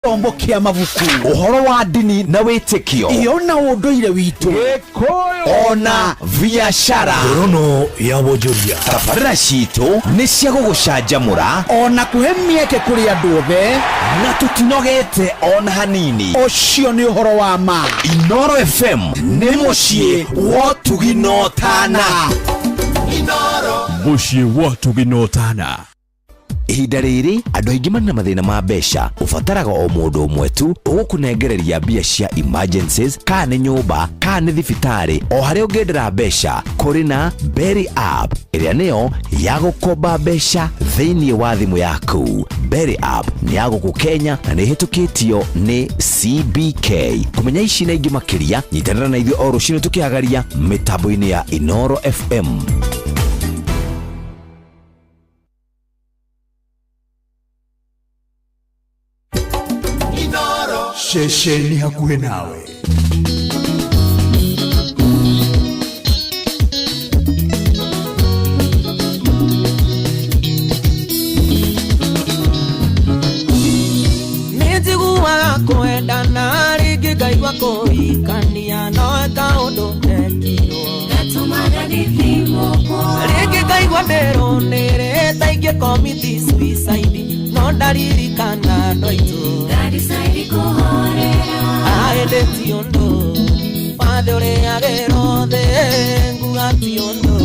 Gĩthomo kĩa mabuku, Ũhoro wa ndini na wĩtĩkio, iyo na ũndũire witũ, ona biacara. Ngorono ya wonjoria. Tabarĩra citũ nĩ cia gũgũcanjamũra ona kũhe mĩeke kũrĩ andũ othe, na tũtinogete ona hanini. Ũcio nĩ ũhoro wa ma. Inoro FM nĩ mũciĩ wa ũtugi na ũtana. Mũciĩ wa ũtugi na ũtana. Ihinda rĩrĩ andũ aingĩ marĩ na mathĩna ma mbeca. Ũbataraga o mũndũ ũmwe tu ũgũkũnengereria mbia cia emergencies, kana nĩ nyũmba, kana nĩ thibitarĩ, o harĩa ũngĩendera mbeca. Kũrĩ na Berry App ĩrĩa nĩyo ya gũkomba mbeca thĩinĩ wa thimũ yaku. Berry App nĩ ya gũkũ Kenya na nĩ ĩhĩtũkĩtio nĩ CBK. Kũmenya ici na ingĩ makĩria, nyitanĩra na ithuĩ o rũcinĩ tũkĩhagaria mĩtambo-inĩ ya Inoro FM. Ceceni hakuhĩ nawe. Nĩnjiguaga kwendana rĩngĩ, ngaigua kũhikania, no kaũndũ gekirwo rĩngĩ, ngaigua ndĩrũnĩrĩ ta ingĩcommit suicide, no ndaririkana andũ aitũ. Ĩndĩ ti ũndũ wathe ũrĩagĩrwo thĩ, nguga ti ũndũ.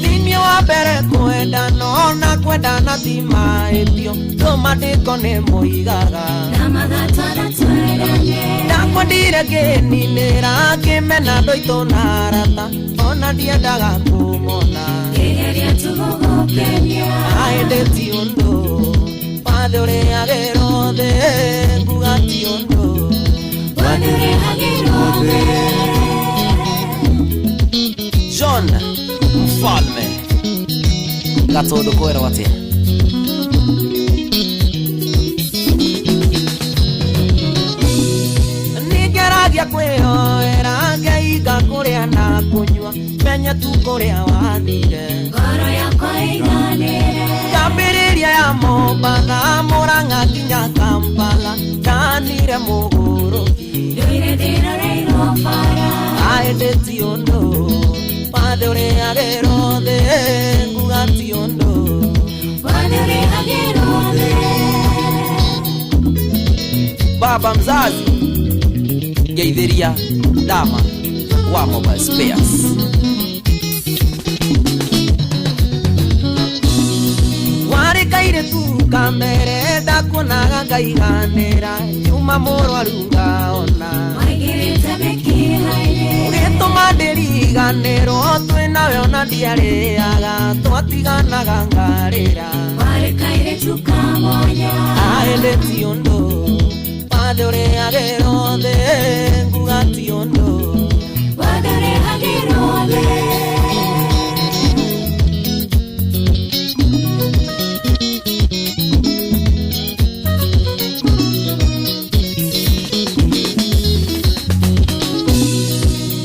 Thĩinĩ wa mbere kwendana, ona kwendana ti mahĩtio, tũmandĩko nĩ moigaga. Ndakwendire ngĩninĩra kĩmena andũ aitũ na arata, ona ndiendaga kũmona. Ĩndĩ ti ũndũ wathe ũrĩagĩrwo thĩ, nguga ti ũndũ. John Mfalme Gatũndũ, kwĩrwo atĩa? Nĩngeragia kwĩyoera, ngeiga kũrĩa na kũnyua, menye tu kũrĩa wathire. Ngambĩrĩria ya Mombatha, Mũrang'a nginya Kampala, ndanire mũgũrũki. Ĩndĩ ti ũndũ wathe ũrĩagĩrwo thĩ, nguga ti ũndũ. Baba mzazi, ngeithĩria Dama wa Mobile Spares. Warĩ kairĩtu kamere, ndakuonaga ngaiganĩra, nyuma mũrwaru ngaona ũgĩtũma ndĩriganĩrwo twĩ nawe, ona ndiarĩaga, twatiganaga ngarĩra. Ĩndĩ ti ũndũ wathe ũrĩagĩrwo thĩ, nguga ti ũndũ.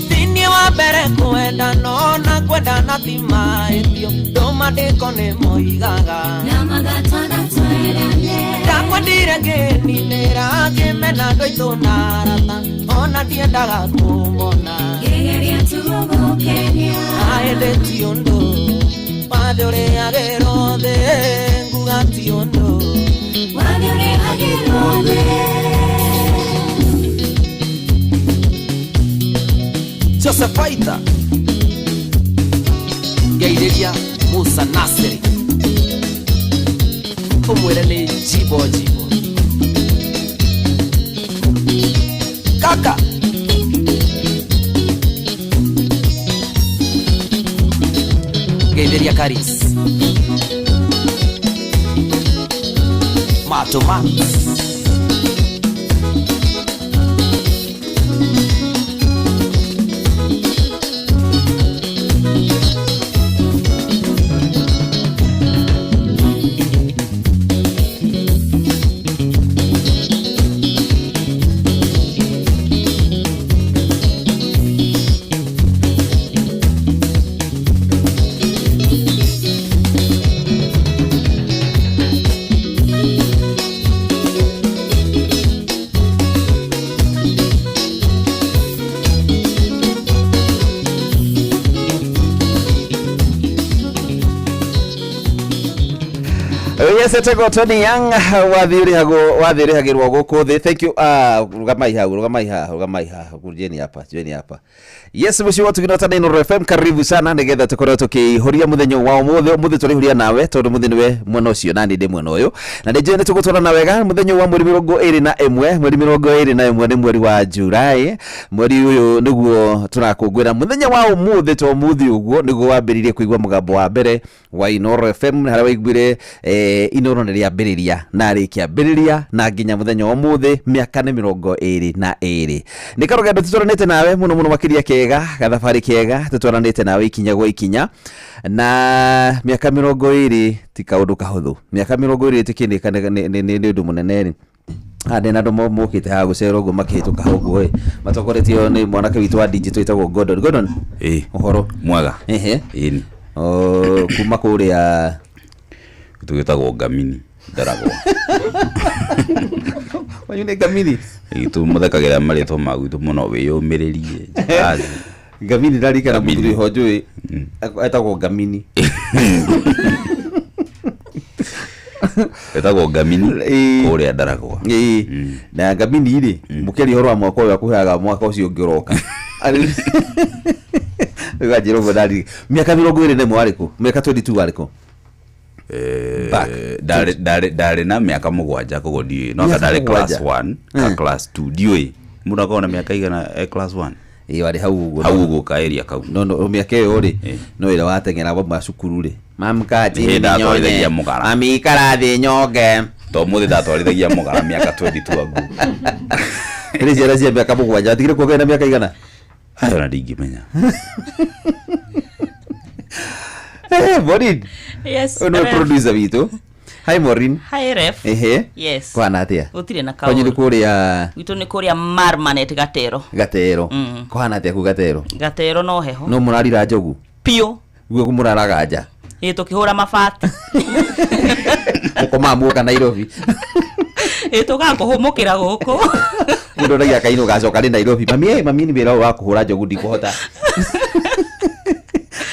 Thĩinĩ wa mbere kwendana, ona kwendana ti mahĩtio, ndũmandĩko nĩ moigaga. Ndakwendire ngĩninĩra kĩmena andũ aitũ na arata, ona ndiendaga kũmona. Ĩndĩ ti ũndũ wathe ũrĩagĩrwo thĩ, nguga ti ũndũ. Joseph Aitha, ngeithĩria Musa Nasiri, ũmwĩre nĩ jimbo jimbo kaka. Ngeithĩria Karis Mato Max. Yes, etagwo Tony Young wathi ũrĩhagwo wathi ũrĩhagĩrwo gũkũ thĩ. Thank you. Ah, rugamai hau, rugamai haha, rugamai haha. Kujeni hapa, jeni hapa. Yes, mũciĩ wa Tugina na Inooro FM, karibu sana nĩgetha tũkorwo tũkĩihũria mũthenya wa ũmũthĩ. Ũmũthĩ tũrĩhuria nawe tondũ mũthĩ nĩwe mwena ũcio na niĩ ndĩ mwena ũyũ. Na nĩ njũĩ nĩ tũgũtwarana wega mũthenya wa mweri 21, mweri 21 nĩ mweri wa Julai. Mweri ũyũ nĩguo tũrakũngũĩra mũthenya wa ũmũthĩ to ũmũthĩ ũguo nĩguo wambĩrĩirie kũigua mũgambo wa mbere wa Inooro FM harĩa waiguire Inooro nĩ rĩambĩrĩria na rĩkĩambĩrĩria na nginya mũthenya wa ũmũthĩ mĩaka nĩ 22. Nĩ karũgendo tũtwaranĩte nawe mũno mũno makĩria kega gathabarĩ kega tũtwaranĩte nawe ikinya gwa ikinya na mĩaka 20 ti kaũndũ kahũthũ. Mĩaka 20 ĩtĩkĩnĩka nĩ ũndũ mũnene rĩ. Haha ndĩna andũ mokĩte haha gũcera ũguo makĩhĩtũka hau ũguo ĩ matongoretio nĩ mwanake witũ wa digital wĩtagwo Gordon. Gordon, Ĩĩ. ũhoro Mwega. Ehe. Ĩni. O, kuma kũrĩa Tũgĩtagwo Ngamini Ndaragwa. Wanyu nĩ Ngamini? Gitũ mũthekagĩra marĩtwa ma gwitũ mũno wĩyũmĩrĩrie. Njikazi. Ngamini ndarikana Ngamini. mũthuri ho njũĩ etagwo Ngamini. Etagwo Ngamini Ĩĩ. kũrĩa Ndaragwa. Ĩĩ. Na Ngamini rĩ mũkĩaria ũhoro wa mwaka ũyũ akũheaga mwaka ũcio ũngĩ ũroka. Ũganjĩra ũguo ndari mĩaka 21 warĩ kũ? Mĩaka 22 warĩ kũ? Back. Ndarĩ na mĩaka 7 koguo ndiũĩ no Mĩaka anga ndarĩ class 7. 1 ka class 2 ndiũĩ mũndũ akoragwo na mĩaka igana e class 1 Ĩĩ warĩ hau ũguo. Hau ũguo ka area kau. No no mĩaka ĩyo rĩ no ĩrĩa wateng'era wauma cukuru rĩ mamka Nĩ hĩndĩ ndatwarithagia mũgara. mami ikara thĩ nyonge. To mũthĩ ndatwarithagia mũgara mĩaka 22 agu. Rĩ ciana cia mĩaka 7 watigire kuonga na mĩaka igana? Ayo na ndingĩmenya. Maureen. Yes, Ũyũ nĩwe Ref. producer witũ. Hi Maureen. Hi Ref. Ehe. Yes. Kwana atĩa? Gũtirĩ na Kwanyu nĩ kaũndũ. kũrĩa Gwitũ nĩ kũrĩa Marmanet Gatero. Gatero. Kũhana atĩa kũu Gatero? Gatero no heho. No mũrarira njogu? Piũ. Guo mũraraga nja? Ĩ tũkĩhũra mabati. Mũkomaga muoka Nairobi. Ĩ tũkaga kũhũmũkĩra gũkũ. Mũndũ onagia kainũ gacoka nĩ Nairobi. Mami ĩ mami nĩ wĩra ũyũ wa kũhũra njogu ndikũhota.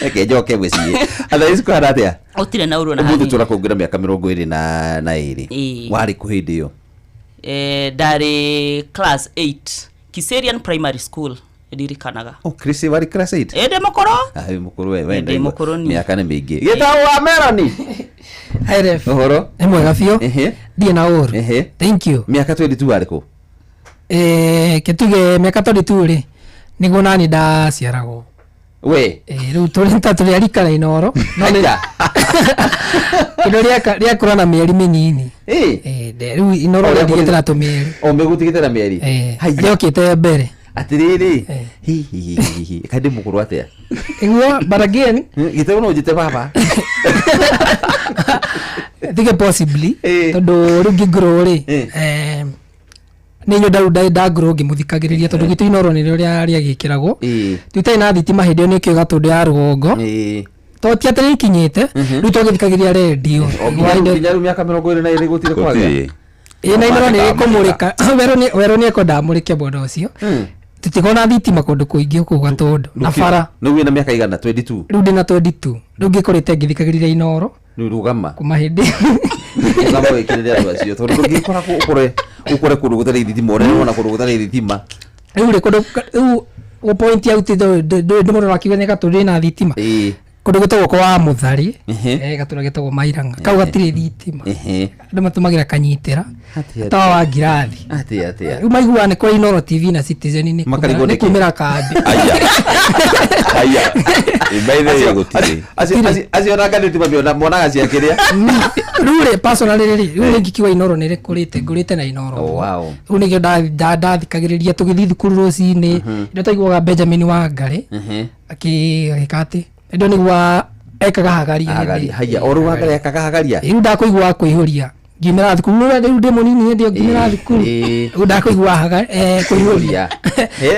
Reke njoke mũciĩ. Atha ici kũhana atĩa? Gũtirĩ na ũru ona Ũmũthĩ hanini. tũrakũngũĩra mĩaka 22. Ĩĩ. Warĩ kũ hĩndĩ ĩyo? Ndarĩ class 8 Kiserian Primary School ndirikanaga. Oh, Chris warĩ class 8? Ĩ ndĩ mũkũrũ? Ah, wĩ mũkũrũ we, we Ndĩ ndaigua. mũkũrũ niĩ. Mĩaka nĩ mĩingĩ. Gĩtagwo wa Melanie. Hi Ref. Ũhoro? Nĩ mwega biũ. Ehe. Ndirĩ na ũru. Ehe. Thank you. Mĩaka 22 warĩ kũ? Kĩtuge mĩaka 22 rĩ nĩguo nani ndaciaragwo. We. Rĩu tũrĩ ta tũrĩ a rika na Inooro. No nĩ Aja. kĩndũ rĩakũra na mĩeri mĩnini. Ĩ. Rĩu Inooro O, rĩtigĩte na tũmĩeri. O mĩgũtigĩte na mĩeri. Haiya. Rĩokĩte mbere. Atĩrĩrĩ. Hi hi hi hi hi. Kaĩ ndĩ mũkũrũ atĩa? Ĩguo but again Gĩtego no ũnjĩte baba. Thige possibly tondũ rĩu ngĩngũrwo rĩ nĩ nyũ ndau ndangũrwo ngĩmũthikagĩrĩria tondũ gwitũ Inooro nĩrĩo rĩagĩkĩragwo. Tũitarĩ na thitima hĩndĩ ĩyo nĩkĩo gatũndũ ya rũgongo. To ti atĩ nĩikinyĩte rĩu twagĩthikagĩrĩria rendio. Nginya rĩu mĩaka 22 gũtirĩ kwagĩa. Ĩ na Inooro nĩ ĩkũmũrĩka werũ nĩ ekwenda amũrĩke mwena ũcio. Tũtikoragwo na thitima kũndũ kũingĩ kũu Gatũndũ na bara. Rĩu wĩna mĩaka igana 22. Rĩu ndĩna 22 rĩu ngĩkũrĩte ngĩthikagĩrĩria Inooro Rĩu rũgama. kuma hĩndĩ Rũgama wĩkĩrĩre andũ acio tondũ ndũngĩkora ũkore ũkore kũndũ gũtarĩ thitima ũrĩa wona kũndũ gũtarĩ thitima. Rĩu rĩ kũndũ rĩu gũ point out ndũ mũndũ akiuga nĩ Gatũndũ ĩna thitima. Kũndũ gwĩtagwo kwa Mũthari gatũra getagwo Mairang'a kau gatirĩ thitima. Andũ matũmagĩra kanyitĩra tawa wa ngirathi. Atĩa atĩa. Rĩu maiguaga nĩ kwa Inooro TV na Citizen nĩ Makarigwo nĩ nĩkĩ? kumĩra kambĩ. Haya. By the way gũtirĩ. Acio ona ngathĩti mamiona monaga cia kĩrĩa. Rĩu rĩ personally rĩ rĩu rĩ ngikiuga Inooro nĩ rĩkũrĩte ngũrĩte na Inooro. Oh, wow. Rĩu nĩkĩo ndathikagĩrĩria tũgĩthiĩ thukuru rũcinĩ nĩo twaiguaga Benjamin Wangari agĩka atĩ ndio nĩguo ekaga hagaria hĩndĩ Hagaria. ĩyo. Haya, o rĩu Wangari ekaga hagaria. Rĩu ndakũigua kũihũria ngiumĩra thukuru rĩu rĩu ndĩ mũnini hĩndĩ ĩyo ngiumĩra thukuru rĩu ndakũigua kũihũria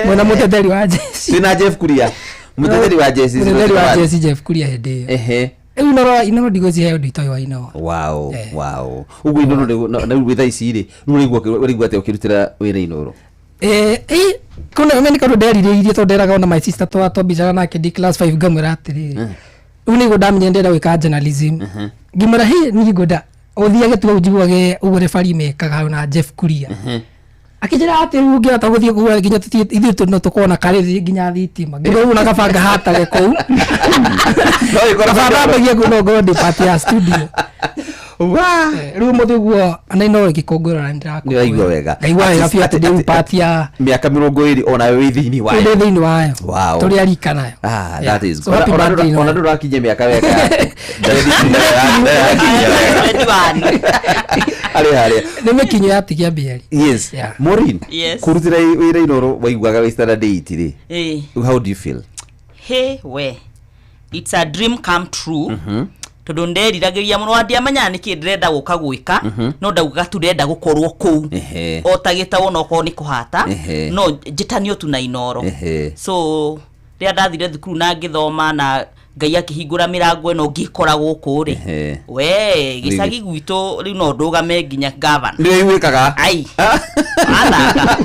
mwena mũteteri wa jeshi Twĩna Jeff Kuria. Mũteteri wa jeshi. Mũteteri wa jeshi Jeff Kuria hĩndĩ ĩyo. Ehe. Rĩu Inooro Inooro ndigwĩciria he ũndũ itoĩ wa Inooro. Wow, wow. Ũguo Inooro rĩu rĩu thaa ici rĩ, rĩu ũraigua ũraigua atĩa ũkĩrutĩra wĩra Inooro? Kuna nĩ kaũndũ nderirĩirie tondũ nderaga ona my sister twambicaga nake ndĩ class 5 ngamwĩra atĩrĩrĩ rĩu nĩguo ndamenyire ndĩrenda gwĩka journalism ngĩmwĩra hĩ niĩ ngwenda Ũthiage tu njiguage ũguo refari mekaga hau na Jeff Kuria. Akĩnjĩra atĩ rĩu ũngĩhota gũthiĩ kũu nginya ithuĩ no tũkorwo na karĩ nginya thitima. Nginya rĩu na kabanga hatage kũu. No ĩkorwo Kabanga ambagia kũu no ngorwo ndĩ part ya studio. Wa. Rĩu mũthĩ ũguo na Inooro ĩgĩkũngũĩra na nĩndĩrakũngũĩra. Nĩwaigua wega. Ngaigua wega biũ atĩ ndĩ part ya Mĩaka 20 onawe wĩ thĩinĩ wayo. ndĩ thĩinĩ wayo. Wow. Tũrĩ arika nayo. Ah, Yeah. that is So happy birthday, ona Inooro. ndũrakinyia mĩaka wega. Arĩ harĩa. Nĩ mĩkinyo yatigia mĩeri. Yes. Yeah. Maureen. Yes. Kũrutĩra wĩra Inooro waiguaga wĩ standard 8 rĩ. Eh. How do you feel? Hey, we it's a dream come true. Tondũ nderiragĩria mũno ndiamenyaga nĩkĩ ndĩrenda gũka gwĩka, no ndaugaga tu ndĩrenda gũkorwo kũu. Ehe. O ta gĩtagwo no korwo nĩ kũhata, Ehe. no njĩtanio tu na Inooro. Ehe. So rĩrĩa ndathire thukuru na ngĩthoma na Ngai akĩhingũra mĩrango ĩno ngĩkora gũkũ rĩ, Ehe. we gĩcagi gwitũ rĩu no ndũgame nginya gavana. Nĩ wĩkaga. Ai, athaka.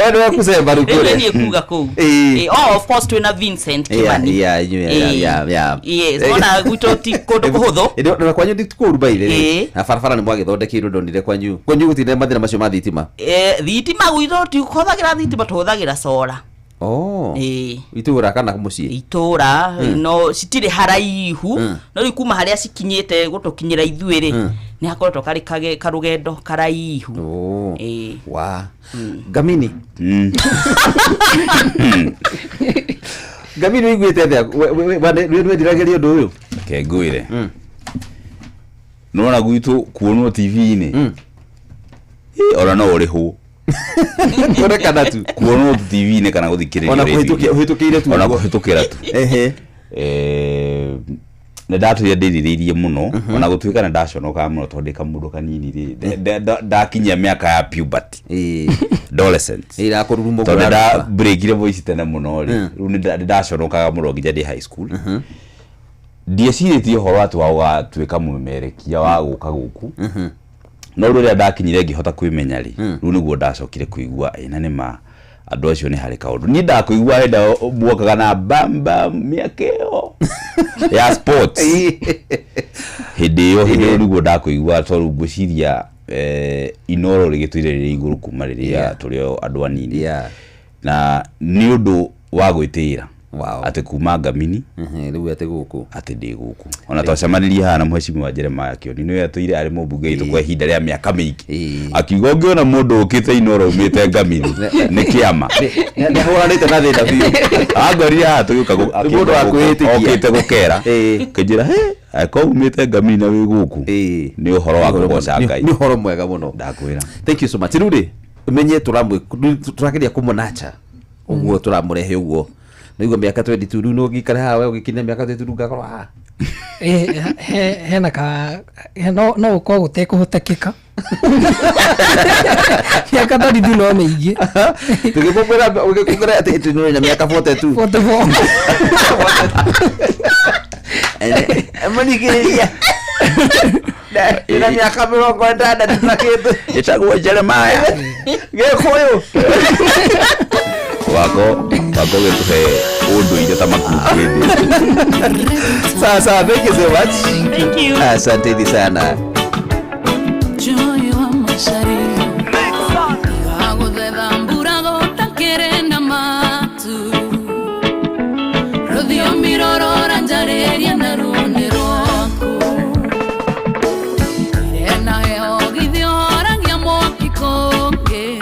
We nĩwe kucemba rĩu Rĩu kũrĩa. nĩ niĩ kuga kũu. Ĩĩ. Oh, of course twĩna Vincent Yeah, Kimani. yeah, yeah, yeah, yeah. Yes, ona gwitũ ti kũndũ kũhũthũ. Ĩĩ, na kwanyu ti kũũru baire Ĩĩ. na barabara nĩ mwagĩthondekeirwo ndonire kwanyu kwanyu gũtirĩ mathĩna macio ma thitima. Thitima gwitũ tikũhũthagĩra thitima, tũhũthagĩra cora. Oh. Ĩĩ. Itũra kana mũciĩ? Itũra no citirĩ haraihu, no rĩu kuma harĩa cikinyĩte gũtũkinyĩra ithuĩ rĩ, nĩ hakoretwo karĩ karũgendo karaihu. Oh. Ĩĩ. Wa. Ngamini. Ngamini ũiguĩte atĩa? Nĩwendiragĩria ũndũ ũyũ? Reke ngwĩre, nona gwitũ kuonwo TV-inĩ, ona no ũrĩhwo. Kuonekana tu. Kuonwo TV-inĩ kana gũthikĩrĩria Ona radio-inĩ. kũhĩtũkĩire tu Ona ũguo. kũhĩtũkĩra tu. Ehe. Nĩ ndatũire ndĩrirĩirie mũno, ona gũtuĩka nĩ ndaconokaga mũno tondũ ndĩ kamũndũ kanini rĩ, ndakinyia mĩaka ya puberty, adolescent, Ĩrakũruruma ũguo tondũ nĩ ũraruta. ndabreakire voice tene mũno rĩ, rĩu nĩ ndaconokaga mũno nginya ndĩ high school. Ndiecirĩtie ũhoro atĩ wa gũgatuĩka mũmemerekia wa gũka gũkũ, no rĩrĩa ndakinyire ngĩhota kwĩmenya rĩ, rĩu nĩguo ndacokire kũigua ĩna nĩ ma andũ acio nĩ harĩ kaũndũ niĩ ndakũigua hĩndĩ muokaga na bamba mĩaka ĩyo ya sports hĩndĩ ĩyo nĩguo ndakũigua tondũ ngwĩciria Inooro rĩgĩtũire rĩrĩ igũrũ kuma rĩrĩa tũrĩ o andũ anini. Na nĩ ũndũ wa gwĩtĩĩra atĩ kuma Ngamini rĩu atĩ gũkũ atĩ ndĩ gũkũ, ona twacemanirie haha na mheshimiwa Jeremiah Kioni, nĩwe atũire arĩ mũmbunge witũ kwa ihinda rĩa mĩaka mĩingĩ, akiuga ũngĩona mũndũ ũkĩte Inooro umĩte Ngamini nĩ kĩama. Nĩahũranĩte na thĩna biũ. Angorire haha tũgĩũka Nĩ mũndũ wa kwĩĩtĩkia. okĩte gũkera kĩnjĩra he angĩkorwo umĩte Ngamini na wĩ gũkũ nĩ ũhoro wa kũgoca Ngai. Nĩ ũhoro mwega mũno. Ndakwĩra. Thank you so much. Rĩu rĩ menye tũrageria kũmũnacha ũguo tũramũrehe ũguo nĩguo mĩaka 22 rĩu no ũgĩikare haha we ũgĩkinya mĩaka 22 rĩu ngakorwo haha. Hena ka no gũkorwo gũtekũhotekeka mĩaka 32 no mĩingĩ. Tũgĩkũngũĩra ũgĩkũngũĩra atĩ tũnĩ na mĩaka 42. 44. Mũrigĩrĩria ndĩna mĩaka 60 na kĩndũ. Ĩtagwo Jeremiah Gĩkũyũ. Wako gĩtũhe ũndũire ta makungu. Sawa sawa, thank you so much. Thank you. Asanteni sana. Joy wa mashariki Aguthetha mbura gũtakĩrĩ na matu Rũthiomi rũrũ njarĩria na ruo nĩ rwaku Ire na heho githĩ ũhoragia mwaki kũngĩ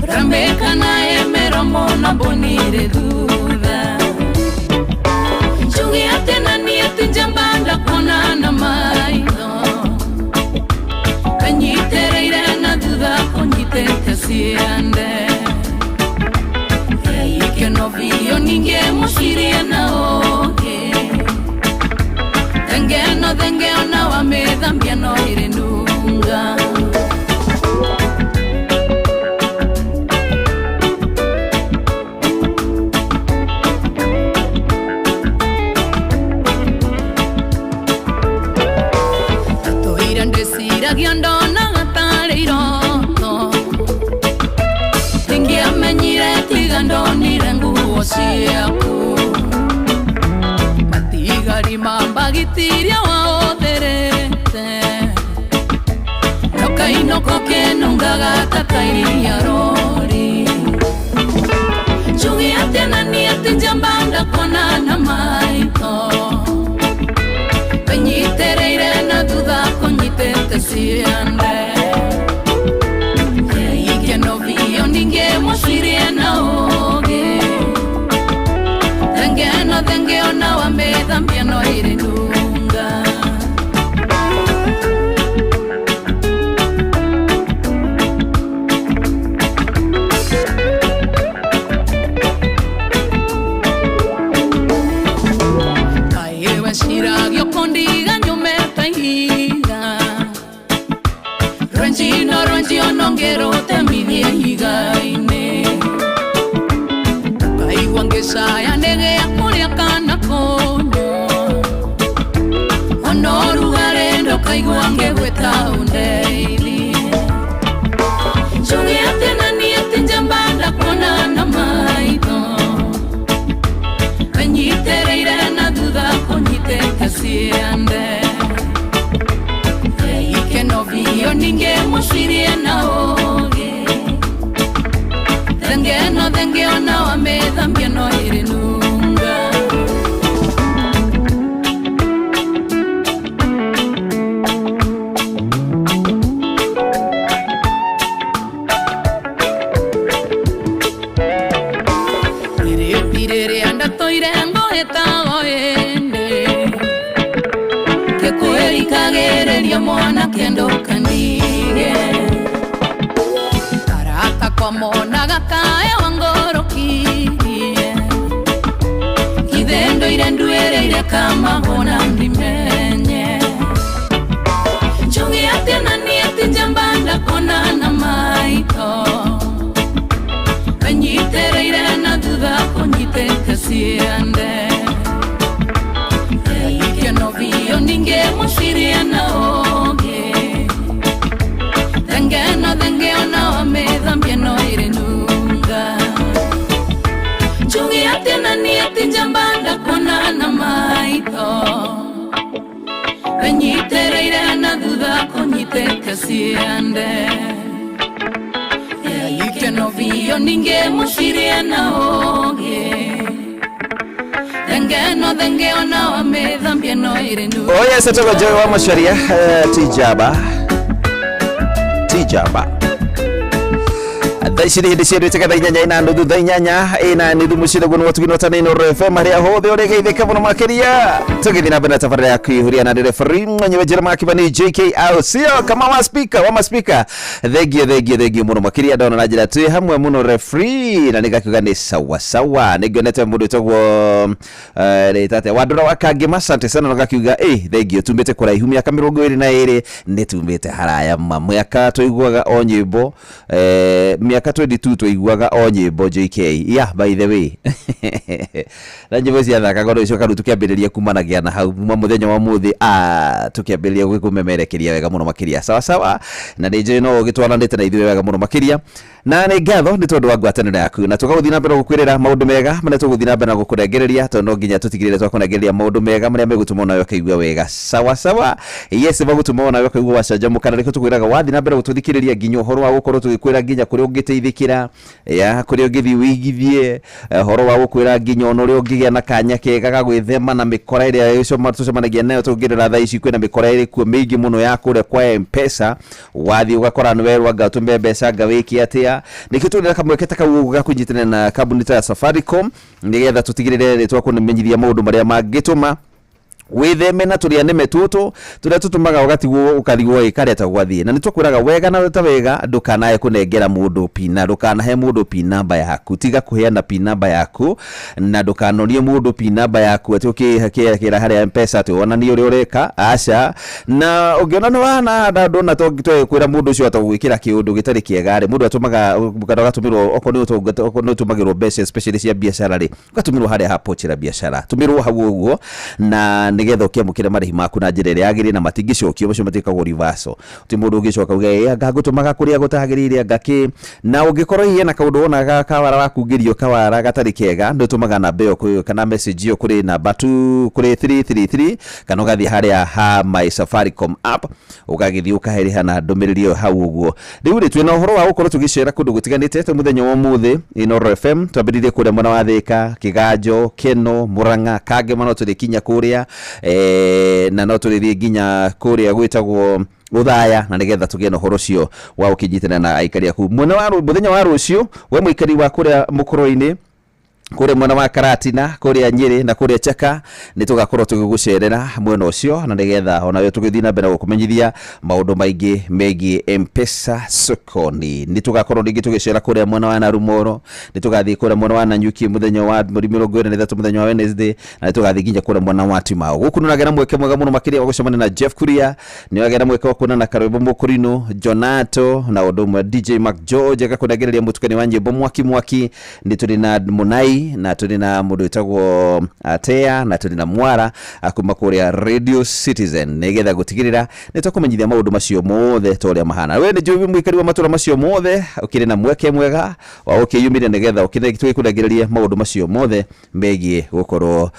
Rambĩka na ĩ mĩromo na mbũni irĩ thutha Njuge atĩ na niĩ ti njamba ndakuona na maitho Kanyitereire na thutha kũnyitĩte ciande Ikeno biũ ningĩ mũcirie na ũngĩ Thenge no thenge ona wamĩthambia no ĩrĩ nunga. Tũire ndĩciragia ndonaga tarĩ iroto Ndingĩamenyire tiga ndonire nguo ciaku Matigari ma mbagiti Ngwĩciria waũtherete Nokainoko kenungaga ta kairia rori Njuge atĩa na niĩ atĩ njamba ndakuona na maitho Wĩnyitĩrĩire na thutha kũnyitĩte ciande Ikeno biũ ningĩ mũcirie na ũũgĩ Thengeno thengeo na wamĩthambia no ĩrĩ nunga Kaĩ weciragia ũkũndiga nyume ta ihiga Rwenjino rwenji onongerũtemithie ihiga-inĩ Ukaigua ngĩcaya nĩgĩa kũrĩa kana kũnyua Ona ũrugarĩ ndũkaigua ngĩgwĩta ũndeithie Njuge atĩ na niĩ atĩ njamba ndakuona na maitho Wĩnyitĩrĩire na thutha kũnyitĩte ciande Ikeno biũ ningĩ mũcirie na ũũgĩ Thengeno thengeo na wamĩthambia no ĩrĩ nunga Rĩrĩpi rĩrĩa ndatũire ngũhĩtago ĩndĩ Ngĩkwĩrikagĩrĩria mwanake ndũkandige Arata kwa monaga kaĩ wangũrũkirie Githĩ ndũire nduĩrĩire kamahũna ndimenye Njuge atĩ na niĩ atĩ njamba ndakuona na maitho Wĩnyitĩrĩire na thutha kũnyitĩte ciande Ikeno biũ ningĩ mũcirie na ũũgĩ Thengeno thengeo na wamĩthambia no ĩrĩ nunga Njuge atĩ na niĩ atĩ njamba ndakuona na maitho Wĩnyitĩrĩire na thutha kũnyitĩte ciande Ikeno biũ ningĩ mũcirie na ũũgĩ Thengeno thengeo na wamĩthambia no ĩrĩ nunga Oh yes, etagwo Joy wa Macharia Tijaba Tijaba thaa ici nĩ hĩndĩ ciendete thaa inyanya ina nuthu thaa inyanya ina nuthu mũciĩ naguo nĩ watugi nota nĩ Inooro FM harĩa hothe ũrĩgeithĩka mũno makĩria tũgĩthiĩ na mbere na tabarĩra ya kwĩhuria na nderefari mwenyewe Jeremiah Kibani JK au sio kama wa speaker wa maspika thengio thengio thengio mũno makĩria ndona na njĩra twĩ hamwe mũno referee na nĩgakiuga nĩ sawa sawa nĩngionete mũndũ wĩtagwo rĩtate Wandũra wa Kangĩma asante sana nagakiuga thengio tumĩte kũraihu mĩaka 22 nĩ tumĩte haraya ma mĩaka tũiguaga o nyĩmbo mĩaka 22 tũiguaga o nyĩmbo JK yeah by the way na nyĩmbo ciathakaga ũndũ ũcio karu tũkĩambĩrĩria kumanagia na hau kuma mũthenya wa mũthĩ tũkĩambĩrĩria gwĩkũmemerekeria wega mũno makĩria sawa sawa na nĩ njũĩ no ũgĩtwaranĩte na ithuĩ wega mũno makĩria na nĩ ngatho nĩ tondũ wa ngwatanĩro yaku na tũgagũthiĩ na mbere gũkwĩrĩra maũndũ mega marĩa tũgũthiĩ na mbere na gũkũrengereria tondũ no nginya tũtigĩrĩre twakũnengereria maũndũ mega marĩa megũtũma onawe ũkaigua wega sawa sawa yes magũtũma onawe ũkaigua wacanjamũka na nĩkĩo tũkwĩraga wathiĩ na mbere gũtũthikĩrĩria nginya ũhoro wa gũkorwo tũgĩkwĩra nginya kũrĩa ũngĩteithĩkĩra ya kũrĩa ũngĩthiĩ wĩigithie ũhoro wa gũkwĩra nginya ona ũrĩa ũngĩgĩa na kanya kega ga gwĩthema na mĩkora ĩrĩa tũcemanagia nayo tũngĩrora thaa ici kwĩna mĩkora ĩrĩ kuo mĩingĩ mũno ya kũrĩa kwa M-Pesa wathiĩ ũgakora nĩ werwo anga ũtũme mbeca anga wĩke atĩa nĩkĩo tũrĩ na kamweke ta kau ga kũnyitanĩra na kambuni ta ya Safaricom nĩgetha tũtigĩrĩre nĩ twakũmenyithia maũndũ marĩa mangĩtũma wĩtheme na tũrĩa nĩme tũtũ tũrĩa tũtũmaga ũgatigwo ũkarigwo ĩ karĩa ta gwathiĩ na nĩ tũkwĩraga wega na ta wega ndũkanae kũnengera mũndũ pin ndũkanahe mũndũ pin number yaku tiga kũheana pin number yaku na ndũkanonie mũndũ pin number yaku atĩ ũkĩra harĩa M-Pesa atĩ wonanie ũrĩa ũreka aca na ũngĩona nĩ wana na ndona kwĩra mũndũ ũcio atagwĩkĩra kĩũndũ gĩtarĩ kĩega rĩ mũndũ atũmaga kana ũgatũmĩrwo okorwo nĩ ũtũmagĩrwo mbeca especially cia biacara rĩ ũgatũmĩrwo harĩa ha pochi la biacara tũmĩrwo hau ũguo na Nĩgetha ũkĩamũkĩre marĩhi maku na njĩra ĩrĩa yagĩrĩire na matingĩcokio, macio matiĩkagwo reversal. Ti mũndũ ũngĩcoka uge ĩ anga ngũtũmaga kũrĩa gũtagĩrĩire anga kĩ. Na ũngĩkorwo hihi hena kaũndũ wonaga kawara wakungĩrio kawara gatarĩ kega, nĩ ũtũmaga namba ĩyo kana message ĩyo kũrĩ namba 2 kũrĩ 333, kana ũgathiĩ harĩa ha My Safaricom app ũgagĩthiĩ ũkaherĩha na ndũmĩrĩri ĩyo hau ũguo. Rĩu rĩ, twĩna ũhoro wa gũkorwo tũgĩcera kũndũ gũtiganĩte ta mũthenya wa ũmũthĩ Inooro FM. Twambĩrĩirie kũrĩa mwena wa Thĩka, Kĩganjo, Keno, Murang'a, Kangema, no tũrĩkinya kũrĩa na no tũrĩthiĩ nginya kũrĩa gwĩtagwo Uthaya, na nigetha tũgĩe na ũhoro ũcio wa ũkĩnyitanĩra na aikari aku. Mwena wa mũthenya wa rũciũ, we mũikari wa kũrĩa mũkũrũ-inĩ, kũrĩa mwena wa Karatina, kũrĩa Nyĩrĩ na kũrĩa Chaka, nĩ tũgakorwo tũgĩgũcerera mwena ũcio, na nĩgetha onawe tũgĩthiĩ na mbere na gũkũmenyithia maũndũ maingĩ megiĩ M-Pesa Sokoni. Nĩ tũgakorwo rĩngĩ tũgĩcera kũrĩa mwena wa Narumoro, nĩ tũgathiĩ kũrĩa mwena wa Nanyuki mũthenya wa mweri 23 mũthenya wa Wednesday, na nĩ tũgathiĩ nginya kũrĩa mwena wa Timau. Gũkũ nĩ ũragĩa na mweke mwega mũno makĩria wa gũcemania na Jeff Kuria, nĩ ũragĩa na mweke wa kuonana na Karwĩmbo Mũkũrinũ, Jonato, na ũndũ ũmwe DJ Mark George agakũnengereria mũtukanio wa nyĩmbo mwaki mwaki. Nĩ tũrĩ na Mũnai, na tũrĩ na mũndũ wĩtagwo Atea, na tũrĩ na Mwara kuma kũrĩa Radio Citizen, nĩgetha gũtigĩrĩra nĩ tũkũmenyithia maũndũ macio mothe ta ũrĩa mahana. We nĩ njũĩ mũikari wa matũra macio mothe, ũkĩrĩ na mweke mwega wa ũkĩyumĩria nĩgetha tũgĩkũnengererie maũndũ macio mothe megiĩ gũkorwo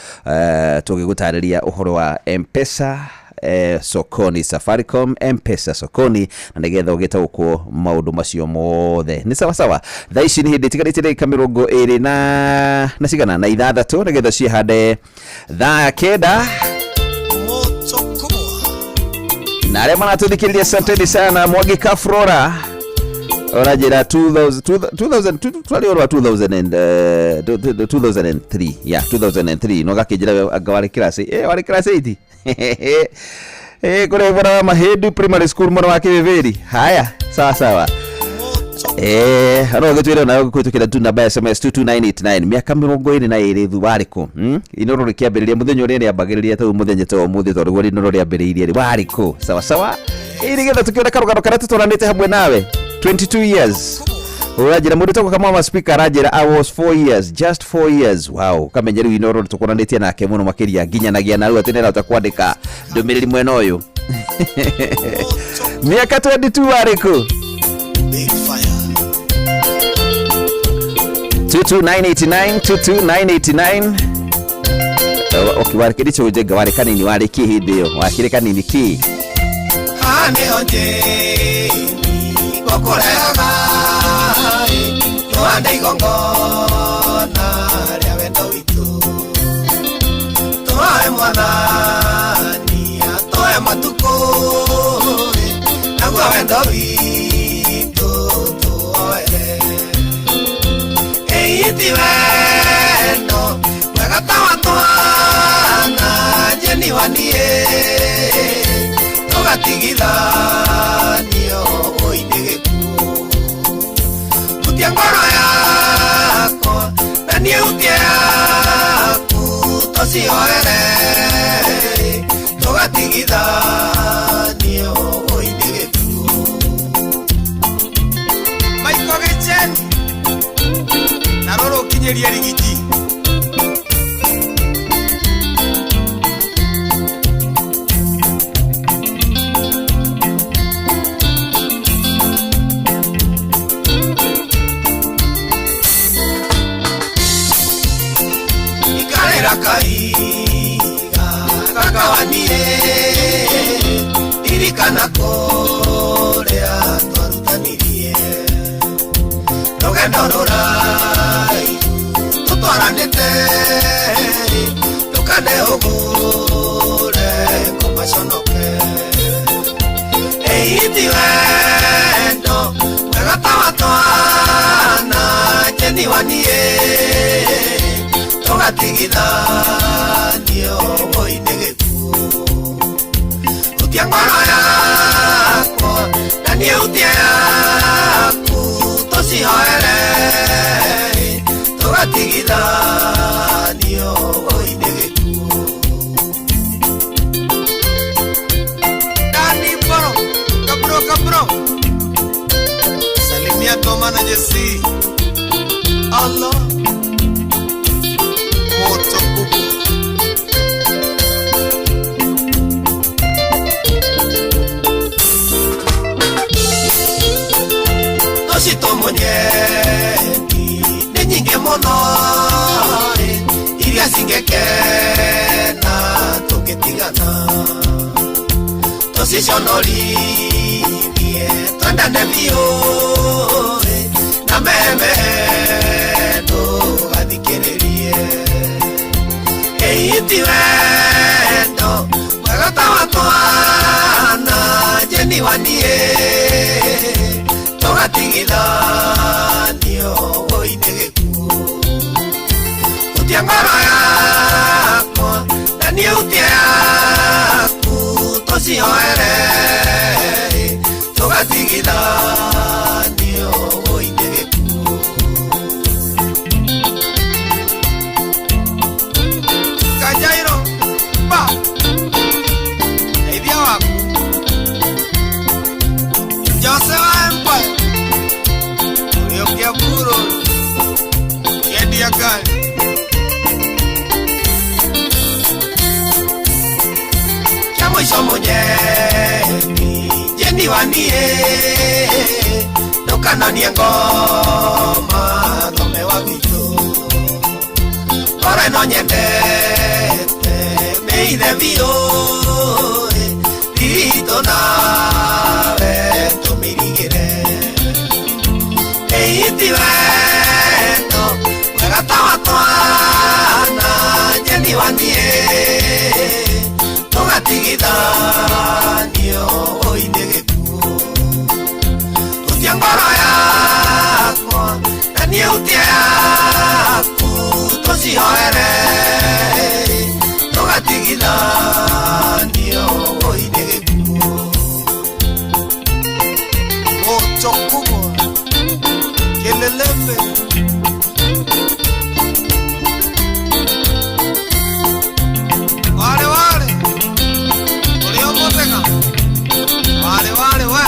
tũgĩgũtarĩria ũhoro wa M-Pesa Sokoni, Safaricom M-Pesa Sokoni, na nĩgetha ũgĩtaũkwo maũndũ macio mothe. Nĩ sawa sawa. Thaa ici nĩ hĩndĩ itigarĩte ndagĩka 26 na cigana na 6 nĩgetha ciĩhande thaa 9. Na arĩa maratũthikĩrĩria, asanteni sana. Mwangi Kafrora ũranjĩra 2000 twarĩ ũhoro wa 2003, yeah, 2003, no gakĩnjĩra anga warĩ class warĩ class 8 kũrĩa mwena wa Mahindu Primary School, mwena wa Kĩbĩbĩri. Haya, sawa sawa. No gĩtwĩre nayo kũhĩtũkĩra tu namba ya SMS 22989, mĩaka 22 thu warĩ kũ? Inooro rĩkĩambĩrĩria mũthenya ũrĩa rĩambagĩrĩria ta mũthenya ta ũmũthĩ, tondũ guo Inooro rĩambĩrĩirie rĩ, warĩ kũ? Sawa sawa. Nĩgetha tũkĩone karũgano karĩa tũtwaranĩte hamwe nawe 22 years. Ũranjĩra mũndũ tagwo Kamama Speaker aranjĩra I was 4 years, just 4 years. Wow, kamenye rĩu Inooro tũkoranĩtie nake mũno makĩria nginyanagia na rĩu atĩ nĩarahota kwandĩka ndũmĩrĩri mwena ũyũ. Mĩaka 22 warĩ kũ? 22989 22989. Okay, warĩ kĩricho njenga, warĩ kanini, warĩ kĩ hĩndĩ ĩyo? Wakĩrĩ kanini kĩ? Haha nĩho njĩni ngũkũrehaga, tũhande igongona rĩa wendo witũ, tũhae mwathani atũhe matukũ, naguo wendo witũ tũoere. Ĩĩ ti wendo mwega ta wa twana, njeni wa niĩ tũgatigithanio ũinĩ gĩkuũ. Hutia ngoro yakwa na niĩ hutie yaku, tũcioere tũgatigithanio ũinĩ gĩkuũ. Michael Gĩcheni na rũrũ ũkinyĩrie rigiji. Ikarĩra kahiga gakawanie, ririkana kũrĩa twarutanirie rũgendo rũraihu tũtwaranĩte, ndũkane ũgũre kũmaconoke. Ĩĩ ti wendo mwega ta wa twana, njeni wa niĩ tũgatigithanio ũinĩ gĩkuũ. Hutia ngoro yakwa na niĩ hutie yaku, tũcihoere tũgatigithanio ũinĩ gĩkuũ. Dani Boro, Kabro Kabro, salimia Toma na Jesse. Allah moto kubwa. Mũnyendi nĩ nyingĩ mũno ĩ, iria cingĩkena tũngĩtigana tũciconorithie twendane biũ ĩ, na meme ndũgathikĩrĩrie ĩiti wendo mwega ta wa twana jeni wa niĩ tũgatigithanio wũinĩ gĩkuũ utia ngoro yakwa na niĩ utie yaku tũcihoere tũgatigithanio wũinĩ gĩkuũ. Kajairo ba Teithia waku Jose wa Empire Ũrĩũkia Buro Kĩendia ngari Kĩa mũico mũnyendi jeni wa niĩ ndũkanonie ngoma thome wa gwitũ ngoro ĩno nyendete mĩithe biũ ĩ, thiritũ nawe tũmĩrigĩre ĩiti wendo mwega ta wa twana jeni wa niĩ tũgatigithanio ũinĩ gĩkuũ utia ngoro yakwa na niĩ utie yaku tũcihoere tũgatigithanio ũinĩ gĩkuũ. Moto kubwa Kelelembe Wale wale Uliomotega Wale wale we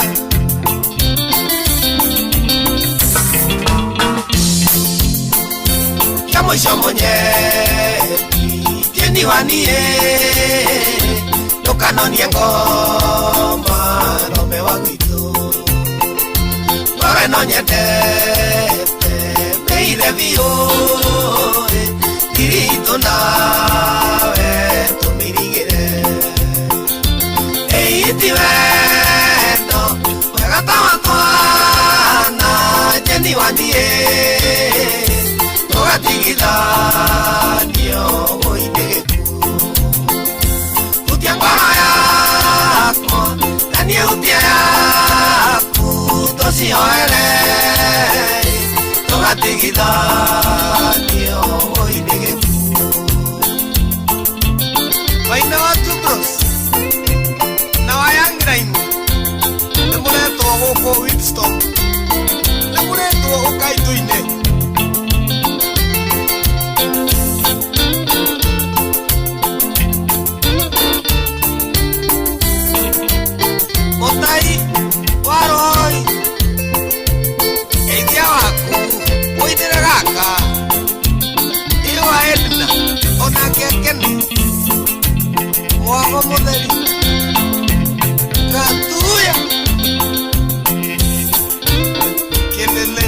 Kĩa mũico mũnyendi jeni wa niĩ ndũkanonie ngoma thome wa gwitũ ngoro ĩno nyendete mĩithe biũ ĩ, thiritũ nawe tũmĩrigĩre ĩiti wendo mwega ta wa twana jeni wa niĩ tũgatigithanio ũinĩ gĩkuũ utia ngoro yakwa na niĩ utie yaku tũcihoere tũgatigithanio ũinĩ gĩkuũ. Maina wa Tubros na wa Young Line nĩ mũretwo gũkũ Whipstorm nĩ mũretwo ũkai tũine. Mũtai wa Roy geithia waku ũinĩre gaka ĩ wa Edna onake akene mwago mũtheri gatuya kelele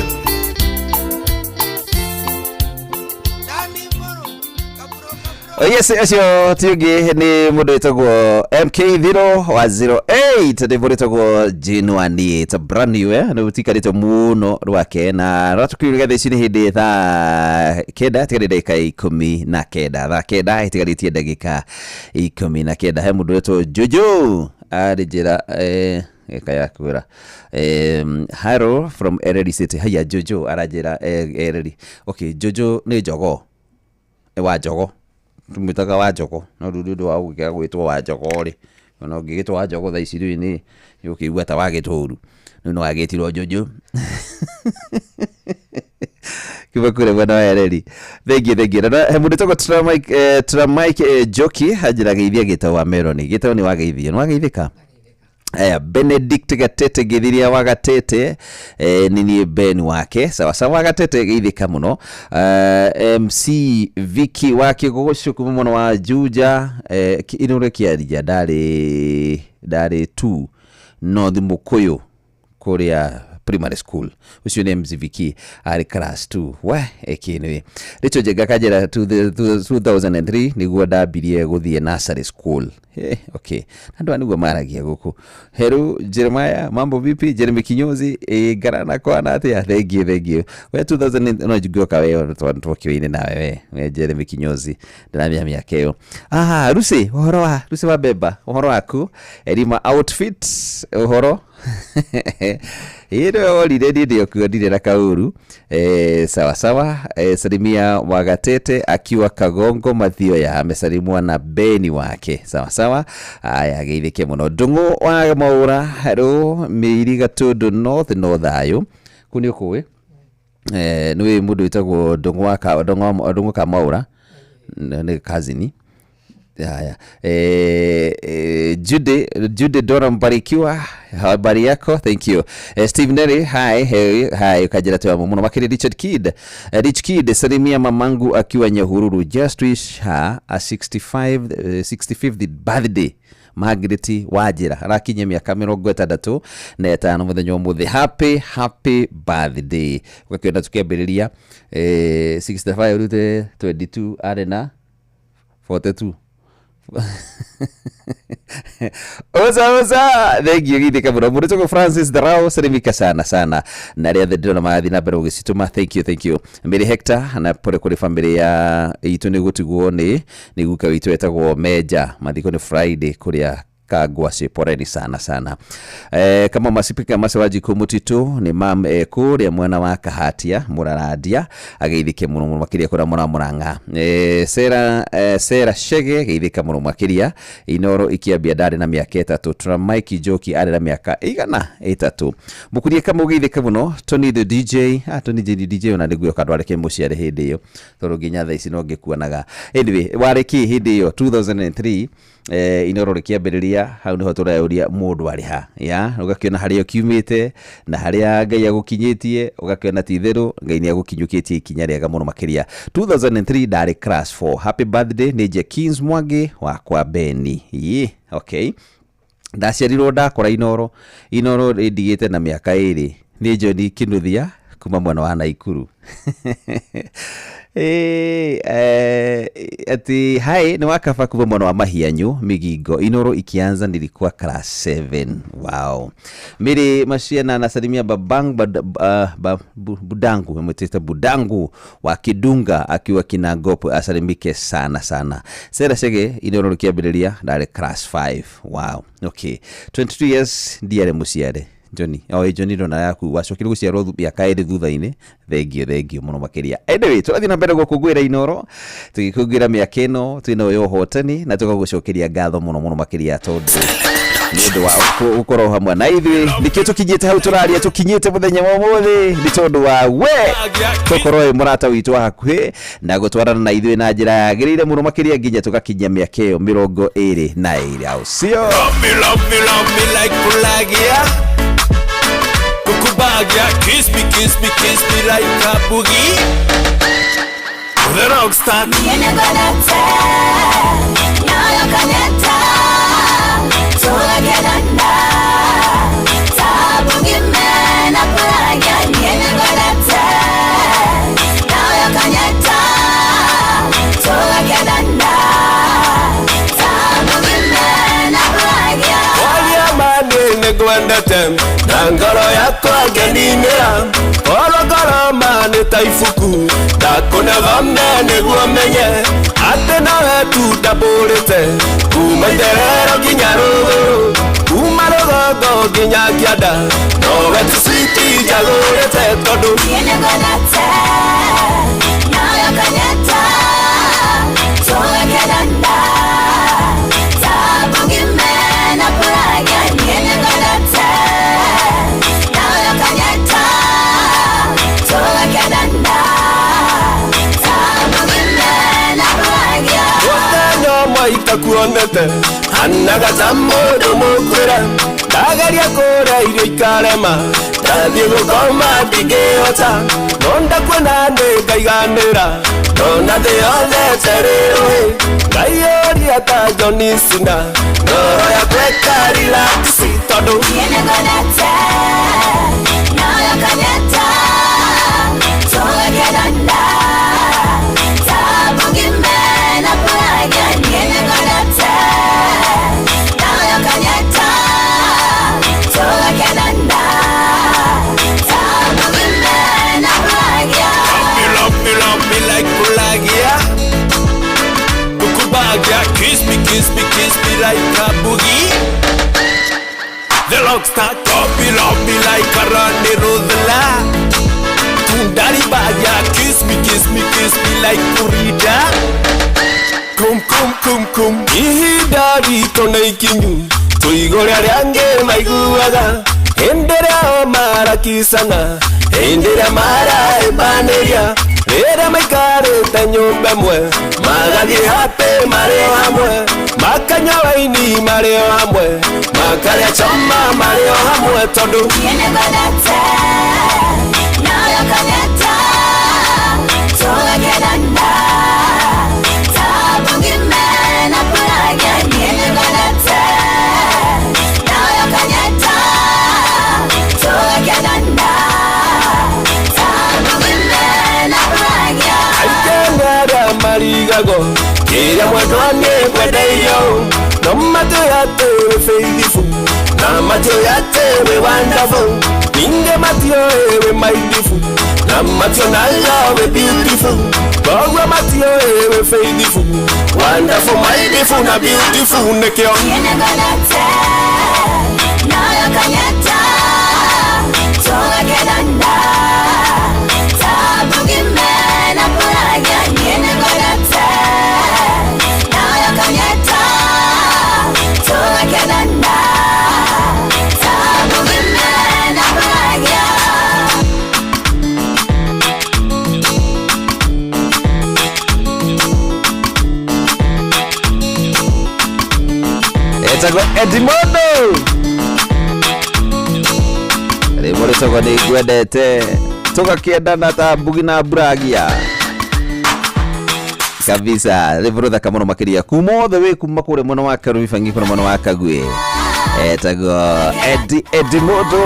Oh, yes ũcio ti ũngĩ nĩ mũndũ wĩtagwo MK Thiro wa 08 nĩ mũndũ wĩtagwo Genuine. It's a brand new eh nĩ ũtikarĩte mũno rwake na rwatũkiuga thaa ici nĩ hĩndĩ thaa 9 itigarĩte ndagĩka 19 thaa 9 itigarĩtie ndagĩka 19 he mũndũ wĩtagwo Jojo arĩ njĩra gĩka ya kwĩra hello from Ereri City. Haya Jojo aranjĩra Ereri. Okay, Jojo nĩ jogoo, nĩ wa jogoo tumwĩtaga wa njogo no rĩu nĩ ũndũ wa gũkĩaga gwĩtwo wa njogo rĩ ona ũngĩgĩtwo wa njogo thaa ici rĩu nĩ ũkĩigua ta wagĩtwo ũru rĩu no wagĩtirwo Jojo kuma kũrĩa mwena wa Ereri. Thengiũ thengiũ. Na he mũndũ wĩtagwo Tramike Njoki anjĩra geithia gĩtau wa Meroni. Gĩtau nĩ wageithio, nĩ wageithĩka? Aya, Benedict Gatete ngĩthiria wa Gatete nĩ niĩ Ben wake sawa sawa Gatete geithĩka mũno. MC Vicky wa Kĩgũgũcũ kuma mwena wa Juja inũre kĩarija ndarĩ tu North Mũkũyũ kũrĩa Primary School. Ũcio nĩ MCVK arĩ class 2. We ĩkĩnĩ Rachel Njenga kanjĩra 2003 nĩguo ndambirie gũthiĩ nursery school. Okay, andũ aya nĩguo maragia gũkũ. Heru Jeremiah, mambo vipi? Jeremy Kinyozi, ngarana kwana atĩa? Thank you, thank you. We 2000 no njiguoka we twakĩoine nawe we Jeremy Kinyozi, ndĩramenya mĩaka ĩyo. Ah, Lucy, ũhoro wa Lucy wa Beba, ũhoro waku? Erima outfit, ũhoro ĩno worire niĩ ndĩokuo ndirĩ na kaũru. Sawa sawa. Salimia Wagatete akiwa Kagongo Mathioya, amesalimwa na Beni wake. Sawa sawa. Aya, geithĩke mũno. Ndũng'ũ wa Maũra, hello Mĩiri Gatũndũ North no thayũ kũu nĩ ũkũĩ. Nĩ mũndũ wĩtagwo Ndũng'ũ wa Ndũng'ũ ka Maũra nĩ kazini. Haya. Jude Dora Mbarikiwa, habari yako? Thank you. Steve Neri, hi, hey, hi, ukajira tu muno makiri. Richard Kid. Rich Kid, salimia mamangu akiwa Nyahururu. Just wish her a 65th birthday. Margaret Wajira arakinyia mĩaka 65 mũthenya ũmũthĩ. Happy happy birthday. Ũgakĩona tũkĩambĩrĩria 65 rute 22 arĩ na 42. Oza oza, thank you githika muno mũndũ tũgũ Francis Darau, salimika sana sana na arĩa othe ndĩrona marathiĩ na mbere gũgĩcitũma. Thank you, thank you. Mary Hector, na pole kũrĩ famĩlĩ ya itũ nĩ gũtigwo nĩ guka witũ etagwo Meja, mathiko nĩ Friday kũrĩa Kagwacĩ, poreni sana sana. Kama masipika masewaji mutitu nĩ mam kũrĩa mwena wa Kahatia Mũrarandia, ageithĩke mũno mũno makĩria kũrĩa mũramũrang'a. Sera Shege geithĩka mũno makĩria. Inoro ikiambia ndarĩ na mĩaka 3. Tuna Mike Njoki arĩ na mĩaka 103. Mũkurie kama ũgeithĩke mũno. Tony the DJ, Tony the DJ ona nĩguo kandwarĩke mũciare hĩndĩ ĩyo tondũ nginya thaa ici no ngĩkuonaga. Anyway, warĩ kĩ hĩndĩ ĩyo 2003 Inoro rĩkĩambĩrĩria, hau nĩho tũreyũria mũndũ arĩ ha ya ũgakĩona harĩa ũkiumĩte na harĩa Ngai agũkinyĩtie, ũgakĩona ti itherũ Ngai nĩ agũkinyũkĩtie ikinya rĩega mũno makĩria. 2003 ndarĩ class 4. Happy birthday nĩ Jekins Mwangi wakwa Beni. Ye, okay. Ndaciarirwo ndakora Inoro, Inoro rĩndigĩte na mĩaka 2. Nĩ John Kinuthia kuma mwena wa Naikuru. Ati hai ni wakaba kuma mwena wa Mahianyu Migingo. Inoro ikianza nilikuwa class 7. Wow. Miri Mashiana anasalimia babang budangu, ameteta budangu wa Kidunga akiwa Kinangopo, asalimike sana sana. Sera Shege Inoro likiambĩrĩria ndarĩ class 5. Wow. Okay. 22 years ndiarĩ mũciare. Johnny, oh Johnny ndona yaku wacokire gũciarwo mĩaka 2 thutha-inĩ. Thank you, thank you mũno makĩria. Anyway, tũrathiĩ na mbere gũkũngũĩra Inoro tũgĩkũngũĩra mĩaka ĩno twĩna ũyũ ũhotani na tũgagũcokeria ngatho mũno mũno makĩria tondũ nĩ ũndũ wa gũkorwo hamwe na ithuĩ. Nĩkĩo tũkinyĩte hau tũraria, tũkinyĩte mũthenya wa ũmũthĩ nĩ tondũ wa we tũkorwo wĩ mũrata witũ wa hakuhĩ na gũtwarana na ithuĩ na njĩra yagĩrĩire mũno makĩria nginya tũgakinyia mĩaka ĩyo 22. Au sio? Love me, love me, love me like Pulagia. Kukubagia, kiss me, kiss me, kiss me like a boogie. The rockstar. Nĩngwendete na ngoro yakwa ngeninĩra korokoro ma nĩ ta ibuku ndakũnegome nĩguo menye atĩ nawe tu ndambũrĩte kuma itherero nginya rũgũrũ kuma rũgongo nginya kĩanda nowe tu switi njagũrĩte tondũ itakuonete hanaga ta mũndũ mũkwĩra ndageria kũrĩa irio ikarema ndathiĩ gũkoma ndingĩhota no ndakuona nĩ ngaiganĩra ndona thĩ yothe ĩtarĩ rũĩ ngaiyũria ta John Cena ngoro yakwa ĩkarilakisi tondũ Niĩ nĩngwendete, nawe Rockstar copy love me like a Ronnie Rosella. Tundari baya, kiss me, kiss me, kiss me like Kurida. Kum kum kum kum. Ihinda ritũ nĩ ikinyu, tũigũre arĩa angĩ maiguaga. Hĩndĩ ĩrĩa marakicana, hĩndĩ ĩrĩa marahĩmbanĩria, rĩrĩa maikarĩte nyũmba ĩmwe, magathiĩ happy marĩ o hamwe, makanyua waini marĩ o hamwe, makarĩa choma marĩ o hamwe tondũ Aikeng'ara marigago kĩrĩa mwendwa nĩ kwendeirio no matiũĩ atĩ wĩ faithful na matiũĩ atĩ wĩ wonderful ningĩ matiũĩ wĩ mindful na mationaga wĩ beautiful koguo matiũĩ wĩ faithful wonderful mindful na beautiful nĩkĩo Etagwo Edimondo rĩmwe rĩtagwo nĩ ngwendete tũgakĩendana ta mbugi na mburagia kabisa rĩmwe rũthaka mũno makĩria kuma othe wĩ kuma kũrĩa mwena wa Karumi bangi kũrĩa mwena wa Kagwe etagwo Edimondo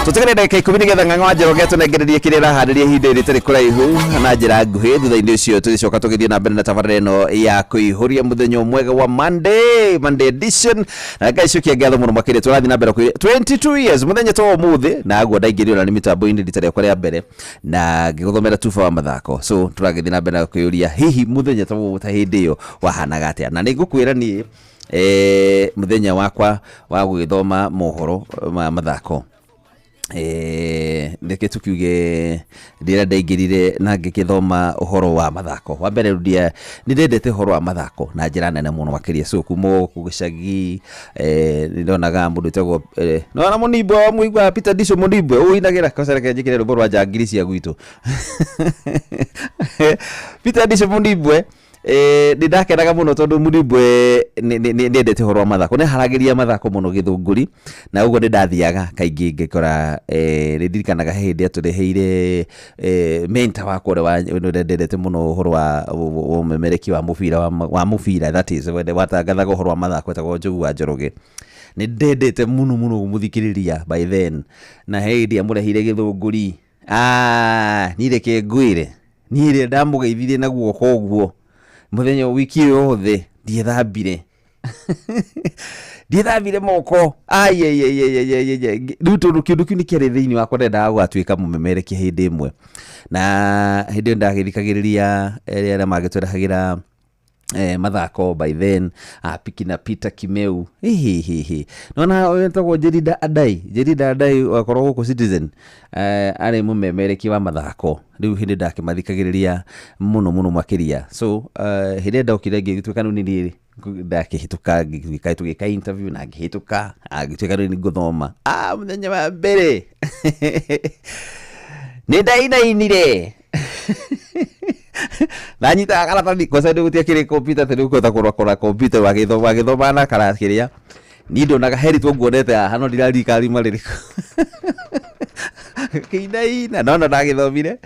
tũtigane ndagĩka 10 nĩgetha Ng'ang'a wa Njoroge atũnengererie kĩrĩa araharĩria ihinda rĩtarĩ kũraihu na njĩra nguhĩ thutha-inĩ ũcio tũgĩcoka tũgĩthiĩ na mbere na tabarĩra ĩno ya kũihũria mũthenya mwega wa Monday, Monday edition na ngai cokia ngatho mũno makĩria tũrathiĩ na mbere kũihũria 22 years mũthenya ta wa ũmũthĩ na guo ndaingĩrio na nĩ mĩtambo-inĩ rita rĩakwa rĩa mbere na ngĩgũthomera tuba wa mathako so tũragĩthiĩ na mbere na kũiyũria hihi mũthenya ta ta hĩndĩ ĩyo wahanaga atĩa na nĩngũkwĩra niĩ mũthenya wakwa wa gũgĩthoma mohoro ma mathako reke tukiuge rĩrĩa ndaingĩrire na ngĩgĩthoma ũhoro wa mathako wa mbere ndia nĩ ndendete ũhoro wa mathako na njĩra nene mũno makĩria so kuma gũkũ gĩcagi nĩ ndonaga mũndũ wĩtagwo nĩwona Mũnimbwe wa mũigua Peter Disho Mũnimbwe ũinagĩra kosa reke njĩkĩre rwĩmbo rwa njangiri cia gwitũ Peter Disho Mũnimbwe nĩ ndakenaga mũno tondũ Mũnimbwe nĩ endete ũhoro wa mathako nĩ haragĩria mathako mũno gĩthũngũri na ũguo nĩ ndathiaga kaingĩ ngĩkora nĩ ndirikanaga he hĩndĩ atũreheire mentor wakwa ũrĩa ndendete mũno ũhoro wa ũmemereki wa mũbira wa mũbira that is watangathaga ũhoro wa mathako etagwo Njogu wa Njoroge nĩ ndendete mũno mũno kũmũthikĩrĩria by then na he hĩndĩ amũreheire gĩthũngũri niĩ reke ngwĩre niĩ rĩrĩa ndamũgeithirie na guoko ũguo muthenya wiki yothe ndiethambire ndiethambire moko rĩu tondũ kĩũndũ kĩu nĩ kĩarĩ thĩinĩ wakwa ndendaga gũgatuĩka mũmemerekia hĩndĩ ĩmwe na hĩndĩ ĩyo ndagĩthikagĩrĩria arĩa magĩtũrehagĩra mathako by then Piki na Peter Kimeu hihihihi nona wetagwo Jerida Adai Jerida Adai wakorwo gũkũ Citizen arĩ mũmemerekia wa mathako rĩu hĩndĩ ndakĩmathikagĩrĩria mũno mũno makĩria so hĩndĩ ĩrĩa ndokire ngĩgĩtuĩka rĩu nĩ ndakĩhĩtũka ngĩgĩka tũgĩka interview na ngĩhĩtũka ngĩtuĩka rĩu nĩ ngũthoma mũthenya wa mbere nĩ ndainainire ndanyitaga karatathi kosa nĩ gũtiakĩrĩ kompyuta tondũ ũkũhota kũrora kompyuta wagĩthoma na karakĩrĩa niĩ ndonaga heritwo nguonete haha no ndiraririkana riuma rĩrĩkũ kĩinaina no no ndagĩthomire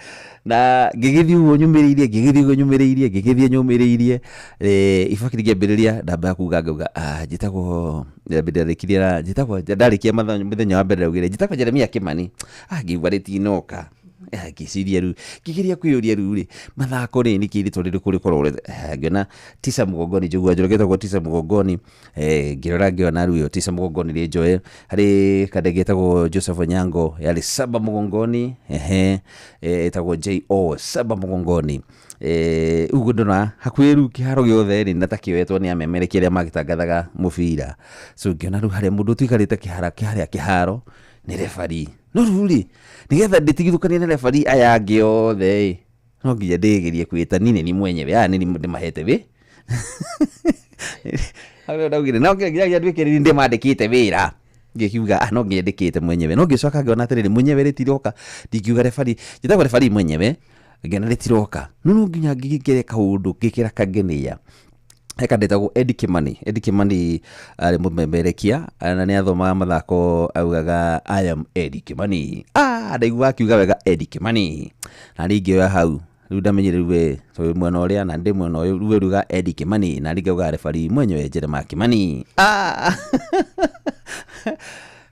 na ngĩgĩthiĩ ũguo nyũmĩrĩirie ngĩgĩthiĩ ũguo nyũmĩrĩirie ngĩgĩthiĩ nyũmĩrĩirie ibaki ngĩambĩrĩria ndambaga kuga ngauga njĩtagwo ndarĩkirie na njĩtagwo ndarĩkia mũthenya wa mbere ndaugire njĩtagwo Jeremia Kimani ngĩigua rĩtinoka Ngĩciria rĩu ngĩgeria kwĩyũria rĩu rĩ mathako rĩ nĩkĩ rĩtwa rĩrĩkũ rĩkoragwo ngĩona tisa mgongoni njũgua njoroge ĩtagwo tisa mgongoni ngĩrora ngĩona rĩu ĩyo tisa mgongoni rĩ njoe harĩ kandege getagwo Joseph Onyango yarĩ saba mgongoni ehe ĩtagwo Jo saba mgongoni ũguo ndona hakuhĩ rĩu kĩharo gĩothe rĩ na ta kĩoetwo nĩ amemerekia arĩa magĩtangathaga mũbira so ngĩona rĩu harĩa mũndũ ũtigarĩte kĩharĩa kĩharo nĩ referee no rĩu rĩ nĩgetha ndĩtigithũkanie na referee aya angĩ othe ĩ no nginya ndĩgerie kwĩta niĩ nĩ niĩ mwenyewe aya nĩ niĩ ndĩmahete wĩ hau ndaugire no nginya nduĩke nĩ ndĩmandĩkĩte wĩra ngĩkiuga no nginya ndĩkĩte mwenyewe no ngĩcoka ngĩona atĩrĩrĩ mwenyewe rĩtiroka ndingiuga referee njĩtagwo referee mwenyewe ngĩona rĩtiroka no no nginya ngĩkĩre kaũndũ ngĩkĩra kangenĩa heka ndetagwo Eddie Kimani Eddie Kimani arĩ mũmemerekia na nĩ athomaga mathako augaga I am Eddie Kimani ndaigua akiuga wega Eddie Kimani na rĩngĩ hau rĩu ndamenyire rĩu we tondũ mwena ũrĩa na ndĩ mwena ũyũ rĩu ruga Eddie Kimani na rĩngĩ augaga referee mwenyewe Jeremiah Kimani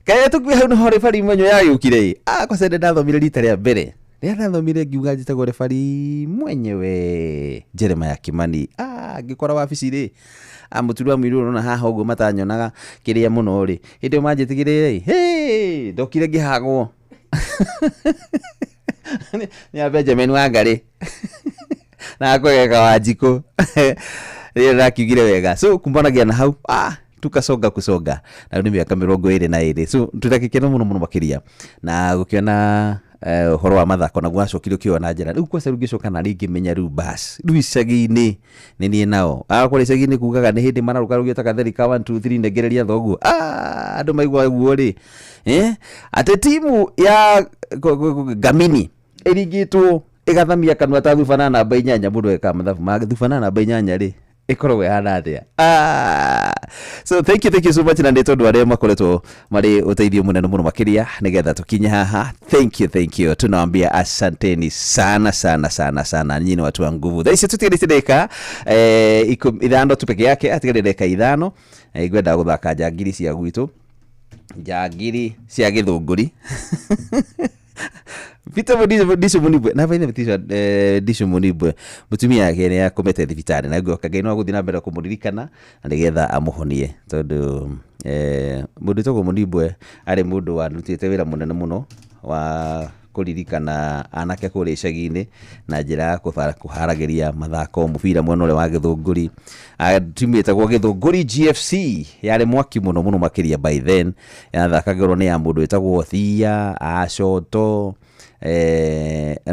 kaĩ tũkuĩ hau nĩho referee mwenyewe yagĩũkire kwaca ndĩ ndathomire rita rĩa mbere rĩrĩa ndathomire ngiuga njĩtagwo referee mwenyewe Jeremiah Kimani ngĩkora wabici rĩ mũturi wa mũirũ ũrona haha ũguo matanyonaga kĩrĩa mũno rĩ hĩndĩ ĩyo manjĩtigĩrĩre rĩ ndokire ngĩhagwo nĩ a Benjamin Wangari na akwegeka Wanjikũ rĩrĩa ndakiugire wega so kumanagia na hau tukasonga kusonga na rĩu nĩ mĩaka 22 so twĩna gĩkeno mũno mũno makĩria na gũkĩona ũhoro wa mathako naguo wacokire ũkĩoya na njĩra rĩu kwaca rĩu ngĩcoka na rĩngĩ menya rĩu bas rĩu icagi-inĩ nĩ niĩ nao kũrĩa icagi-inĩ kugaga nĩ hĩndĩ mararũgarũgio ta gatheri ka 1 2 3 nengereria thoguo andũ maigua ũguo rĩ atĩ timu ya Ngamini ĩringĩtwo ĩgathamia kanua ta thuba na namba 8 mũndũ ekaga mathabu ma thuba na namba 8 rĩ ĩkoragwo ĩhana atĩa so thank you so much na nĩ tondũ arĩa makoretwo marĩ ũteithio mũnene mũno makĩria nĩgetha tũkinye haha thank you tunawaambia asanteni sana sana sana sana nyinyi ni watu wa nguvu thaa ici tũtigarĩte ndagĩka 5 tu peke yake atigarĩte ndagĩka 5 ngwenda gũthaka njangiri cia gwitũ njangiri cia gĩthũngũri Peter Mũdisho Mũnibwe na baithe Peter Disho Mũnibwe mũtumia yake nĩ akomete thibitarĩ na ngũka Ngai no agũthiĩ na mbere kũmũririkana na nĩgetha amũhonie tondũ mũndũ wĩtagwo Mũnibwe arĩ mũndũ warutĩte wĩra mũnene mũno wa kũririkana anake kũrĩa icagi-inĩ na njĩra ya kũharagĩria mathako mũbira mwena ũrĩa wa Gĩthũngũri timu ĩtagwo Gĩthũngũri GFC yarĩ mwaki mũno mũno makĩria by then yathakagĩrwo nĩ ya mũndũ wĩtagwo Thia Acoto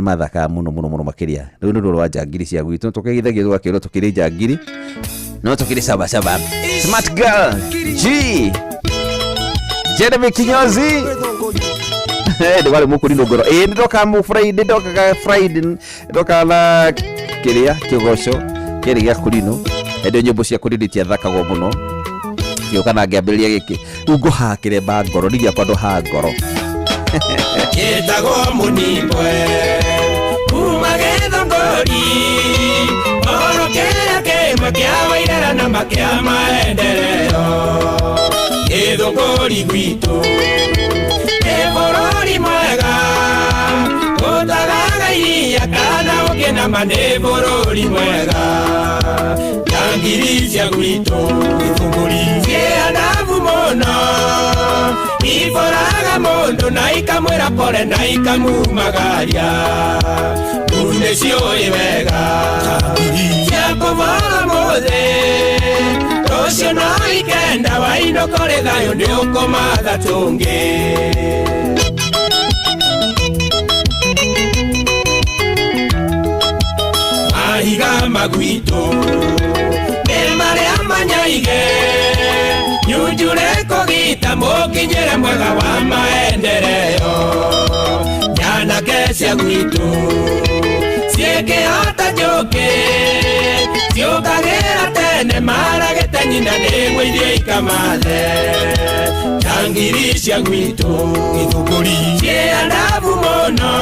mathakaga mũno mũno mũno makĩria rĩu nĩ rũrũ rwa njangiri cia gwitũ tũkĩgeithagia tũgakĩrwo tũkĩrĩ njangiri no tũkĩrĩ sabasaba Smart Girl G Jeremy Kinyozi ndĩ warĩ mũkũrinũ ngoro ĩĩ nĩndokaga mũ Friday ndokaga Friday ndokaga na kĩrĩa kĩgoco kĩarĩ gĩa kũrinũ hĩndĩ nyĩmbo cia kũrinũ itiathakagwo mũno ngĩũka na ngĩambĩrĩria gĩkĩ rĩu ngũhaha kĩremba ngoro ndigĩakwa ndũhaha ngoro Njĩtagwo Mũnibwe kuma Gĩthũngũri oro kĩrĩa kĩmwe kĩa Wairera na makĩa maendeleo Gĩthũngũri gwitũ nĩ bũrũri mwega ũtagaga iria kana ũkĩnama nĩ bũrũri mwega njangiri cia gwitũ Gĩthũngũri ciĩ mũno iboraga mũndũ na ikamwĩra pole na ikamumagaria nĩ ciũĩ wega cia kũbora mũthĩ rũciũ no ikenda wainũka ũrĩ thayũ nĩ ũkũmatha tũngĩ mahiga magwitũ nĩ marĩa manyaige nyunjure kũgita mũkinyĩre mwega wa maendeleo nyanake cia gwitũ ciĩkĩhota njũkĩ ciũkagĩra tene maragĩte nyina nĩguo irio ikamathe njangiri cia gwitũ Gĩthũngũri ciĩ andabu mũno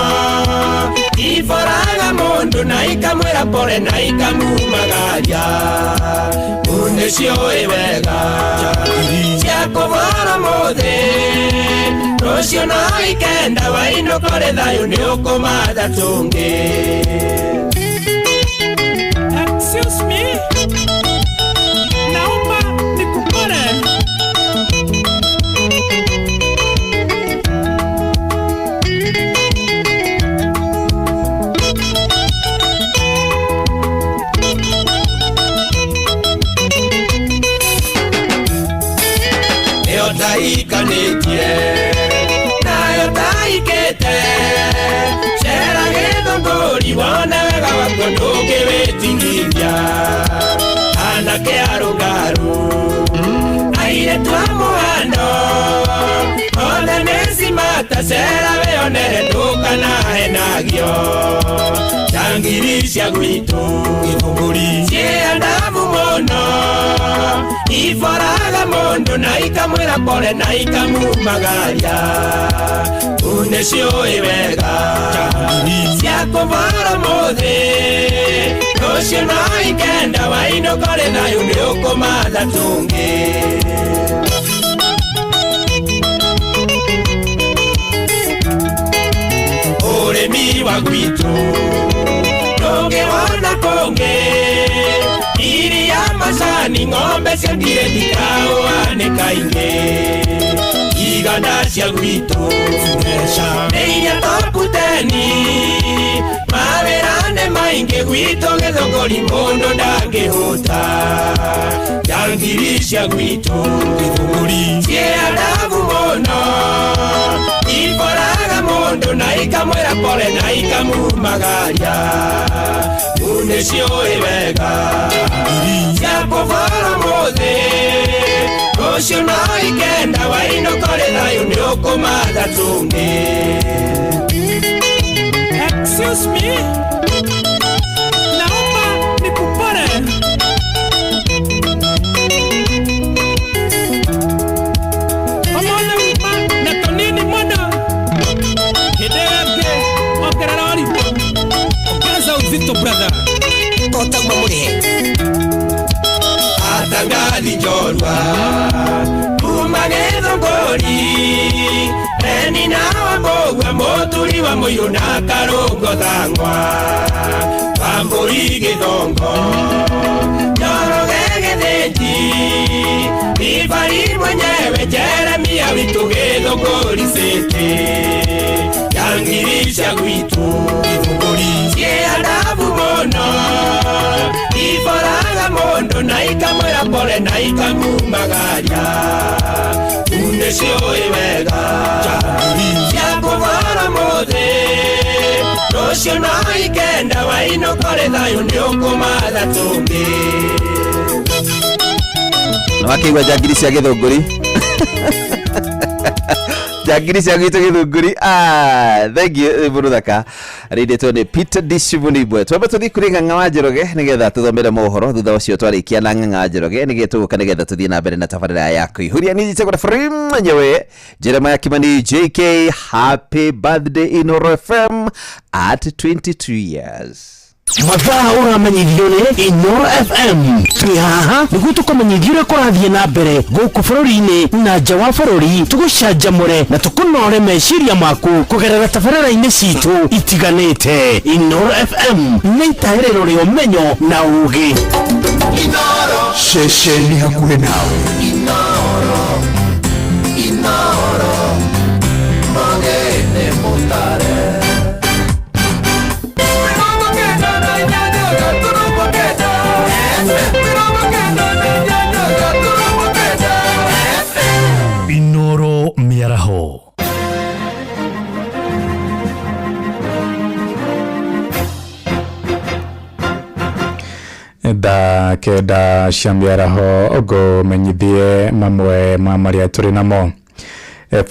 iboraga mũndũ na ikamwĩra pole na ikamumagaria nĩ ciũĩ wega cia kũbora mũthĩ rũciũ Rũciũ no ikenda wainũka ũrĩ thayũ nĩ ũkũmatha tũngĩ. Excuse me, naomba nikupore. Nĩyo taikanĩtie nayo taikĩte cera gĩthũngũri wone wega wakuo ndũngĩwĩtigithia anake arũngaru airĩtu a mũhando othe nĩ cimata cera wĩonere ndũkanahenagio njangiri cia gwitũ gĩthũngũri ciĩ andabu mũno iboraga mũndũ na ikamwĩra pole na ikamumagaria une ciũĩ wega cia kũbora mũthĩ rũciũ no ikenda wainũka ũrĩ thayũ nĩ ũkũmatha tũngĩ. Ũrĩmi wa gwitũ ndũngĩwona kũngĩ iria macani ng'ombe cia ngirĩti kaũa nĩ kaingĩ iganda cia gwitũ nĩ iria toputeni mawĩra nĩ maingĩ gwitũ gĩthũngũri mũndũ ndangĩhũta njangiri cia gwitũ gĩthũngũri ciĩ andabu mũno iboraga mũndũ na ikamwĩra pole na ikamumagaria une ciũĩ wega cia kũbora mũthĩ rũciũ no ikenda wainũka ũrĩ thayũ nĩ ũkũmatha tũngĩ. Excuse me, naomba nikupore. Omone uma na tonini mũno hĩndĩ ĩyo ĩngĩ ongerera ũritũ ongeza uzito brother Totauma mũrĩhe atangathi njorua kuma gĩthũngũri eni na wa mũturi wa mũirũ na karũngo thang'wa wa mbũri gĩthongo Njoroge gĩthĩnji ibari mwenyewe Jeremia witũ gĩthũngũri city njangiri cia gwitũ gĩthũngũri ciĩ andabu mũno iboraga mũndũ na ikamwĩra pole na ikamumagaria une ciũĩ wega cia kũbora mũthĩ rũciũ no ikenda wainũka ũrĩ thayũ nĩ ũkũmatha tũngĩ. Na wakĩigua njangiri cia gĩthũngũri njangiri cia gwitũ gĩthũngũri. Thank you mũrũthaka rĩndĩtwo nĩ Peter Dishibunibwe. Twambe tũthiĩ kũrĩ Ng'ang'a wa Njoroge nĩgetha tũthomere mohoro thutha ũcio twarĩkia na Ng'ang'a wa Njoroge nĩgetha tũgũka nĩgetha tũthiĩ na mbere na tabarĩra ya kũihũria. Niĩ njĩtagwo Ephraim mwenyewe Jeremiah Kimani JK. Happy birthday Inooro FM at 22 years. Mathaa ũramenyithio nĩ Inooro FM. Twĩ haha nĩguo tũkũmenyithie ũrĩa kũrathiĩ na mbere gũkũ bũrũri-inĩ na nja wa bũrũri, tũgũcanjamũre na tũkũnore meciria maku kũgerera tabarĩra-inĩ citũ itiganĩte. Inooro FM nĩ itaĩrĩro rĩa ũmenyo na ũũgĩ. Ceceni hakuhĩ nawe. Inooro, Inooro, mũgĩ mũtare. Inooro mĩaraho. Thaa 9 cia mĩaraho ngũmenyithie mamwe ma marĩa tũrĩ namo.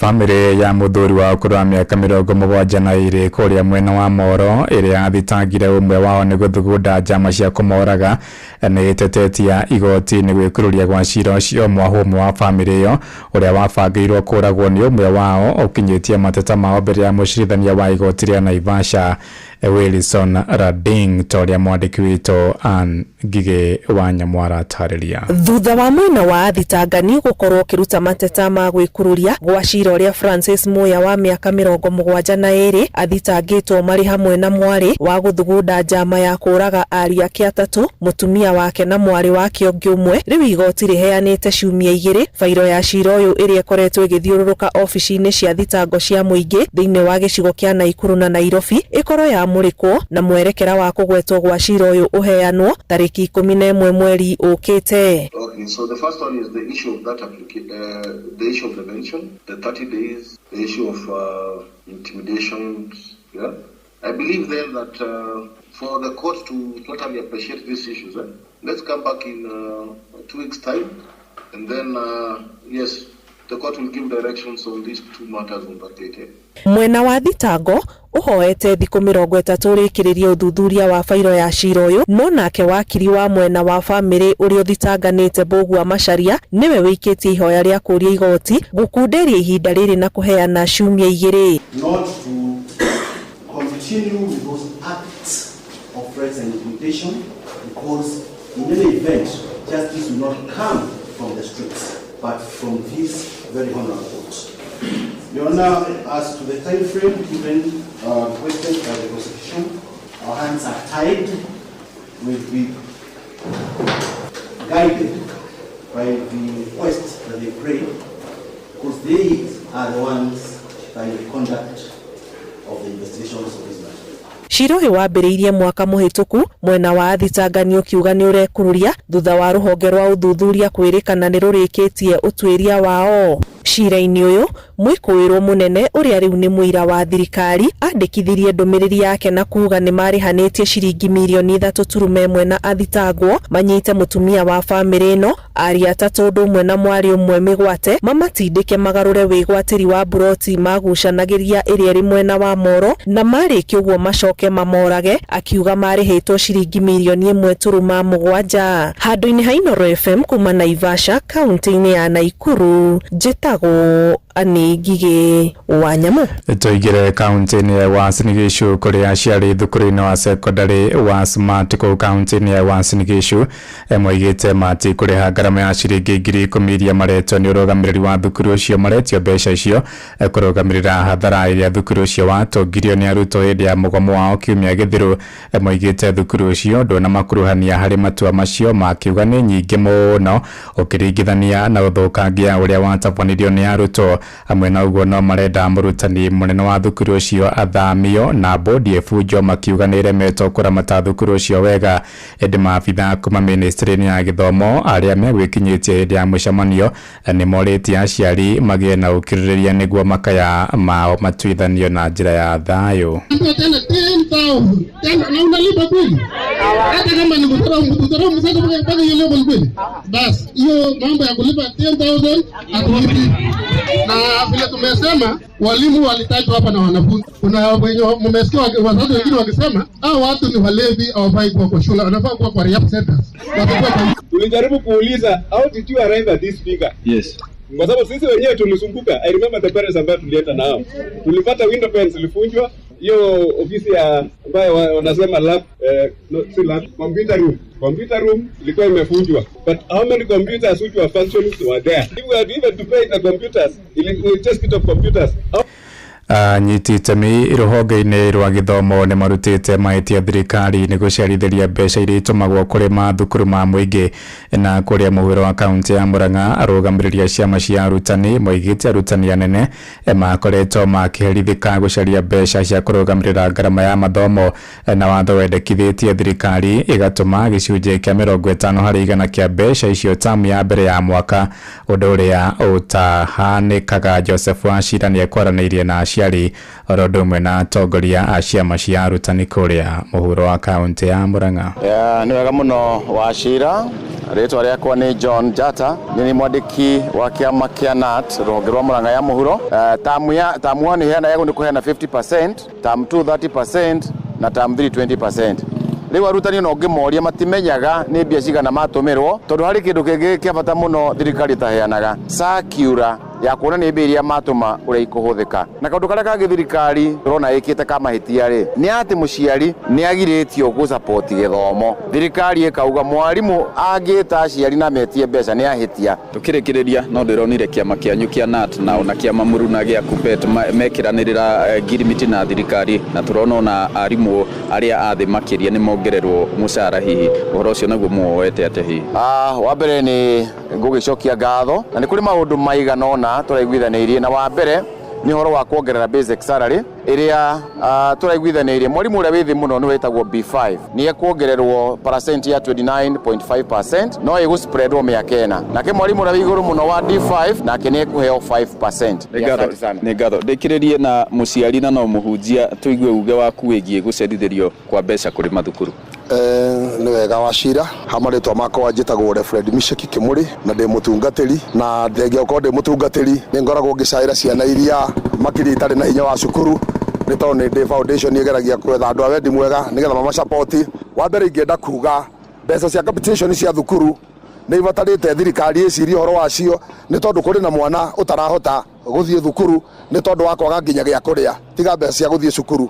Bamĩrĩ ya mũthuri wa ũkũrũ wa mĩaka 72 kũrĩa mwena wa Moro ĩrĩa yathitangire ũmwe wao nĩ gũthugunda njama cia kũmoraga nĩ ĩtetetia igoti nĩ gwĩkururia gwa cira ũcio. Mwahũ ũmwe wa bamĩrĩ ĩyo ũrĩa wabangĩirwo kũragwo nĩ ũmwe wao ũkinyĩtie mateta mao mbere ya mũcirithania wa igoti rĩa Naivasha Wilson Rading ta ũrĩa mwandĩki witũ Ann Ngigĩ wa Nyamũ aratarĩria. Thutha wa mwena wa athitangani gũkorwo ũkĩruta mateta ma gwĩkururia gwa cira ũrĩa Francis Muya wa mĩaka 72 athitangĩtwo marĩ hamwe na mwarĩ wa gũthugunda njama ya kũraga ariũ ake atatũ, mũtumia wake na mwarĩ wake ũngĩ ũmwe, rĩu igoti rĩheanĩte ciumia 2 bairo ya cira ũyũ ĩrĩa ĩkoretwo ĩgĩthiũrũrũka obici-inĩ cia thitango cia mũingĩ thĩinĩ wa gĩcigo kĩa Naikuru na Nairobi ĩkorwo yamũrĩkwo na mwerekera wa kũgwetwo gwa cira ũyũ ũheanwo tarĩki 11 mweri ũkĩte. Okay, so the first one is the issue of that the issue of the mention, the 30 days, the issue of intimidations. Yeah, I believe then that for the court to totally appreciate these issues, let's come back in 2 weeks' time, and then yes, the court will give directions on these two matters on that date. Mwena wa thitango ũhoete thikũ 30 ũrĩkĩrĩrie ũthuthuria wa bairo ya cira ũyũ, no nake wakiri wa mwena wa bamĩrĩ ũrĩa ũthitanganĩte Mbũgua Macharia nĩwe wĩikĩtie ihoya rĩa kũũria igoti gũkunderia ihinda rĩrĩ na kũheana ciumia 2. Not to continue with those acts of threats and intimidation, because in any event justice will not come from the streets but from this very honorable court. Your Honor, as to the time frame given requested by the prosecution, our hands are tied. We'll be guided by the request that they pray, because they are the ones that will conduct of the investigations of this matter. Cira ũyũ wambĩrĩirie mwaka mũhĩtũku mwena wa athitangani ũkiuga nĩ ũrekururia thutha wa rũhonge rwa ũthuthuria kwĩrĩkana nĩ rũrĩkĩtie ũtuĩria wao. Cira-inĩ ũyũ mwĩkũĩrwo mũnene ũrĩa rĩu nĩ mũira wa thirikari andĩkithirie ndũmĩrĩri yake na kuga nĩ marĩhanĩtie ciringi mirioni 3.1 na athitangwo manyite mũtumia wa bamĩrĩ ĩno, ariũ atatũ ũndũ ũmwe na mwarĩ ũmwe mĩgwate, mamatindĩke magarũre wĩgwatĩri wa mburoti magucanagĩria ĩrĩa ĩrĩ mwena wa Moro, na marĩkia ũguo macoke mamorage, akiuga marĩhĩtwo ciringi mirioni 1.7. Handũ-inĩ ha Inooro FM kuma Naivasha kaunti-inĩ ya Naikuru, njĩtagwo Ani Ngigĩ wa Nyamũ. Tũingĩre kaunti-inĩ ya Uasin Gishu kũrĩa aciari thukuru-inĩ wa secondary wa Smart kũu kaunti-inĩ ya Uasin Gishu moigĩte matikũrĩha ngarama ya ciringi 10,000 iria maretwo nĩ ũrũgamĩrĩri wa thukuru ũcio. Maretio mbeca icio kũrũgamĩrĩra hathara ĩrĩa thukuru ũcio watũngirio nĩ arutwo hĩndĩ ya mũgomo wao kiumia gĩthiru. Moigĩte thukuru ũcio ndũnamakuruhania harĩ matua macio, makiuga nĩ nyingĩ mũno ũkĩringithania na ũthũkangia ũrĩa watabanirio nĩ arutwo. Hamwe na ũguo no marenda mũrutani mũnene wa thukuru ũcio athamio na bodi ĩbunjwo, makiuga nĩ ĩremetwo kũramata thukuru ũcio wega. Ĩndĩ maabitha kuma ministry-inĩ ya gĩthomo arĩa megwĩkinyĩtie hĩndĩ ya mũcemanio nĩ morĩtie aciari magĩe na ũkirĩrĩria nĩguo makaya mao matuithanio na njĩra ya thayũ. Tena 10,000 tena na unalipa kweli, hata kama ni mtoto msako mpaka hiyo level kweli, basi hiyo mambo ya kulipa 10,000 hatulipi. Na vile tumesema walimu walitajwa hapa na wanafunzi. Kuna wenye mmesikia wazazi wengine wakisema hao watu ni walevi, hawafai kuwa kwa shule, wanafaa kuwa kwa rehab centers. Tulijaribu kuuliza how did you arrive at this figure? Yes. Kwa sababu sisi wenyewe tulisumbuka. I remember the parents ambao tulienda nao. Tulipata window panes zilifunjwa. Hiyo ofisi ya ambayo wanasema lab, no, si lab, computer room. Computer room ilikuwa imefunjwa. But how many computers which were functioning were there? If we had even to pay the computers, just bit of computers. Anyiti itemi rũhonge-inĩ rwa gĩthomo nĩ marutĩte mahĩtia thirikari nĩ gũcerithĩria mbeca iria itũmagwo kũrĩ mathukuru ma mũingĩ. Na kũrĩa mũhuro wa kaunti ya Murang'a, arũgamĩrĩri a ciama cia arutani moigĩte arutani anene makoretwo makĩherithĩka gũcaria mbeca cia kũrũgamĩrĩra ngarama ya mathomo, na watho wendekithĩtie thirikari ĩgatũma gĩcunjĩ kĩa 50 harĩ igana kĩa mbeca icio tamu ya mbere ya mwaka, ũndũ ũrĩa ũtahanĩkaga. Joseph Wachira nĩ ekwaranĩirie na aciari oro ũndũ ũmwe na atongoria a ciama cia arutani kũrĩa mũhuro wa kaunti ya Murang'a. Nĩ wega mũno Wachira, rĩtwa rĩakwa nĩ John Jata, nĩ mwandĩki wa kĩama kĩa KNUT rũhonge rwa Murang'a ya mũhuro. Tamu 1 ĩheanagwo nĩ kũheana 50%, tamu 2 30% na tamu 3 20%. Rĩu arutani ona ũngĩmoria matimenyaga nĩ mbia cigana matũmĩrwo, tondũ harĩ kĩndũ kĩngĩ kĩa bata mũno thirikari ĩtaheanaga, circular Ya kuonania mbia iria matũma ũrĩa ikũhũthĩka. Na kaũndũ karĩa kangĩ thirikari tũrona ĩkĩte ka mahĩtia rĩ, nĩ atĩ mũciari nĩ agirĩtio gũ-support gĩthomo. Thirikari ĩkauga mwarimũ angĩta aciari na metie mbeca nĩ ahĩtia. Tukĩrĩkĩrĩria no ndĩronire kĩama kĩanyu kĩa NAT na ona kĩama mũruna gĩa KUPPET mekĩranĩrĩra ngirimiti na thirikari, na tũrona ona arimũ arĩa a thĩ makĩria nĩ mongererwo mũcara. Hihi ũhoro ũcio naguo muoete atĩa hihi? Wa mbere nĩ ngũgĩcokia ngatho na nĩ kũrĩ maũndũ maigana ũna tũraiguithanĩirie, na wa mbere nĩ ũhoro wa kuongerera basic salary ĩrĩa tũraiguithanĩirie. Mwarimũ ũrĩa wĩ thĩ mũno nĩ wĩtagwo B5 nĩ ekuongererwo percent ya 29.5% no ĩgũ-spreadwo mĩaka 4, nake mwarimũ ũrĩa wĩ igũrũ mũno wa D5 nake nĩ ekũheo 5%. Nĩ ngatho. Ndĩkĩrĩrie na mũciari na no mũhunjia, tũigue uge waku wĩgiĩ gũcerithĩrio kwa mbeca kũrĩ mathukuru. Nĩ wega wa cira ha marĩtwa makwa njĩtagwo Reverend Misheki Kimuri na ndĩ mũtungatĩri, na thengia gũkorwo ndĩ mũtungatĩri nĩ ngoragwo ngĩcaĩra ciana iria makĩria itarĩ na hinya wa cukuru, nĩ tondũ nĩ ndĩ foundation ĩgeragia gwetha andũ a wendi mwega nĩgetha mamacapoti. Wa mbere ingĩenda kuga mbeca cia capitation cia thukuru nĩ ibatarĩte thirikari ĩcirie ũhoro wacio, nĩ tondũ kũrĩ na mwana ũtarahota gũthiĩ thukuru nĩ tondũ wa kwaga nginya gĩa kũrĩa, tiga mbeca cia gũthiĩ cukuru.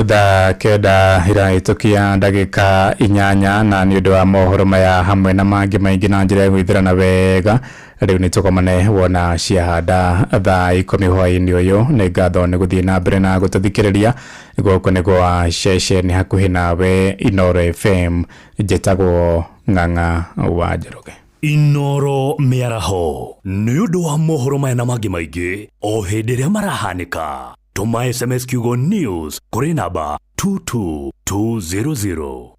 Thaa 9 irahĩtũkia ndagĩka 8, na nĩ ũndũ wa mohoro maya hamwe na mangĩ maingĩ na njĩra ya gwĩthĩrana wega, rĩu nĩ tũkomane wona ciahanda thaa 10 hwaĩ-inĩ ũyũ. Nĩ ngatho nĩ gũthiĩ na mbere na gũtũthikĩrĩria. Gũkũ nĩ gwa ceceni hakuhĩ nawe Inooro FM. Njĩtagwo Ng'ang'a wa Njoroge. Inooro mĩaraho nĩ ũndũ wa mohoro maya na mangĩ maingĩ o hĩndĩ ĩrĩa marahanĩka. Tũma SMS kiugo news kũrĩ namba 22200.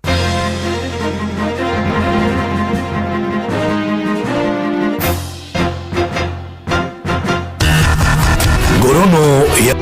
Ngorono ya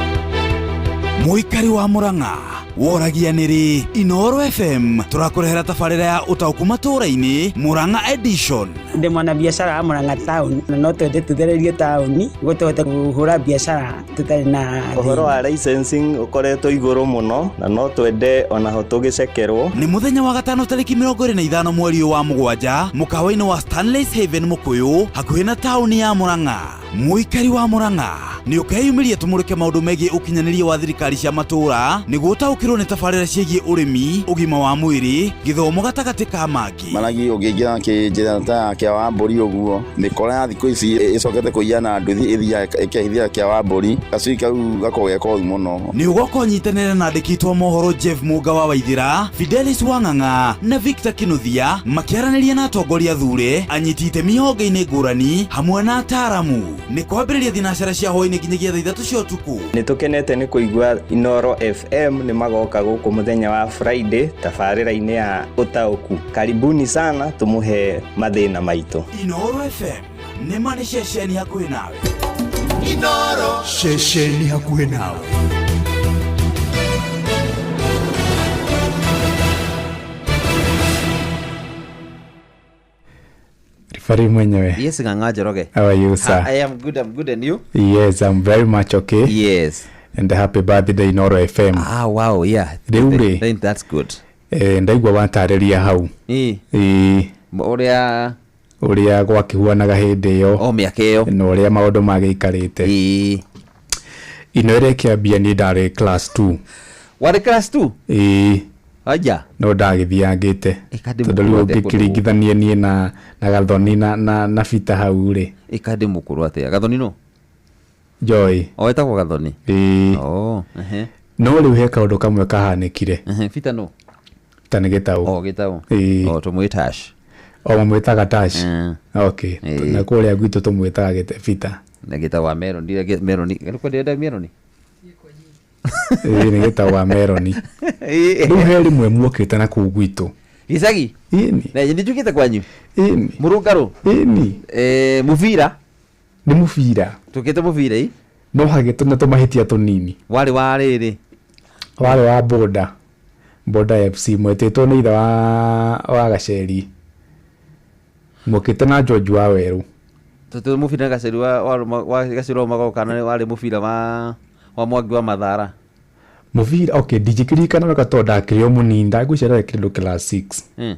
Mũikari wa Murang'a woragia nĩrĩ Inooro FM tũrakũrehera tabarĩra ya ũtaũku matũũra-inĩ Murang'a edition. Ndĩ mwana biacara wa Murang'a town na no twende tũthererie taũni nĩguo tũhote kũhũra biacara tũtarĩ na ũhoro wa licensing ũkoretwo igũrũ mũno na no twende onaho tũgĩcekerwo. Nĩ mũthenya wa gatano tarĩki 25 mweri ũyũ wa 7 mũkawa-inĩ wa Stanley's Haven Mũkũyũ hakuhĩ na taũni ya Murang'a. Mũikari wa Murang'a nĩ ũkeyumĩria tũmũrĩke maũndũ megiĩ ũkinyanĩria wa thirikari cia matũũra nĩguo ũtaũkĩrwo nĩ tabarĩra ciĩgiĩ ũrĩmi, ũgima wa mwĩrĩ, gĩthomo gatagatĩ ka mangĩ. Maragi ũngĩingĩra kĩnjĩra ta ya kĩa wa mbũri ũguo, mĩkora ya thikũ ici ĩcokete kũiya na nduthi ĩthiaga ĩkehithia kĩa wa mbũri, gacui kau gakoragwo ge koru mũno. Nĩ ũgoka ũnyitanĩre na andĩki a mohoro Jeff Mũnga wa Waithĩra, Fidelis Wang'ang'a na Victor Kinuthia makĩaranĩria na atongoria thure, anyiti itemi honge-inĩ ngũrani hamwe na ataaramu. Nĩ kwambĩrĩria thinacara cia hwaĩ-inĩ nginyagia thaa 3 cia ũtukũ. Nĩ tũkenete nĩ kũigua Inooro FM nĩ magoka gũkũ mũthenya wa Friday tabarĩra-inĩ ya ũtaũku. Karibuni sana tũmũhe mathĩna maitũ. Inooro FM nĩ ma nĩ ceceni hakuhĩ nawe. Inooro ceceni hakuhĩ nawe. Rifari mwenyewe. Yes, Ng'ang'a Njoroge. How are you, sir? I am good, I'm good, and you? Yes, I'm very much okay. Yes. And happy birthday Inooro FM. Ah, wow, yeah. Rĩu rĩ, That's good. Ndaigua watarĩria hau. Ĩ. Ũrĩa gwakĩhuanaga hĩndĩ ĩyo. O mĩaka ĩyo. Na ũrĩa maũndũ magĩikarĩte. Ĩ. Ino ĩrĩa ĩkĩambia niĩ ndarĩ class 2. Warĩ class 2? Ĩ. Aja. No ndagĩthiangĩte. Tondũ rĩu ũngĩkĩringithania niĩ na Gathoni na Bita hau rĩ. Ĩka ndĩ mũkũrũ atĩa? Gathoni no? Joy. O ĩtagwo Gathoni? Ĩĩ. Oh, ehe. No rĩu he kaũndũ kamwe kahanĩkire. Ehe, Bita no? Bita nĩ Gĩtaũ. O Gĩtaũ. Ĩĩ. O tũmwĩ Tash. O mamwĩtaga Tash. Okay. Na kũrĩa gwitũ tũmwĩtaga Bita. Na Gĩtaũ wa Meroni, Meroni. Nĩ Meroni? Ĩĩ nĩ Gĩtaũ wa Meroni. Rĩu he rĩmwe muokĩte na kũu gwitũ. Gĩcagi? Ĩni. Na nĩ njũkĩte kwanyu? Ĩni. Mũrũngarũ? Ĩni. Mũbira? Nĩ mũbira. Tũkĩte mũbira ĩ? No hagĩtũ na tũmahĩtia tũnini. Warĩ wa rĩrĩ? Warĩ wa Boda. Boda FC mwetĩtwo nĩ ithe wa Gaceri. Mwokĩte na George wa Werũ. Tũtũ mũbira Gaceri wa Gaceri wa Magoka kana warĩ mũbira wa Mwangi wa Mathara. Mũbira okay ndingĩkĩririkana wega tondũ ndakĩrĩ o mũnini, ndagwĩciria ndakĩrĩ kĩndũ class 6.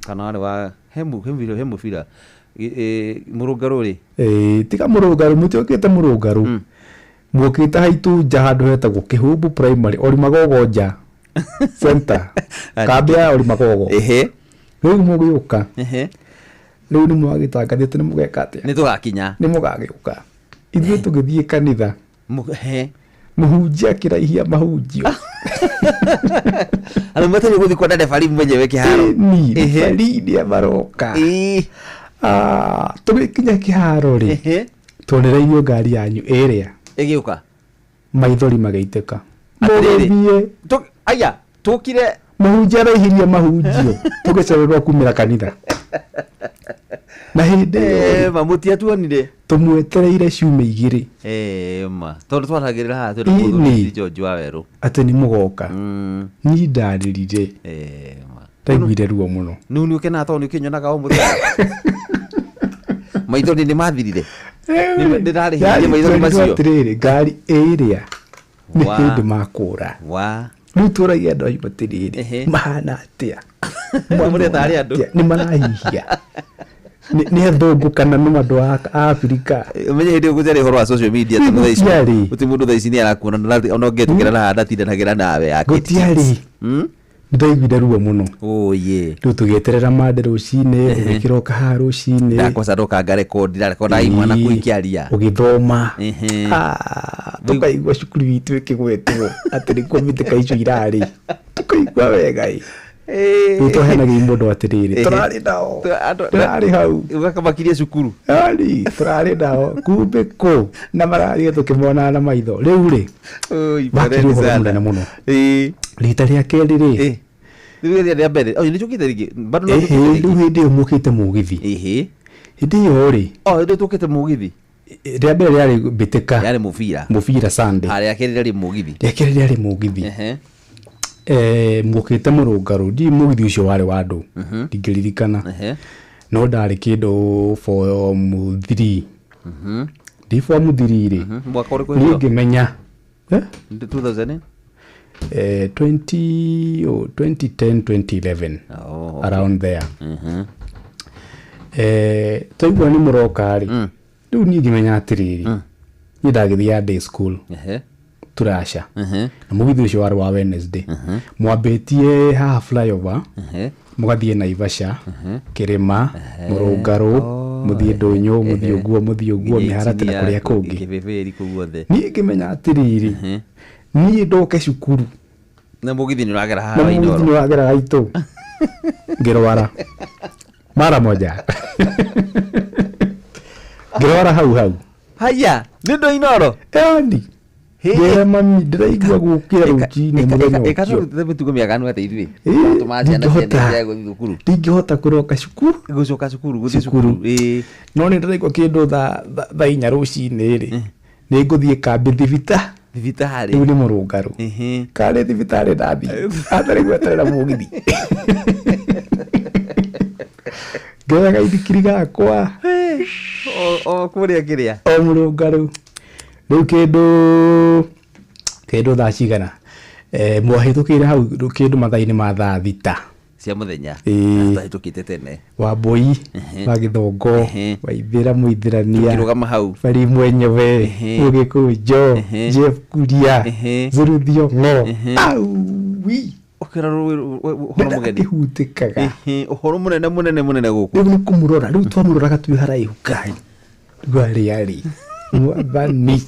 Kana warĩ wa he mũbira Mũrũngarũ rĩ? Ĩĩ, tiga mũrũngarũ, mũtiokĩte mũrũngarũ, mũkĩte haitũ nja handũ hetagwo Kĩhumbu Primary, Orimagogo nja center, kambĩ ya Orimagogo. Rĩu mũgĩũka, rĩu nĩ mwagĩtangathĩte nĩ mũgeka atĩa? Nĩ tũgakinya. Nĩ mũgagĩũka. Ithuĩ tũgĩthiĩ kanitha, mũhunjia akĩraihia mahunjio. Andũ matarĩ gũthiĩ kuona referee mwenyewe kĩharo. Ni referee nĩ maroka. Ah, tũgĩkinya kĩharo rĩ, tuonereirio ngari yanyu ĩrĩa ĩgĩũka, maithori magĩitĩka. Atĩrĩrĩ. Mũgĩthiĩ. Aya tũkire. Mũhunjia araihirie mahunjio, tũgĩcererwo kumĩra kanitha, na hĩndĩ ĩyo Ma mũtiatuonire. Tũmwetereire ciumia 2. Ma tondũ twaragĩrĩra haha twĩna Ĩĩ, mũthuri nĩ. George wa Werũ. Atĩ nĩ mũgoka. Niĩ ndarĩrire, ndaiguire ruo mũno. Nĩu nĩ ũkenaga tondũ nĩ ũkĩnyonaga o mũthenya? Maithori nĩ mathirire. Nĩ ndarĩhirie maithori macio. Atĩrĩrĩ, ngari ĩrĩa nĩ Wa. hĩndĩ makũra. Wa. Rĩu tũragia andũ acio atĩrĩrĩ, mahana atĩa? Mũrĩa tarĩ andũ. Nĩ marahihia? Nĩ athũngũ kana nĩ andũ a Abirika? Ũmenye hĩndĩ ĩyo gũtiarĩ ũhoro wa social media tondũ thaa ici Gũtiarĩ. gũtirĩ mũndũ thaa ici nĩ arakuona na ona ũngĩtũkĩra na haha ndatindanagĩra nawe ya Gũtiarĩ. Nĩ ndaiguire ruo mũno. Oye. Rĩu tũgĩeterera mande rũcinĩ, ũgĩkĩroka haha rũcinĩ. Ndakwaca ndoka ngarekondi, ndarekonda imwana kũu ikĩaria. Ũgĩthoma. Ah, tũkaigua cukuru itũ ĩkĩgwetwo atĩ nĩkuo mĩtĩka icio irarĩ, tũkaigua wega ĩ. Rĩu twahenagia mũndũ atĩrĩrĩ, tũrarĩ nao, tũrarĩ hau. Ũgakamakirie cukuru. Ari tũrarĩ nao kumbe kũ na mararĩ tũkĩmonaga na maitho. Rĩu rĩ, wakĩrĩ ũhoro mũnene mũno rita rĩa kerĩ rĩ. Rĩu rĩrĩa rĩa mbere, nĩ njũkĩte rĩngĩ bado no Ĩhĩ, njũkĩte rĩu rĩngĩ. Hĩndĩ ĩyo mũkĩte mũgithi. Hĩndĩ ĩyo rĩ, O hĩndĩ tũkĩte mũgithi. Rĩa mbere rĩarĩ mbĩtĩka. Yarĩ mũbira. Mũbira Sunday. Rĩa kerĩ rĩarĩ mũgithi. Rĩa kerĩ rĩarĩ mũgithi. Mũkĩte mũrũngarũ, ndiũĩ mũgithi ũcio warĩ wa andũ, ndingĩririkana, no ndarĩ kĩndũ form 3. Ndi form 3 rĩ, Mwaka ũrĩkũ niĩ hĩndĩ ĩyo? ngĩmenya 2000? 20, oh, 2010, 2011, Oh, okay. around there. Twaigua nĩ mũroka rĩ, rĩu niĩ ngĩmenya atĩrĩrĩ, niĩ ndagĩthiaga day school Turasha, na mũgithi ũcio warĩ wa Wednesday. Mwambĩtie haha flyover, mũgathiĩ Naivasha, kĩrĩma, mũrũngarũ, mũthiĩ ndũnyũ, mũthiĩ ũguo, mũthiĩ ũguo, mĩharatĩ na kũrĩa kũngĩ. Kĩbĩbĩri kũu guothe. Niĩ ngĩmenya atĩrĩrĩ, niĩ ndoke cukuru na mũgithi nĩ ũragera na haha mũgithi Inooro. nĩ wagera gaitũ, ngĩrwara mara moja, ngĩrwara hau hau. Haya, nĩ ndũ Inooro. Yani ngĩra mami ndĩraigua gũkĩra rũcinĩ mũthenya ũcio. Ĩka mĩtugo mĩaganu atĩ ithuĩ Ĩĩ, tũmaga ciana ndingĩhota. ciene gũthiĩ thukuru. Ndingĩhota kũroka cukuru. Gũcoka cukuru, gũthiĩ cukuru. Ĩĩ. No nĩ ndĩraigua kĩndũ thaa 4 rũcinĩ rĩ, nĩ ngũthiĩ kambĩ thibita. Thibitarĩ. Rĩu nĩ mũrũngarũ karĩ thibitarĩ, ndathiĩ atarĩ gweterera mũgithi, ngĩoya gaithikiri gakwa. O kũrĩa kĩrĩa. O mũrũngarũ. Rĩu kĩndũ thaa cigana, mwahĩtũkĩire hau kĩndũ mathaa-inĩ ma thaa 6 cia mũthenya. Ĩĩ. Twahĩtũkĩte tene. Wambũi wa Gĩthongo, Waithĩra Mũithĩrania, Tũkĩrũgama hau. Bari Mwenyewe, Mũgĩkũnjo, Jeff Kuria, Zuruthio Ng'o, aui. Ũkĩra ũhoro mũgeni. Ndakĩhutĩkaga. Ũhoro mũnene mũnene mũnene gũkũ. Rĩu nĩ kũmũrora, rĩu twamũroraga twĩ haraihu, Ngai, rĩu arĩa rĩ mwathani.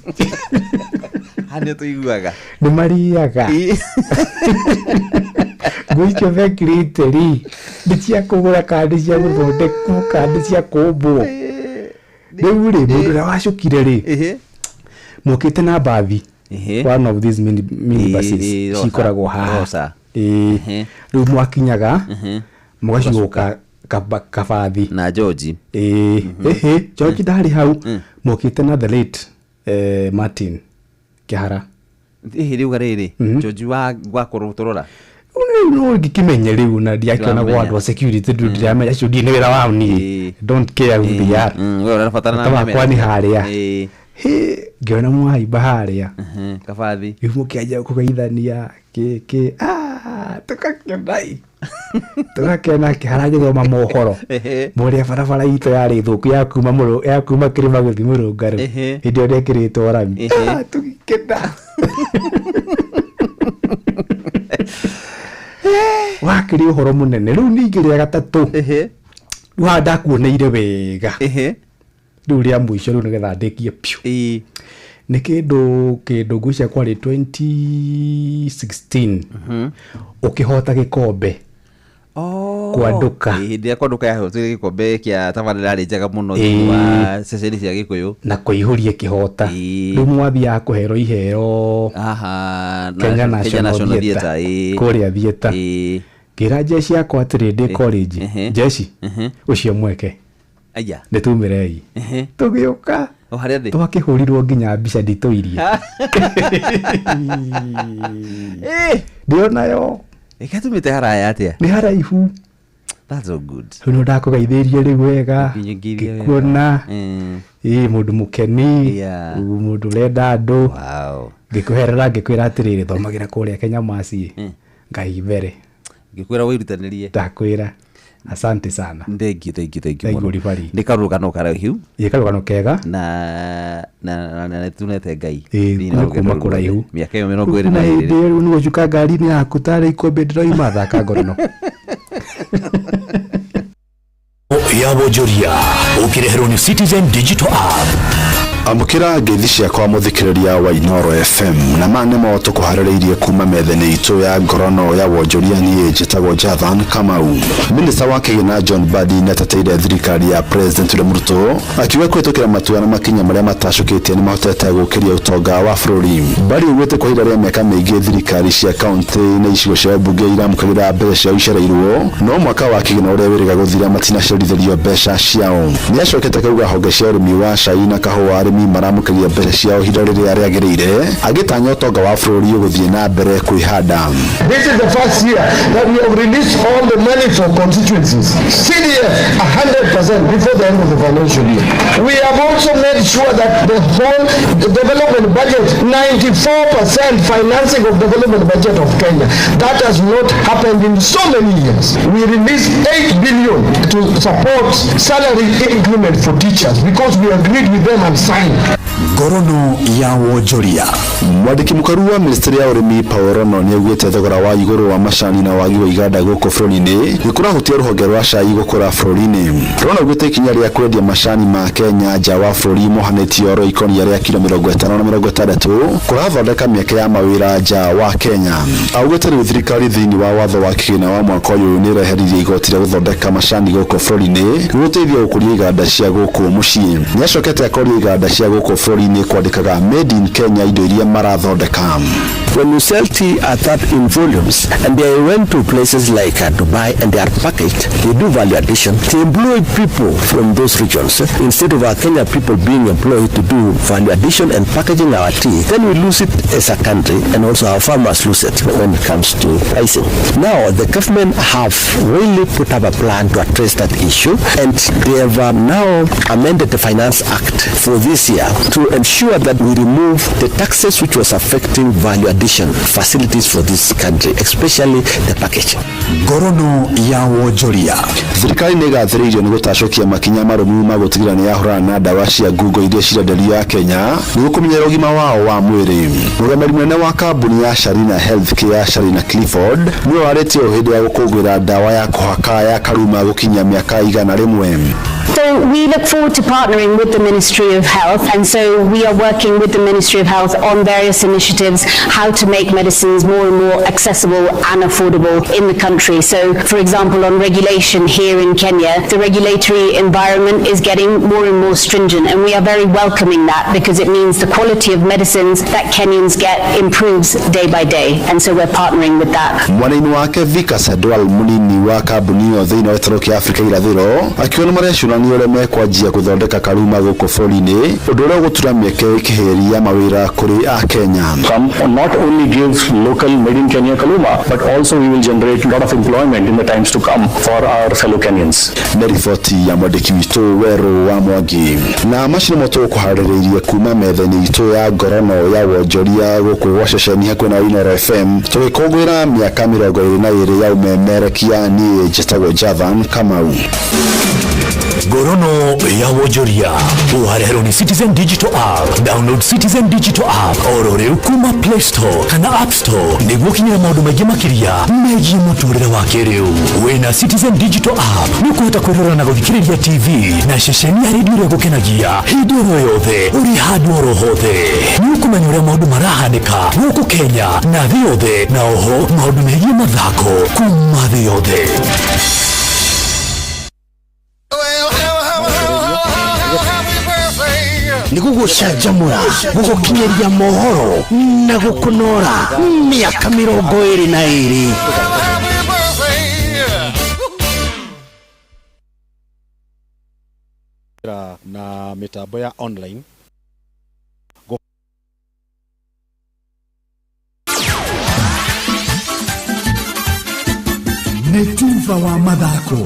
Haha nĩ tũiguaga. Nĩ marĩaga nguo icio mekĩrĩte rĩ, nĩ cia kũgũra kana nĩ cia gũthondekwo kana nĩ cia kũmbwo? Rĩu rĩ, mũndũ ũrĩa wacukire rĩ, mokĩte na mbathi, one of these mini buses Ĩĩ, cikoragwo haha. Rosa. Ĩĩ. Rĩu mwakinyaga mũgacuka kabathi na George. Ĩĩ, ĩhĩ, George ndarĩ hau, mokĩte na the late Martin Kĩhara. Ĩhĩ, rĩu rĩrĩ George wa gwakorwo tũrora. Rĩu no ngĩkĩmenye rĩu na ndiakĩonagwo. Ndiramenya. Andũ a security rĩu ndiramenya acio, ndirĩ nĩ wĩra wao niĩ, don't care who they are. We ũrabatara na Bata wakwa nĩ harĩa. Ĩĩ. Hĩ, ngĩona mwahaimba harĩa. Kabathi. Rĩu mũkĩanjia kũgeithania kĩkĩ. Tũgakena tũgakena haragĩthoma mohoro mũrĩa barabara itũ yarĩ thũku ya kuma mũrũ ya kuma kĩrĩma gũthiĩ mũrũngarũ hĩndĩ ĩyo ndekĩrĩtwo rami. Ah, tũgĩkena wakĩrĩ ũhoro mũnene. Rĩu ningĩ rĩa gatatũ, rĩu haha ndakuoneire wega, rĩu rĩa mũico rĩu nĩgetha ndĩkie piũ, nĩ kĩndũ ngwĩciria kwarĩ 2016 ũkĩhota gĩkombe Kwanduka. Hĩndĩ ĩrĩa Kwanduka yahotire gĩkombe kĩa tabarĩra yarĩ njega mũno thĩinĩ wa ceceni cia Gĩkũyũ. Na kũihũria kĩhota, rĩu mwathiaga kũherwo iheo Kenya Kenya National Theatre kũrĩa theatre. Ngĩra jeshi yakwa atĩrĩ, ndĩ college, jeshi ũcio mweke Aya. Nĩ tumĩrei tũgĩũka. O harĩa thĩ. Twakĩhũrirwo nginya mbica nditũirie ndĩonayo. Ĩgatumĩte haraya atĩa? Nĩ haraihu. That's so good. Rĩu no ndakũgeithĩirie rĩu wega. Ngĩirie wega. Ngĩkuona ĩ mũndũ mũkeni, mũndũ ũrenda andũ. Ngĩkũherera, ngĩkwĩra atĩrĩrĩ, thomagĩra kũrĩa Kenya Maci, Ngai mbere. Ngĩkwĩra wĩrutanĩrie. Ndakwĩra asante sana. Thank you, thank you, thank you Thank you, mũno. Ribari. Nĩ karũgano karaihu. Ĩ karũgano kega. Na nĩtunete Ngai Ĩ, thĩinĩ wa nĩ kuma rũgendo rũu kũraihu. ruothe. Mĩaka ĩyo mĩrongo ĩrĩ na na hĩndĩ ĩrĩ. ĩyo rĩu nĩgũcuka ngari-inĩ yaku tarĩ ikũmbĩ ndĩroima thaka ngorono. Ya wonjoria ũkĩreherwo nĩ Citizen Digital App. Amũkĩra ngeithi ciakwa mũthikĩrĩria wa Inoro FM, na ma nĩmo tũkũharĩrĩirie kuma metha-inĩ itũ ya ngorono ya wonjoria. Niĩ njĩtagwo Jathan Kamau. Minista wa kĩgĩna John Mbadi nĩateteire thirikari ya President William Ruto, akiuga kũhĩtũkĩra matua na makinya marĩa matacũkĩtie nĩmahotete gũkĩria ũtonga wa bũrũri. Mbadi augĩte kwa ihinda rĩa mĩaka mĩingĩ thirikari cia kaunti na icigo cia mbunge iramũkagĩra mbeca ciao icereirwo, no mwaka wa kĩgĩna ũrĩa wĩrĩga gũthira matinacerithĩrio mbeca ciao. Nĩacokete akauga honge cia ũrĩmi wa cai na kahũa arĩmi maramũkĩria mbeca ciao ihinda rĩrĩa rĩagĩrĩire, agĩtanya ũtonga wa bũrũri ũgũthiĩ na mbere kwĩhanda. This is the first year that we have released all the money for constituencies. CDF 100% before the end of the financial year. We have also made sure that the whole development budget, 94% financing of development budget of Kenya. That has not happened in so many years. We released 8 billion to support salary increment for teachers because we agreed with them and signed. Ngorono ya wonjoria. Mwandĩki mũkaru wa ministry ya ũrĩmi Paul Rono nĩaugĩte thogora wa igũrũ wa macani na wagi wa iganda gũkũ bũrũri-inĩ nĩkũrahutia rũhonge rwa cai gũkũra bũrũri-inĩ. Rono augĩte ikinya rĩa kwendia macani ma Kenya nja wa bũrũri mohanĩtio ro ikonia rĩa kiro 50 na 60 kũrathondeka mĩeke ya mawĩra nja wa Kenya. Augĩte rĩu thirikari thĩinĩ wa watho wa kĩgĩna wa mwaka ũyũ nĩĩreheririe igoti rĩa gũthondeka macani gũkũ bũrũri-inĩ gũteithia gũkũria iganda cia gũkũ mũciĩ. Nĩacokete akoria iganda cia gũkũ bũrũri-inĩ kwandĩkaga made in Kenya indo iria marathondeka. When you sell tea at that in volumes and they went to places like Dubai and they are packaged, they do value addition. They employ people from those regions. Instead of our Kenya people being employed to do value addition and packaging our tea, then we lose it as a country, and also our farmers lose it when it comes to pricing. Now, the government have really put up a plan to address that issue, and they have now amended the Finance Act for this year to ensure that we remove the taxes which was affecting value addition facilities for this country, especially the package. Ngorono ya wonjoria. Thirikari nĩ ĩgathĩrĩirio nĩ gũtacũkia makinya marũmu ma gũtigĩrĩra nĩ yahũrana na ndawa cia ngungo iria cirenderio ya Kenya nĩguo kũmenyerera ũgima wao wa mwĩrĩ. Mũrũgamĩrĩri mũnene wa kambuni ya Sharina Healthcare Sharina Clifford nĩwe warĩtie ũũ hĩndĩ ya gũkũngũĩra ndawa ya kũhaka ya Karuma gũkinyia mĩaka 100. So we look forward to partnering with the Ministry of Health, and so we are working with the Ministry of Health on various initiatives how to make medicines more and more accessible and affordable in the country. So, for example, on regulation here in Kenya, the regulatory environment is getting more and more stringent, and we are very welcoming that because it means the quality of medicines that Kenyans get improves day by day, and so we're partnering with that. Mwena-inĩ wake Vikas Adwal, mũnini wa kambuni ĩyo thĩinĩ wa gĩtarũ kĩa Afrika irathĩro, akiuga nĩ marecũrania makĩonania ũrĩa mekwanjia gũthondeka karuma gũkũ bũrũri-inĩ, ũndũ ũrĩa ũgũtura mĩeke ĩkĩhĩrĩria mawĩra kũrĩ Akenya. Not only give local made in Kenya Kaluma, but also we will generate a lot of employment in the times to come for our fellow Kenyans. Nĩ riboti ya mwandĩki witũ Werũ wa Mwangi. Na macio nĩmo tũgũkũharĩrĩirie kuma metha-inĩ itũ ya ngorono ya wonjoria gũkũ gwa ceceni hakuhĩ na Inooro FM, tũgĩkũngũĩra mĩaka 22 ya ũmemerekia. Niĩ njĩtagwo Jathan Kamau. Ngorono ya wonjoria ũhareherwo nĩ Citizen Digital App. Download Citizen Digital App oro rĩu kuma Play Store kana App Store nĩguo kinyĩra maũndũ maingĩ makĩria megiĩ mũtũrĩre wa kĩrĩu. Wĩna Citizen Digital App nĩ ũkũhota kwĩrorera na gũthikĩrĩria TV na ceceni ya redio ĩrĩa ĩgũkenagia hĩndĩ oro yothe ũrĩ handũ oro hothe. Nĩ ũkũmenya ũrĩa maũndũ marahanĩka gũkũ Kenya na thĩ yothe, na oho maũndũ megiĩ mathako kuma thĩ yothe. Nĩ gũgũcanjamũra, gũgũkinyĩria mohoro na gũkũnora mĩaka 22. Na mĩtambo ya online. Nĩ tuba wa mathako.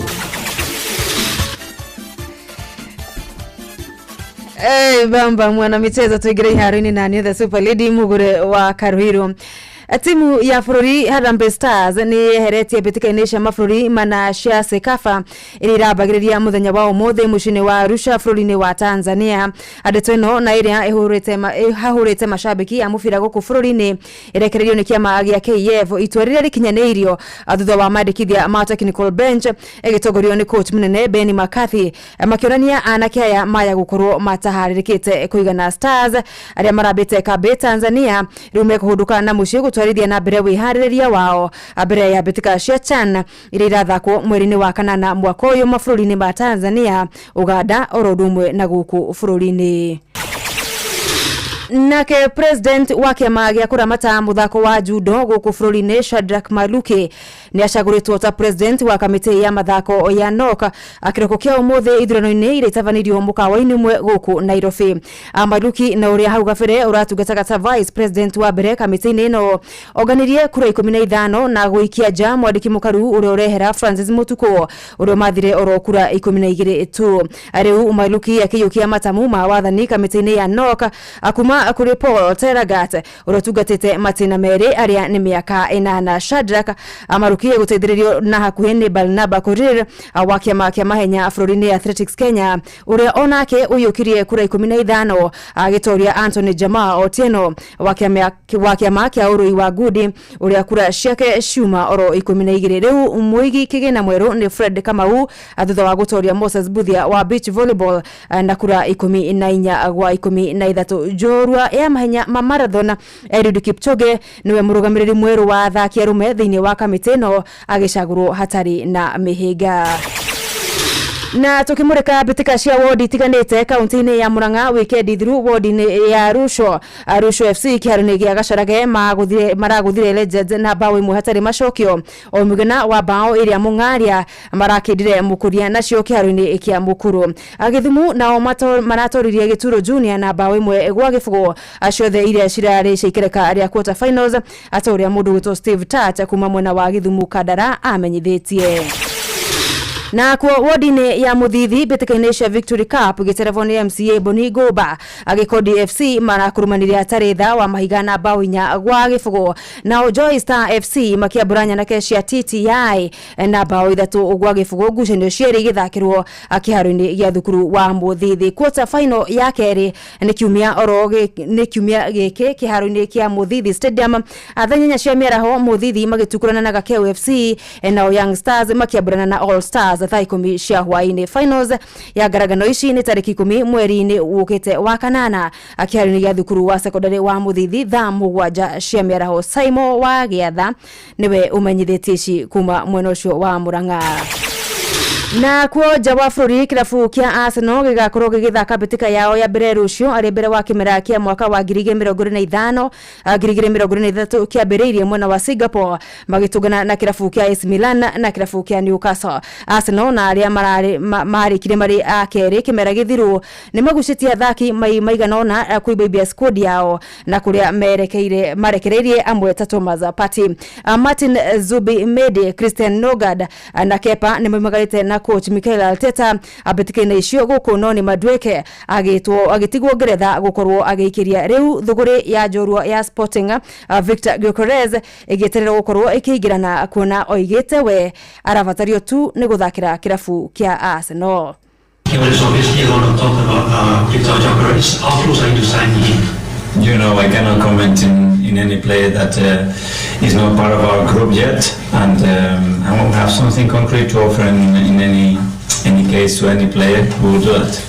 Hey, bamba mwana michezo, tuingire iharo-inĩ na niĩ the super lady Mugure wa Karuiru. Timu ya bũrũri Harambee Stars nĩ yeheretie mbĩtĩka-inĩ cia mabũrũri mana cia CECAFA ĩrĩa ĩrambagĩrĩria mũthenya wa ũmũthĩ mũciĩ-inĩ wa Arusha bũrũri-inĩ wa Tanzania. Ndeto ĩno na ĩrĩa ĩhahũrĩte mashabiki a mũbira gũkũ bũrũri-inĩ ĩrekereirio nĩ kĩama gĩa KF, itua rĩrĩa rĩkinyanĩirio thutha wa mandĩkithia ma technical bench ĩgĩtongorio nĩ coach mũnene Benni McCarthy, makĩonania anake aya maya gũkorwo mataharĩrĩkĩte kũigana. Stars arĩa marambĩte kambĩ Tanzania rĩu mekũhũndũka na mũciĩ gũtwarithia na mbere wĩharĩrĩria wao mbere ya mbĩtĩka cia CHAN iria irathakwo mweri-inĩ wa kanana mwaka ũyũ mabũrũri-inĩ ma Tanzania, Uganda oro ũndũ ũmwe na gũkũ bũrũri-inĩ. Nake president wa kĩama gĩa kũramata mũthako wa judo gũkũ bũrũri-inĩ Shadrack Maluke nĩ acagũrĩtwo ta president wa kamĩtĩ ya mathako ya NOC kĩroko kĩa ũmũthĩ ithurano-inĩ iria itabanĩirio mũkawa-inĩ ũmwe gũkũ Nairobi. Maluki na ũrĩa hau gabere ũratungataga ta vice president wa mbere kamĩtĩ-inĩ ĩno onganirie kura 15 na gũikia nja mwandĩki mũkaru ũrĩa ũrehera Francis Mutuku ũrĩa mathire oro kura 12 tu. Rĩu Maluki akĩiyũkia matamu ma wathani kamĩtĩ-inĩ ya NOC kuma kũrĩ Paul Teragat ũrĩa ũtungatĩte matĩna merĩ arĩa nĩ mĩaka 8. Shadrack Maluki gũteithĩrĩrio na hakuhĩ nĩ Barnaba Korir wa kĩama kĩa mahenya bũrũri-inĩ Athletics Kenya ũrĩa onake ũiyũkirie kura 15 agĩtoria Anthony Jamaa Otieno wa kĩama kĩa ũrũi wa ngundi ũrĩa kura ciake ciuma oro 12. Rĩu mũigi kĩgĩna mwerũ nĩ Fred Kamau thutha wa gũtoria Moses Buthia wa beach volleyball na kura 14 gwa 13. Njorua ya mahenya ma marathon Eliud Kipchoge niwe mũrũgamĩrĩri mwerũ wa athaki arũme thĩinĩ wa kamĩtĩ ĩno agĩcagũrwo hatarĩ na mĩhĩnga. Na tukimurika mbĩtĩka cia wodi itiganĩte kaunti-inĩ ya Murang'a wikendi thiru wodi-inĩ ya Arusho, Arusho FC kĩharo-inĩ gĩa Gacarage maragũthire Legends na bao 1 hatarĩ macokio o mũigana wa bao ĩrĩa Mũng'aria marakĩndire Mũkũria nacio kĩharo-inĩ kĩa Mũkuru. Gĩthumu nao maratoririe Gĩturo Junior na bao 1 gwa gĩbũgũ ciothe iria cirarĩ cia ikereka rĩa quarter finals ata ũrĩa mũndũ gwĩtwo Steve Tata kuma mwena wa Gĩthumu Kandara amenyithĩtie. Na kuo wodi-inĩ ya Mũthithi mbĩtĩka-inĩ cia Victory Cup gĩterevwo nĩ MCA Boni Ngũmba Gĩkondi FC marakurumanire hatarĩ tha wa mahiga na bao 4 gwa gĩbũgũ, nao Joy Star FC makĩambũra nyanake cia TTI na bao 3 gwa gĩbũgũ ngucanio cierĩ igĩthakĩrwo kĩharo-inĩ gĩa thukuru wa Mũthithi. Quarter final ya kerĩ nĩ kiumia gĩkĩ kĩharo-inĩ kĩa Mũthithi Stadium thaa 8 cia mĩaraho Mũthithi magĩtukurana na Gakeu FC nao Young Stars makĩambũrana na All Stars thaa 10 cia hwaĩ-inĩ. Finals ya ngaragano ici nĩ tarĩki 10 mweri-inĩ ũkĩte wa kanana kĩharo-inĩ gĩa thukuru wa sekondari wa Mũthithi thaa 7 cia mĩaraho. Simon wa Gĩatha nĩwe ũmenyithĩtie ici kuma mwena ũcio wa Murang'a. Na kuo nja wa bũrũri, kĩrabu kĩa Arsenal gĩgakorwo gĩgĩthaka mbĩtĩka yao ya mbere rũciũ arĩ mbere wa kĩmera kĩa mwaka wa 2025 2026 kĩambĩrĩirie mwena wa Singapore, magĩtũngana na kĩrabu kĩa AC Milan na kĩrabu kĩa Newcastle. Arsenal na arĩa marĩkire marĩ a kerĩ kĩmera gĩthiru nĩ magucĩtie athaki maigana ũna kũimbaimbia squad yao, na kũrĩa merekeire marekereirie amwe ta Thomas Partey, Martin Zubimendi, Christian Nogard na Kepa nĩ maumagarĩte na coach Mikel Arteta mbĩtĩka-inĩ icio gũkũ. Noni Madueke agĩtwo agĩtigwo Ngeretha gũkorwo agĩikĩria rĩu thũgũrĩ ya njorua ya Sporting Victor Gyökeres ĩgĩetererwo gũkorwo ĩkĩingĩrana, kuona oigĩte we arabatario tu nĩ gũthakĩra kĩrabu kĩa Arsenal. There is obviously a lot of talk about Victor Gyökeres. How close are you to signing him? I cannot comment in any player that is not part of our group yet, and I won't have something concrete to offer in any case to any player. We will do that.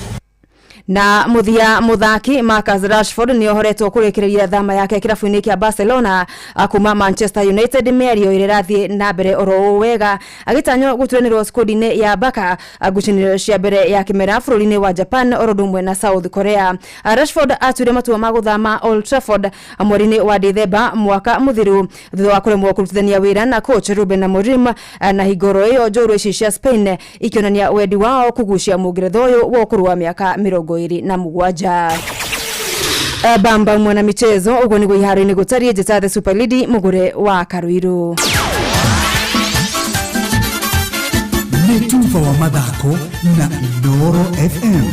Na muthia, muthaki Marcus Rashford ni ohoretwo kurikireria thama yake kirabu-inĩ kĩa Barcelona kuma Manchester United, mĩario ĩrĩa ĩrathiĩ na mbere oro ũũ wega, agĩtanywo gũturanĩrwo squad-inĩ ya Barca ngucanio cia mbere ya kĩmera bũrũri-inĩ wa Japan oro ũndũ ũmwe na South Korea. Rashford atuire matua ma gũthama Old Trafford mweri-inĩ wa Dithemba mwaka mũthiru thutha wa kũremwo kũrutithania wĩra na coach Ruben Amorim, na hingoro ĩyo njorua ici cia Spain ikĩonania wendi wao kũgucia mũngeretha ũyũ wa ũkũrũ wa mĩaka 27. Bamba mwana michezo, ũguo nĩguo iharo-inĩ gũtariĩ. Njĩta the Super Lady mũgũre wa Karuiru. Nĩ tuba wa mathako na Inooro FM.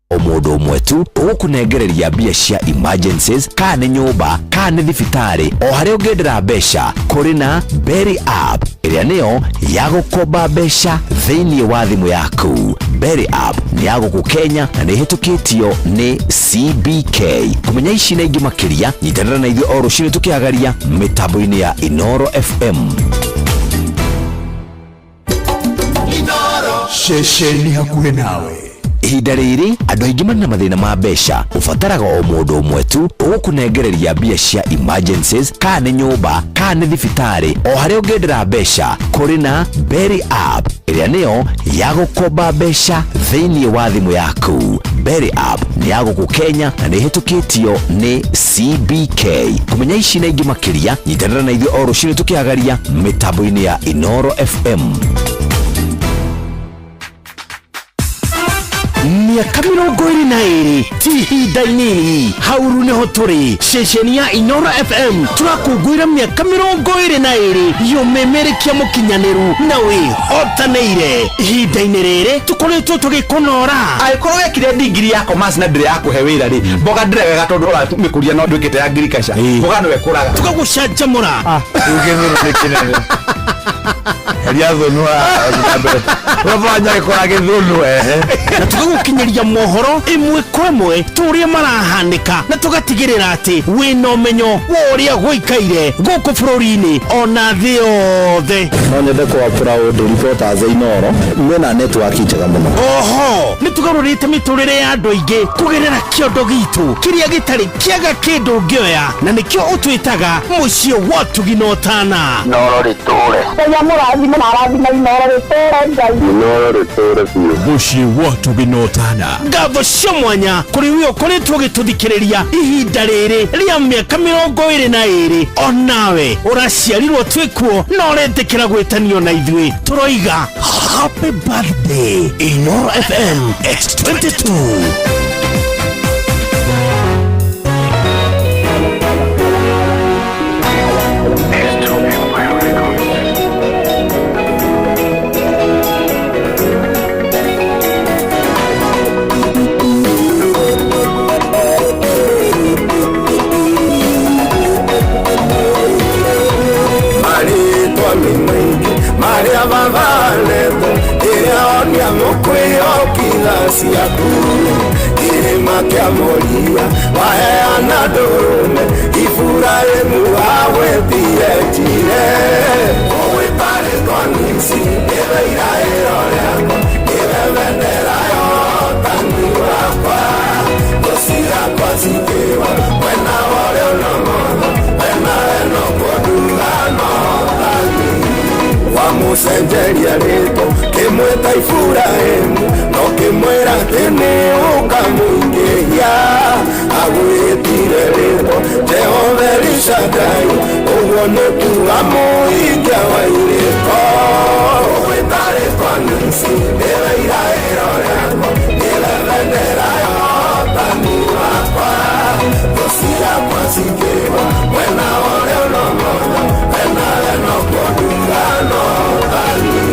O mũndũ ũmwe tu ũgũkũnengereria mbia cia emergencies, kana nĩ nyũmba kana nĩ thibitarĩ, o harĩa ũngĩendera mbeca, kũrĩ na Berry App ĩrĩa nĩyo ya gũkomba mbeca thĩinĩ wa thimũ yaku. Berry App nĩ ya gũkũ Kenya na nĩ ĩhĩtũkĩtio nĩ CBK. Kũmenya ici na ingĩ makĩria, nyitanĩra na ithuĩ o rũcinĩ tũkĩhagaria mĩtambo-inĩ ya Inooro FM. Ceceni hakuhĩ nawe. Ihinda rĩrĩ andũ aingĩ marĩ na mathĩna ma mbeca, ũbataraga o mũndũ ũmwe tu ũgũkũnengereria mbia cia emergencies, kana nĩ nyũmba kana nĩ thibitarĩ, o harĩa ũngĩendera mbeca, kũrĩ na Berry App ĩrĩa nĩyo ya gũkomba mbeca thĩinĩ wa thimũ yaku. Berry App nĩ ya gũkũ Kenya na nĩ ĩhĩtũkĩtio nĩ CBK. Kũmenya ici na ingĩ makĩria, nyitanĩra na ithuĩ o rũcinĩ tũkĩhagaria mĩtambo-inĩ ya Inooro FM. Mĩaka 22 ti ihinda inini, hauru nĩho tũrĩ. Ceceni ya Inoro FM tũrakũngũĩra mĩaka 22 yũmĩmĩrĩkia mũkinyanĩru na wĩhotanĩire. Ihinda-inĩ rĩrĩ tũkoretwo tũgĩkũnora. Angĩkorwo wekire ndigiri ya commerce na ndĩrĩ yakũhe wĩra rĩ, mboga ndĩregaga tondũ ũramĩkũria no ndwĩkĩte ya agriculture, mboga no ĩkũraga. Tũgagũcanjamũra. Gĩthũnũ nĩ kĩnene, heria thũnũ na mbere ũrabanya gĩkũra gĩthũnũ ehe. Na tũgagũkinyĩria mohoro ĩmwe kwa ĩmwe tũrĩa marahanĩka, na tũgatigĩrĩra atĩ wĩna ũmenyo wa ũrĩa gũikaire gũkũ bũrũri-inĩ ona thĩ yothe. No nyende kwa proud reporters a Inooro mena network njega mũno. Oho nĩ tũgarũrĩte mĩtũrĩre ya andũ aingĩ kũgerera kĩondo gitũ kĩrĩa gĩtarĩ kĩaga kĩndũ ũngĩoya, na nĩkĩo ũtwĩtaga mũciĩ wa tugi na ũtana. Inooro rĩtũre. Ngai amũrathime na arathime Inooro rĩtũre Ngai. Inooro rĩtũre biũ. Mũciĩ wa tugi na ũtana. Ngatho cia mwanya kũrĩ we ũkoretwo ũgĩtũthikĩrĩria ihinda rĩrĩ rĩa mĩaka 22. Onawe ũraciarirwo twĩkuo na ũretĩkĩra gwĩtanio na ithuĩ, tũroiga happy birthday Inooro FM X22. Marĩtwa nĩ maingĩ marĩa babanetwo ĩrĩa onia mũkwĩyokitha ciaku kĩrĩma kĩa Moria waheana ndũrũme Iburahĩmu agwĩtire njire ũgwĩta rĩtwa nisi nĩwe iraĩro rĩakwa nĩwe bendera yotani wakwa gũciakwa cikĩwa mwena wa ũrĩo na motho mwena eno kũnduga. Atĩ nĩ ũkamũingĩhia agwĩtire rĩtwa Jehova Elishadai ũguo nĩ kuga mũhingia wa irĩko ũgwĩta rĩtwa Nisi nĩwe iraĩro rĩakwa nĩwe bendera ya ũhotani wakwa thũ ciakwa cikĩgwa mwena ũrĩa ũnogoga wena wenokuo ndugano ũtani.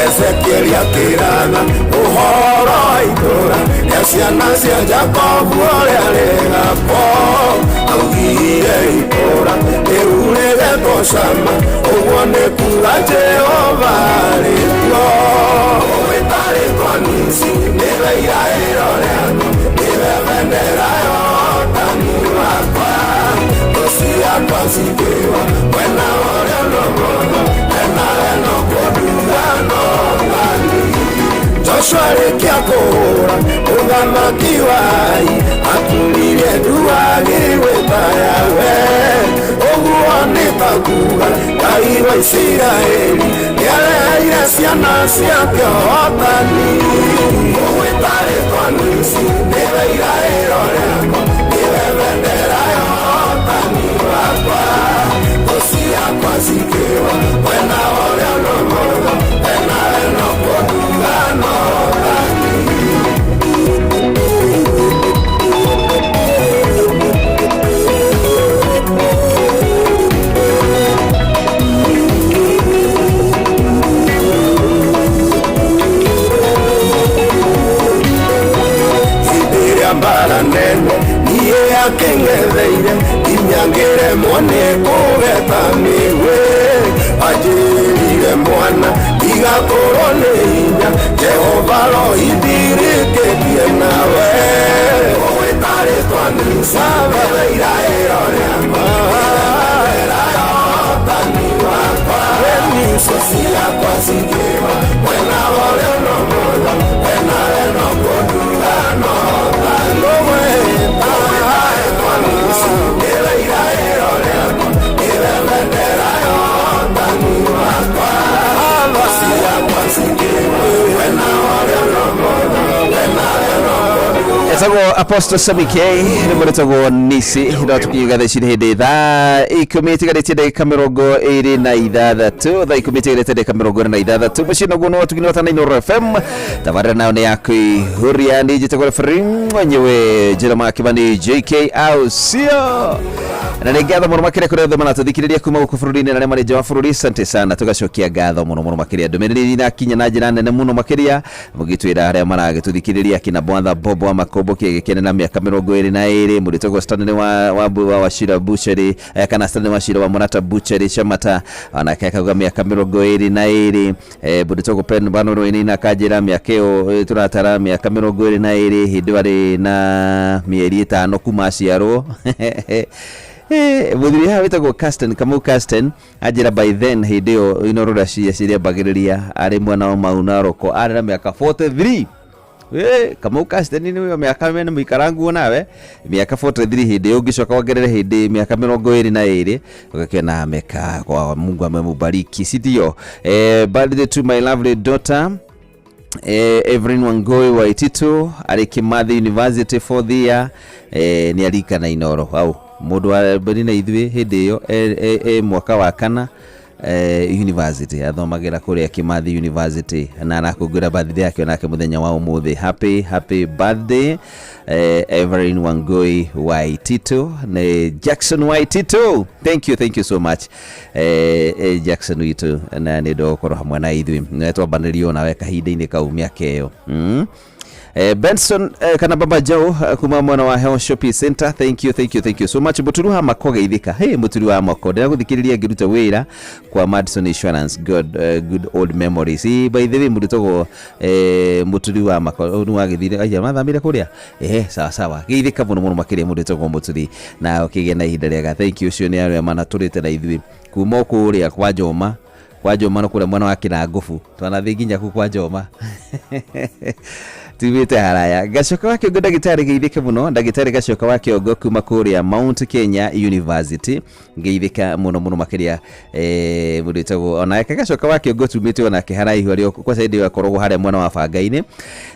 Ezekieli akĩratha ũhoro wa itũũra rĩa ciana cia Jakobu ũrĩa rĩgakwo augire itũũra rĩu rĩgetwo Shama ũguo nĩ kuga Jehova arĩ kuo ũgwĩta rĩtwa Nisi nĩwe iraĩro rĩakwa nĩwe bendera ya ũhotani wakwa thũ ciakwa cikĩgwa mwena ũrĩa ũnogoga wena wenokuo ndugano ũtani. Joshua arĩkia kũhũra mũthamaki wa Ai aturirie ndu agĩgwĩta Yahweh ũguo nĩ ta kuga Ngai wa Isiraeli nĩareheire ciana ciake ũhotani ũgwĩta rĩtwa Nisi nĩwe iraĩro rĩakwa nĩwe bendera ya ũhotani wakwa thũ ciakwa cikĩgwa mwena ũrĩa ũnogoga wena wenokuo ndugano ũtani. Hĩndĩ ĩrĩa mbara nene niĩ yakĩng'etheire nginya ngĩremwo nĩ kũgeta mĩgwĩ anjĩrire mwana ndigakorwo nĩ hinya Jehova rohindirĩkĩtie nawe ũgwĩta rĩtwa Nisa wewe iraĩro rĩakwa bendera ya ũhotani wakwa thũ ciakwa cikĩgwa mwena ũrĩa ũnogoga wena wenokuo ndugano ũtani ũgwĩta rĩtwa Nisi nĩwe iraĩro rĩakwa nĩwe bendera ya ũhotani wakwa thũ ciakwa cikĩgwa mwena ũrĩa ũnogoga wena wenokuo Etagwo Apostle Sammy K nĩ mũrĩtagwo Nisi no tũkiuga thaa ici nĩ hĩndĩ thaa ikũmi itigarĩtie ndagĩka 26 thaa ikũmi itigarĩtie ndagĩka 26 mũciĩ naguo no tũkinota na Inooro FM tabarĩra nayo nĩ ya kũihũria nĩ njĩtagwo referee mwenyewe njĩra ma Kĩmani JK Ausio na nĩ ngatho mũno makĩria kũrĩa othe maratũthikĩrĩria kuma gũkũ bũrũri-inĩ na arĩa marĩ nja wa bũrũri asante sana tũgacokia ngatho mũno mũno makĩria ndũmĩrĩri irakinya na njĩra nene mũno makĩria mũgĩtwĩra arĩa maragĩtũthikĩrĩria kina bwatha bobo wa makombo kĩgĩkenera mĩaka 22 mũrĩtagwo Stanley wa Wachira Butchery kana Stanley Wachira wa Mũrata Butchery Chamata onake akauga mĩaka 22 mũrĩtagwo Pen Banoro-inĩ na akanjĩra mĩaka ĩyo tũratara mĩaka 22 hĩndĩ ĩyo arĩ na mĩeri 5 kuma aciarwo mũthuri haha wĩtagwo Casten Kamau Casten anjĩra by then hĩndĩ ĩyo Inooro ciambagĩrĩria arĩ mwena wa Mau Naroko arĩ na mĩaka 43 Kamau Casten nĩ wa mĩaka mena mũikaranguo nawe mĩaka 43 hĩndĩ ĩyo ũngĩcoka wongerere hĩndĩ mĩaka 22 ũgakĩona meka kwa Mungu amemubariki si ndio? Birthday to my lovely daughter Evelyn Wangoi wa Ititu arĩ Kimathi University fourth year nĩ arikana Inooro au mũndũ wa mbere na ithuĩ hĩndĩ ĩyo mwaka wa kana university athomagĩra kũrĩa Kimathi University na arakũngũĩra birthday yake onake mũthenya wa ũmũthĩ happy happy birthday Evelyn Wangoi wa Ititu nĩ Jackson wa Ititu thank you so much Jackson witũ na nĩ ũndũ wa gũkorwo hamwe na ithuĩ na twambanĩrio nawe kahinda-inĩ kau mĩaka ĩyo Benson kana Baba Joe kuma mwena wa Health Shopping Center thank you so much Muturu wa Mako geithika hey Muturu wa Mako ndĩragũthikĩrĩria ngĩruta wĩra kwa Madison Insurance good old memories by the way mũndũ Muturu wa Mako nĩ wagĩthire aya mathamire kũrĩa sawa sawa geithika mũno mũno makĩria mũndũ wĩtagwo Muturi na ũkĩgĩa na ihinda rĩega thank you ũcio nĩ arĩa manatũrĩte na ithuĩ kuma kũrĩa kwa Njoma Kwa Njoma no kũrĩa mwena wa Kĩnangũbu twanathĩ nginya kuu kwa Njoma tumĩte haraya. Gacoka wa Kĩongo ndagĩtarĩ geithĩke mũno, ndagĩtarĩ Gacoka wa Kĩongo kuma kũrĩa Mount Kenya University, ngeithĩka mũno mũno makĩria. Mũndũ wĩtagwo onake Gacoka wa Kĩongo tumĩte onake haraihu arĩ kwa saidi ĩyo akoragwo harĩa mwena wa Bangainĩ,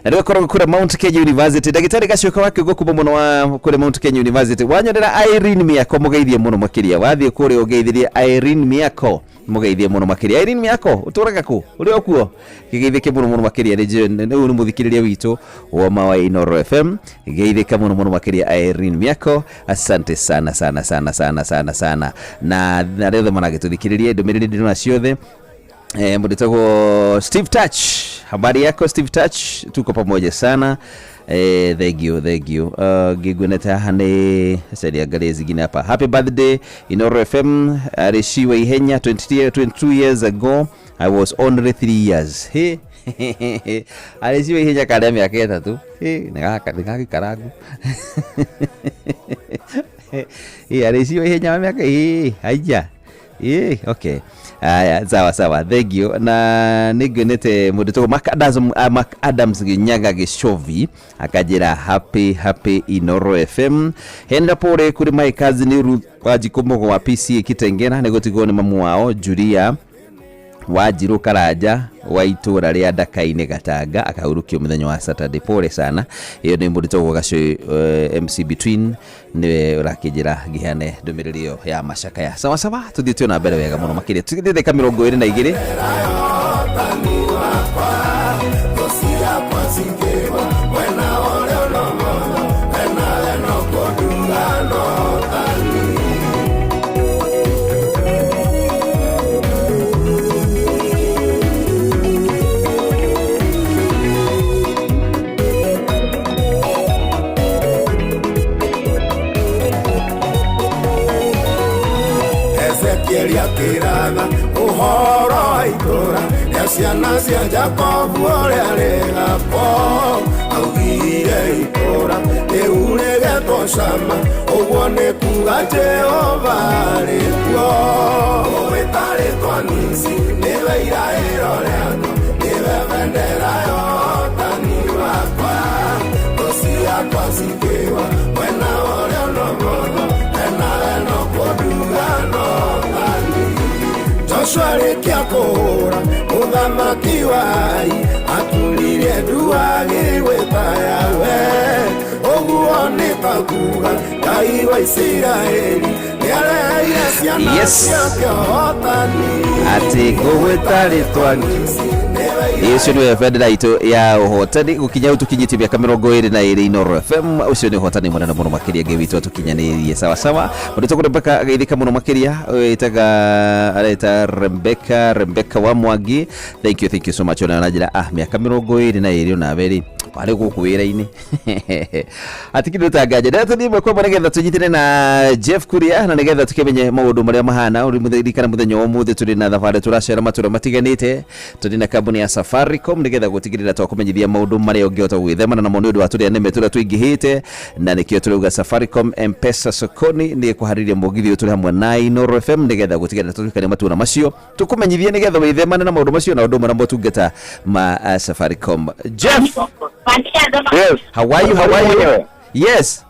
na rĩu akoragwo kũrĩa Mount Kenya University. Ndagĩtarĩ Gacoka wa Kĩongo kuma mũno wa kũrĩa Mount Kenya University, wanyonera Irene Miako mũgeithie mũno makĩria. Wathiĩ kũrĩa ũgeithirie Irene Miako, mũgeithie mũno makĩria. Irene Miako ũtũraga kũ ũrĩ o kuo? Gĩgeithĩke mũno mũno makĩria. Nĩ ũyũ nĩ mũthikĩrĩria witũ wa Mawa Inooro FM, geithĩka mũno mũno makĩria Irene Miako, asante sana sana sana sana sana sana. Na arĩa othe maragĩtũthikĩrĩria ndũmĩrĩri ndĩrona ciothe. Mũndũ wĩtagwo Steve Touch, habari yako Steve Touch, tuko pamoja sana. Thank you, thank you. Ngiguonete haha nĩ caria ngaria zingine hapa. Happy birthday Inooro FM, arishiwe ihenya 22 years ago, I was only 3 years. He arishiwe ihenya karĩa mĩaka 3. He nĩgagĩkarangu. Arishiwe ihenya wa mĩaka aija. Okay. Aya, sawa sawa, thank you. Na nĩnguonete mũndũ wĩtagwo Mark Adams, Mark Adams Nyaga Gĩcovi akanjĩra happy happy Inooro FM. Henda pore kũrĩ my cousin Ruth Wanjikũ Mũgo wa PCA Kitengera, nĩ gũtigwo nĩ mamu wao Julia Wanjirũ Karanja wa itũra rĩa Ndakainĩ Gatanga, akahurũkio mũthenya wa Saturday. Pole sana. Ĩyo nĩ mũndũ wĩtagwo Gacũĩ MC Between nĩwe ũrakĩnjĩra ngĩheane ndũmĩrĩri ĩyo ya macakaya. Sawa sawa, tũthiĩte na mbere wega mũno makĩria. Tũthiĩte ndagĩka 22. Kiratha uhoro wa itũra rĩa ciana cia Jakobu ũrĩa rĩgapo augire itũra rĩu rĩgetwo Shama, ũguo nĩ kuga Jehova arĩ kuo. Ũgwĩtarĩtwo Nisi nĩwe iraĩro rĩakwa, nĩwe bendera ya ũhotani wakwa. Thũ ciakwa cikĩgwa mwena ũrĩa ũnomotho, enawe no kũnduga no Joshua arĩkia kũhũra mũthamaki wa Ai, aturirie ndu agĩgwĩta Yahweh. Ũguo nĩ ta kuga Ngai wa Isiraeli nĩareheire ciana ciake ũhotani. Atĩ ngũgwĩta rĩtwa ũcio nĩwe bendera itũ ya ũhotani gũkinya hau tũkinyĩtie mĩaka 22 Inooro FM. Ũcio nĩ ũhotani mũnene mũno makĩria Ngai witũ atũkinyanĩirie. Sawa sawa, mũndũ wĩtagwo Rebecca ageithĩka mũno makĩria, wĩtaga areta Rebecca, Rebecca wa Mwangi, thank you, thank you so much. Ona anjĩra mĩaka 22 onawe rĩ warĩ gũkũ wĩra-inĩ atikindũ ta nganja. Ndĩratũthiĩ ĩmwe kwa ĩmwe nĩgetha tũnyitane na Jeff Kuria na nĩgetha tũkĩmenye maũndũ marĩa mahana. Ririkana mũthenya wa ũmũthĩ tũrĩ na thabarĩ tũracera matũra matiganĩte, tũrĩ na kambuni ya Safaricom nĩgetha gũtigĩrĩra twakũmenyithia maũndũ marĩa ũngĩhota gwĩthemana namo nĩ ũndũ wa tũrĩa nĩme tũrĩa tũingĩhĩte, na nĩkĩo tũrauga Safaricom M-Pesa Sokoni nĩ ĩkũharĩria mũgithi ũyũ tũrĩ hamwe na Inooro FM nĩgetha gũtigĩrĩra tũrikane matũra macio tũkũmenyithie nĩgetha wĩthemane na maũndũ macio na ũndũ ũmwe na motungata ma Safaricom. Jeff. Yes. How are you? How are you? Yes.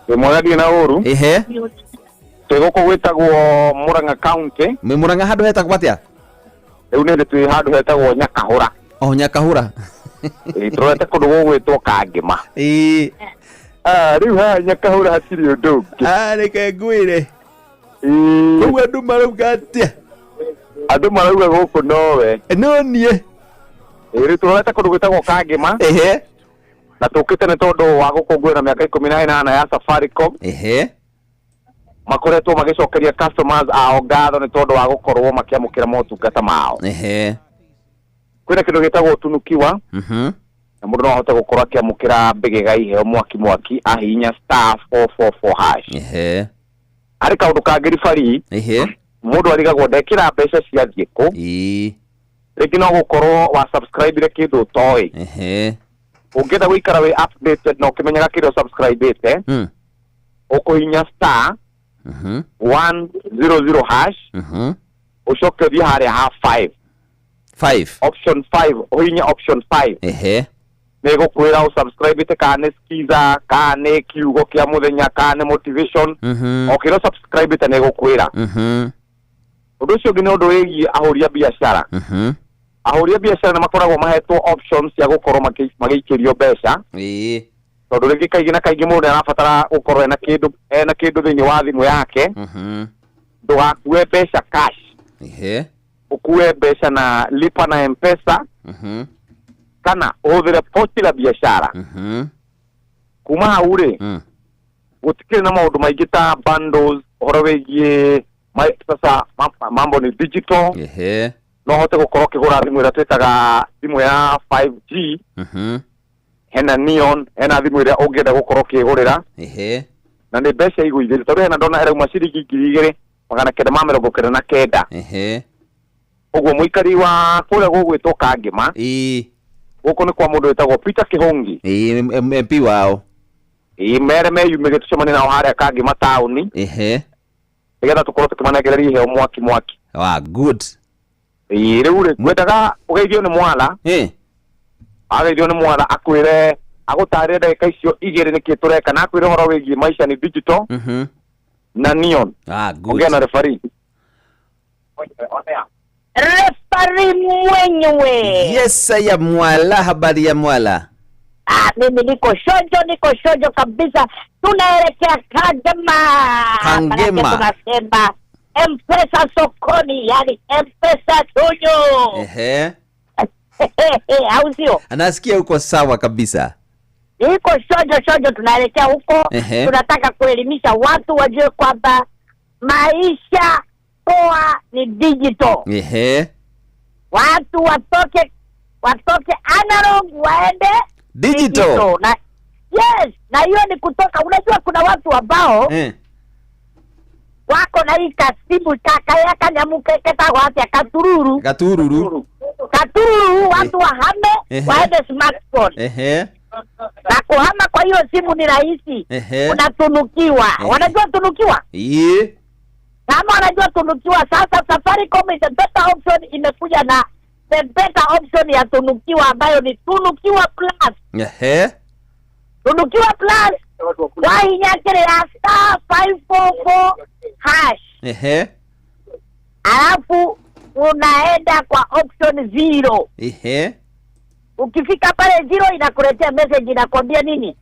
Mwega na ũru. Ehe. Twĩ gũkũ gwĩtagwo Murang'a County. Mwĩ Murang'a handũ hetagwo atĩa? Rĩu nĩ twĩ handũ hetagwo Nyakahũra. Oh, Nyakahũra. Tũrorete kũndũ gũgwĩtwo Kangĩma. Ĩĩ. Rĩu haha Nyakahũra hatirĩ ũndũ ũngĩ. Reke ngwĩre. Kũu andũ marauga atĩa? Andũ marauga gũkũ nowe. No niĩ. Rĩu tũrorete kũndũ gwĩtagwo Kangĩma. Ehe. Na tũkĩte nĩ tondũ wa gũkũngũĩra mĩaka 18 ya Safaricom. Ehe. Makoretwo magĩcokeria customers ao ngatho nĩ tondũ wa gũkorwo makĩamũkĩra motungata mao. Ehe. Kwĩna kĩndũ gĩtagwo tunukiwa. Na mũndũ no ahote gũkorwo akĩamũkĩra mbĩgĩga iheo mwaki mwaki ahihinya *444#. Ehe. Harĩ kaũndũ kangĩ ribari. Ehe. Mũndũ arigagwo ndekĩra mbeca ciathiĩ kũ. Ĩĩ. Rĩngĩ no gũkorwo wa subscribe-ire kĩndũ ũtoĩ. Ehe. Ũngĩenda gũikara wĩ updated na ũkĩmenyaga kĩrĩa subscribe-ĩte, ũkũhihinya *100# Ũcoke ũthiĩ harĩa ha 5. 5. Option 5, ũhihinye option 5. Ehe. Nĩ gũkwĩra ũsubscribe kana nĩ skiza, kana nĩ kiugo kĩa mũthenya, kana nĩ motivation. O kĩrĩa ũsubscribe nĩ gũkwĩra. Ũndũ ũcio ũngĩ nĩ ũndũ wĩgiĩ ahũri a biacara. Ahũri a biacara nĩ makoragwo mahetwo options cia gũkorwo magĩikĩrio mbeca. Ĩĩ. Tondũ rĩngĩ kaingĩ na kaingĩ mũndũ nĩ arabatara gũkorwo ena kĩndũ thĩinĩ wa thimũ yake. Ndũgakue mbeca cash. Ehe. Ũkue mbeca na lipa na M-Pesa kana ũhũthĩre pochi la biashara. Kuma hau rĩ, gũtikĩrĩ na maũndũ maingĩ ta bundles, ũhoro wĩgiĩ sasa mambo ni digital. Ehe. No hote gũkorwo ũkĩgũra thimũ ĩrĩa twĩtaga thimũ ya 5G. Hena Neon, hena thimũ ĩrĩa ũngĩenda gũkorwo ũkĩgũrĩra. Ehe. Na nĩ mbeca igũithĩrĩrio, tondũ hena ndona ĩrauma ciringi 2999. Ehe. Ũguo mũikari wa kũrĩa gũgwĩtwo Kangĩma. Ĩĩ. Gũkũ nĩ kwa mũndũ wĩtagwo Peter Kĩhũngi. Ĩĩ, MP wao. Ĩĩ, mere meyumĩrie tũcemanie nao harĩa Kangĩma taũni. Ehe. Nĩgetha tũkorwo tũkĩmanengereria iheo mwaki mwaki. Wa good. Ĩĩ, rĩu rĩ, ngwendaga ũgeithio nĩ Mwala. Ĩĩ. Ageithio nĩ Mwala akwĩre, agũtarĩre ndagĩka icio igĩrĩ nĩkĩ tũreka, na akwĩre ũhoro wĩgiĩ maica ni digital. Na Neon. Ah, good. Ongea na referee. Referee mwenyewe. Yes, ya Mwala, habari ya Mwala. Ah, mimi niko shonjo, niko shonjo kabisa. Tunaelekea Kangema. Kangema. Manake tunasema M-Pesa sokoni, yani M-Pesa tuyo. Ehe. Au sio? Anasikia uko sawa kabisa. Niko shonjo shonjo, tunaelekea huko. Ehe. Tunataka kuelimisha watu wajue kwamba maisha poa ni digital. Ehe. Watu watoke analog waende digital. Na, yes, na hiyo ni kutoka, unajua kuna watu ambao wako na hii kasimu kaka nyamuke ketagwo atia, katururu. Katururu. Katururu, watu wahame, waende smartphone. Ehe. Na kuhama kwa hiyo simu ni rahisi. Ehe. Unatunukiwa. Wanajua tunukiwa? Ii. Kama wanajua tunukiwa, sasa Safaricom is a better option, imekuja na the better option ya tunukiwa ambayo ni tunukiwa plus. Ehe. Tunukiwa plus wahinyakire ya star 544 hash. Ehe. Alafu unaenda kwa option 0. Ehe. Ukifika pale 0 inakuletea message inakwambia nini?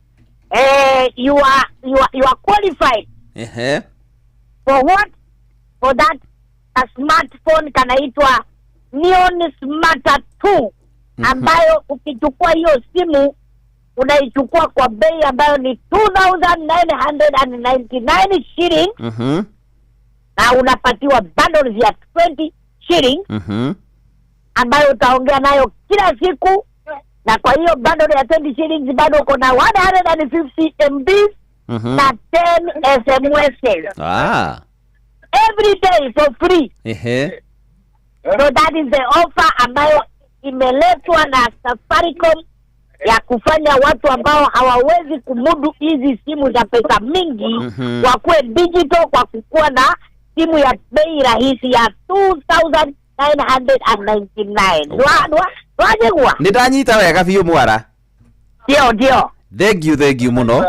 You are qualified. Ehe. For what? For that a smartphone kanaitwa Neon Smarter 2, ambayo ukichukua hiyo simu unaichukua kwa bei ambayo ni 2999 shilling. Na unapatiwa bundles ya 20 shilling ambayo utaongea nayo kila siku, na kwa hiyo bundle ya 20 shillings bado uko na 150 MB na 10 SMS. Ah. Every day for free. Ehe. So that is the offer ambayo imeletwa na Safaricom ya kufanya watu ambao hawawezi kumudu hizi simu za pesa mingi wakuwe digital kwa kukuwa na simu ya bei rahisi ya 2999. Wajegwa. Nindanyita wega biũ Mwara. Ndio, ndio. Thank you, thank you muno.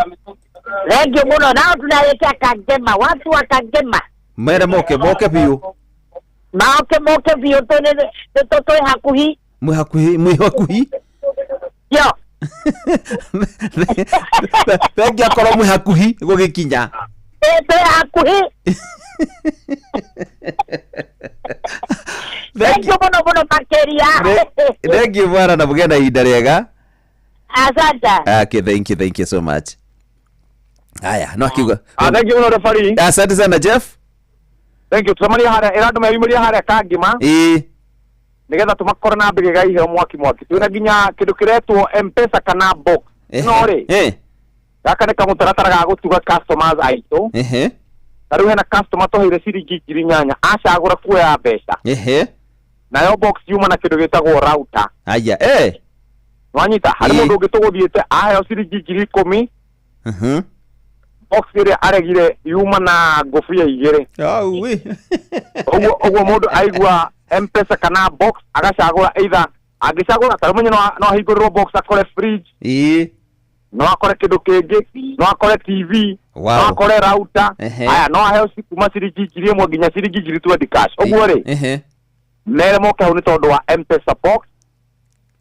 Thank you muno. Nao tunaelekea Kangema, watu wa Kangema. Mere moke moke biũ. Maoke moke biũ, tũtũ hakuhi. Mwi hakuhi, mwi hakuhi. Ndio. Thank you akorwo mwi hakuhi gũgĩkinya. Twĩ hakuhi. Thank you muno muno makĩria. Thank you Mwara, na mũgĩe na ihinda rĩega. Asante. Okay, thank you so much. Haya, no akiuga. Thank you muno referee. Asante sana Jeff. Thank you. Tucemanie harĩa, ĩra andũ meyumĩrie harĩa Kangĩma. Ĩĩ. Nĩgetha tũmakore na mbĩgĩga iheo mwaki mwaki. Twĩna nginya kĩndũ kĩretwo M-Pesa kana box. No rĩ. Gaka nĩ kamũtaratara ga gũtuga customers aitũ. Ehe. Ta rĩu hena customer tũheire ciringi 8,000 acagũra kuoya mbeca. Ehe. Nayo box yuma na kĩndũ gĩtagwo router. Aya, Nwanyita, harĩ mũndũ ũngĩ tũgũthiĩte aheo ciringi 10,000. Box ĩrĩa aregire yuma na ngũbia igĩrĩ. Auwi. Ũguo ũguo mũndũ aigua M-Pesa kana box agacagũra, either angĩcagũra ta rĩmwe no ahingũrĩrwo box akore fridge, no akore kĩndũ kĩngĩ, no akore TV, no akore router. Aya, no aheo kuma ciringi 1,000 nginya ciringi 20,000 cash. Ũguo rĩ, mere moke hau nĩ tondũ wa M-Pesa box.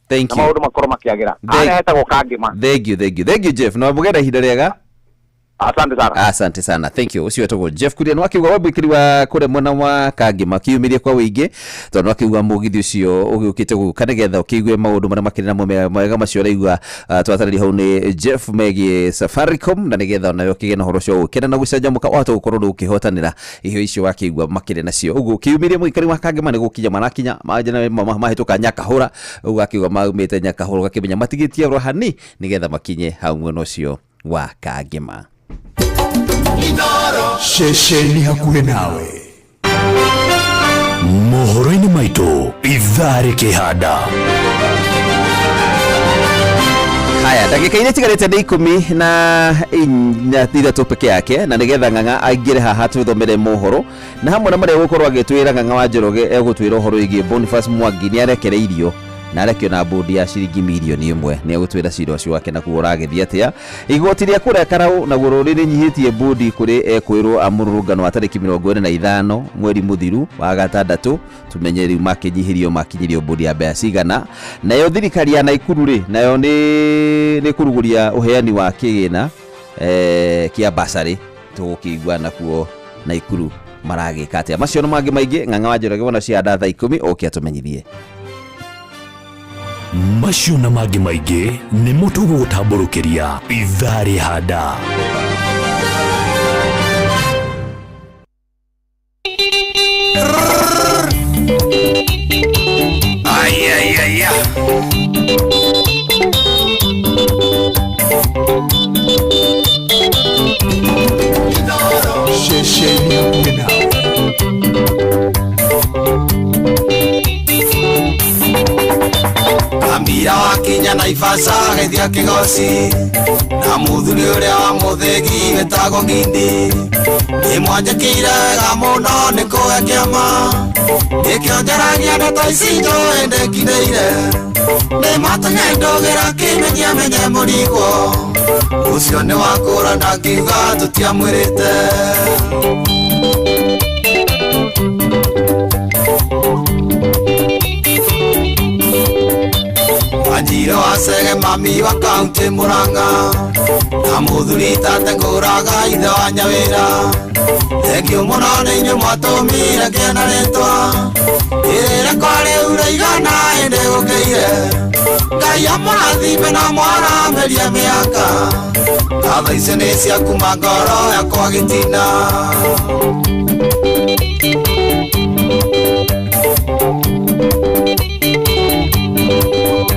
Thank na you. Maũndũ makorwo makĩagĩra. Harĩa hetagwo Kangĩma. Thank you, thank you, thank you, Jeff. No mugera ihinda rĩega. Asante sana. Asante sana, thank you. Ũcio wetagwo Jeff Kuria nĩ wakiuga wambĩkĩri wa kũrĩa mwena wa Kangĩma kĩyumĩrie kwa wĩingĩ, tondũ nĩ wakiuga mũgithi ũcio ũgĩũkĩte gũka nĩgetha ũkĩigue maũndũ marĩa makĩrĩ namo mega macio ũraigua. Twatarĩria hau nĩ Jeff megiĩ Safaricom, na nĩgetha onawe ũkĩgĩe na ũhoro ũcio ũgũkena na gũcanjamũka, wahota gũkorwo nĩ ũkĩhotanĩra iheo icio wakĩigua makĩrĩ nacio. Ũguo kĩyumĩrie mũikari wa Kangĩma nĩ gũkinya marakinya mahĩtũka Nyakahũra, ũguo akiuga maumĩte Nyakahũra, ũgakĩmenya matigĩtie oro hani nĩgetha makinye hau mwena ũcio wa Kangĩma. Ceceni hakuhĩ nawe mohoro-inĩ maitũ ithaa rĩkĩhanda. Haya, ndagĩka iria itigarĩte nĩ 13 peke yake, na nĩgetha Ng'ang'a aingĩre haha twĩthomere mohoro na hamwe na marĩa egũkorwo agĩtwĩra. Ng'ang'a wa Njoroge egũtwĩra ũhoro wĩgiĩ Boniface Mwangi nĩ arekereirio na arekio na bũndi ya ciringi mirioni 1. Nĩ egũtwĩra cira ũcio wake nakuo ũragĩthiĩ atĩa. Igoti rĩa kũrĩa Karau naguo rũrĩ rĩnyihĩtie bũndi kũrĩ ekwĩrwo a mũrũrũngano wa tarĩki 25 mweri mũthiru wa gatandatũ. Tumenye rĩu makĩnyihĩrio makinyĩrio bũndi ya mbeca cigana. Nayo thirikari ya Naikuru rĩ, nayo nĩ kũrugũria ũheani wa kĩgĩna kĩa basarĩ. Tũgũkĩigua nakuo Naikuru maragĩka atĩa. Macio na mangĩ maingĩ Ng'ang'a wa Njoroge wona cia thaa 10 oke atũmenyithie. Macio na mangĩ maingĩ nĩmo tũgũgũtambũrũkĩria ithaa rĩhanda. Ay, ay, ay, ay. Ceceni hakuhĩ nawe. Ambira wakinya Naivasha geithia kĩgoci na mũthuri ũrĩa wa mũthĩgi wĩtagwo Ngindi. Nĩ mwanjĩkĩire wega mũno nĩ kũhe kĩama, nĩkĩo njaragia ndeto ici njũĩ ndĩkindĩire. Nĩ matũnye ndũgĩra kĩmenyia menye mũrigo ũcio nĩ wakũra, ndangiuga tũtiamwĩrĩte. Wanjiro wa Chege mami wa kaunti Murang'a na mũthuri tate ngũraga ithe wa Nyawĩra. Thengiũ mũno nĩ inyuĩ mwatũmire ngĩe na rĩtwa ĩrĩra kwa rĩu rĩigana ĩndĩ gũkĩire. Ngai amũrathime na mwaramĩrie mĩaka. Ngatho icio nĩ cia kuma ngoro yakwa gĩtina.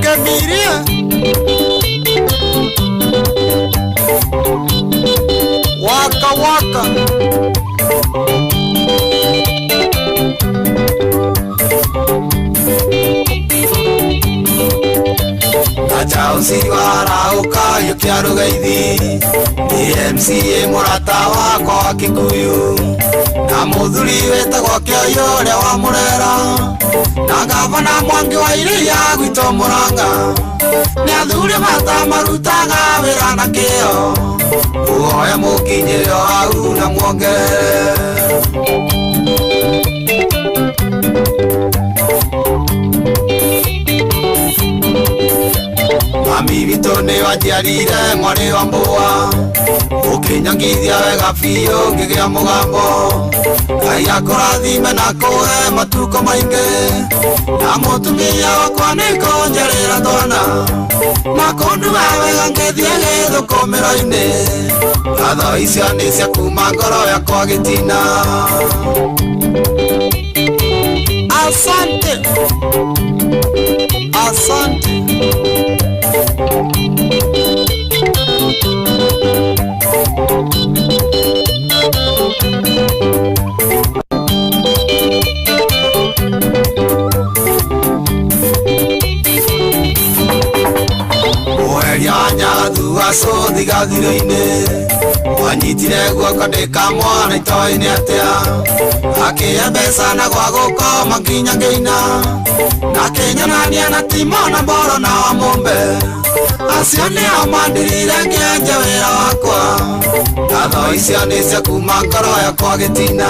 Kemiria waka waka. Achausi warauka yukia rugaithi ni MCA mũrata wakwa wa Kikuyu na mũthuri wĩtagwo Kĩoyũ ũrĩa wa Mũrera na gavana Mwangi wa Iria gwitũ Mũrang'a. Nĩ athuri bata marutaga wĩra na kĩo, muoya mũkinyĩre o hau na muongerere. Mami witũ nĩ wanjiarire mwarĩ wa mbũa, ũkĩnyongithia wega biũ ngĩgĩa mũgambo. Ngai akũrathime na kũhe matukũ maingĩ, na mũtumia wakwa nĩ kũnjarĩra twana na kũnduga wega ngĩthiĩ gĩthũkũmĩro-inĩ. Ngatho icio nĩ cia kuma ngoro yakwa gĩtina. Asante, asante. gathigathiro-inĩ wanyitire guoko ndĩ kamwana itoĩ nĩ atĩa akĩhe mbeca na gwa gũkoma nginya ngĩina na akĩnyonania na timo na mboro na wa mũmbe acio nĩo mandirire ngĩanjia wĩra wakwa ngatho icio nĩcio kuma ngoro yakwa gĩtina.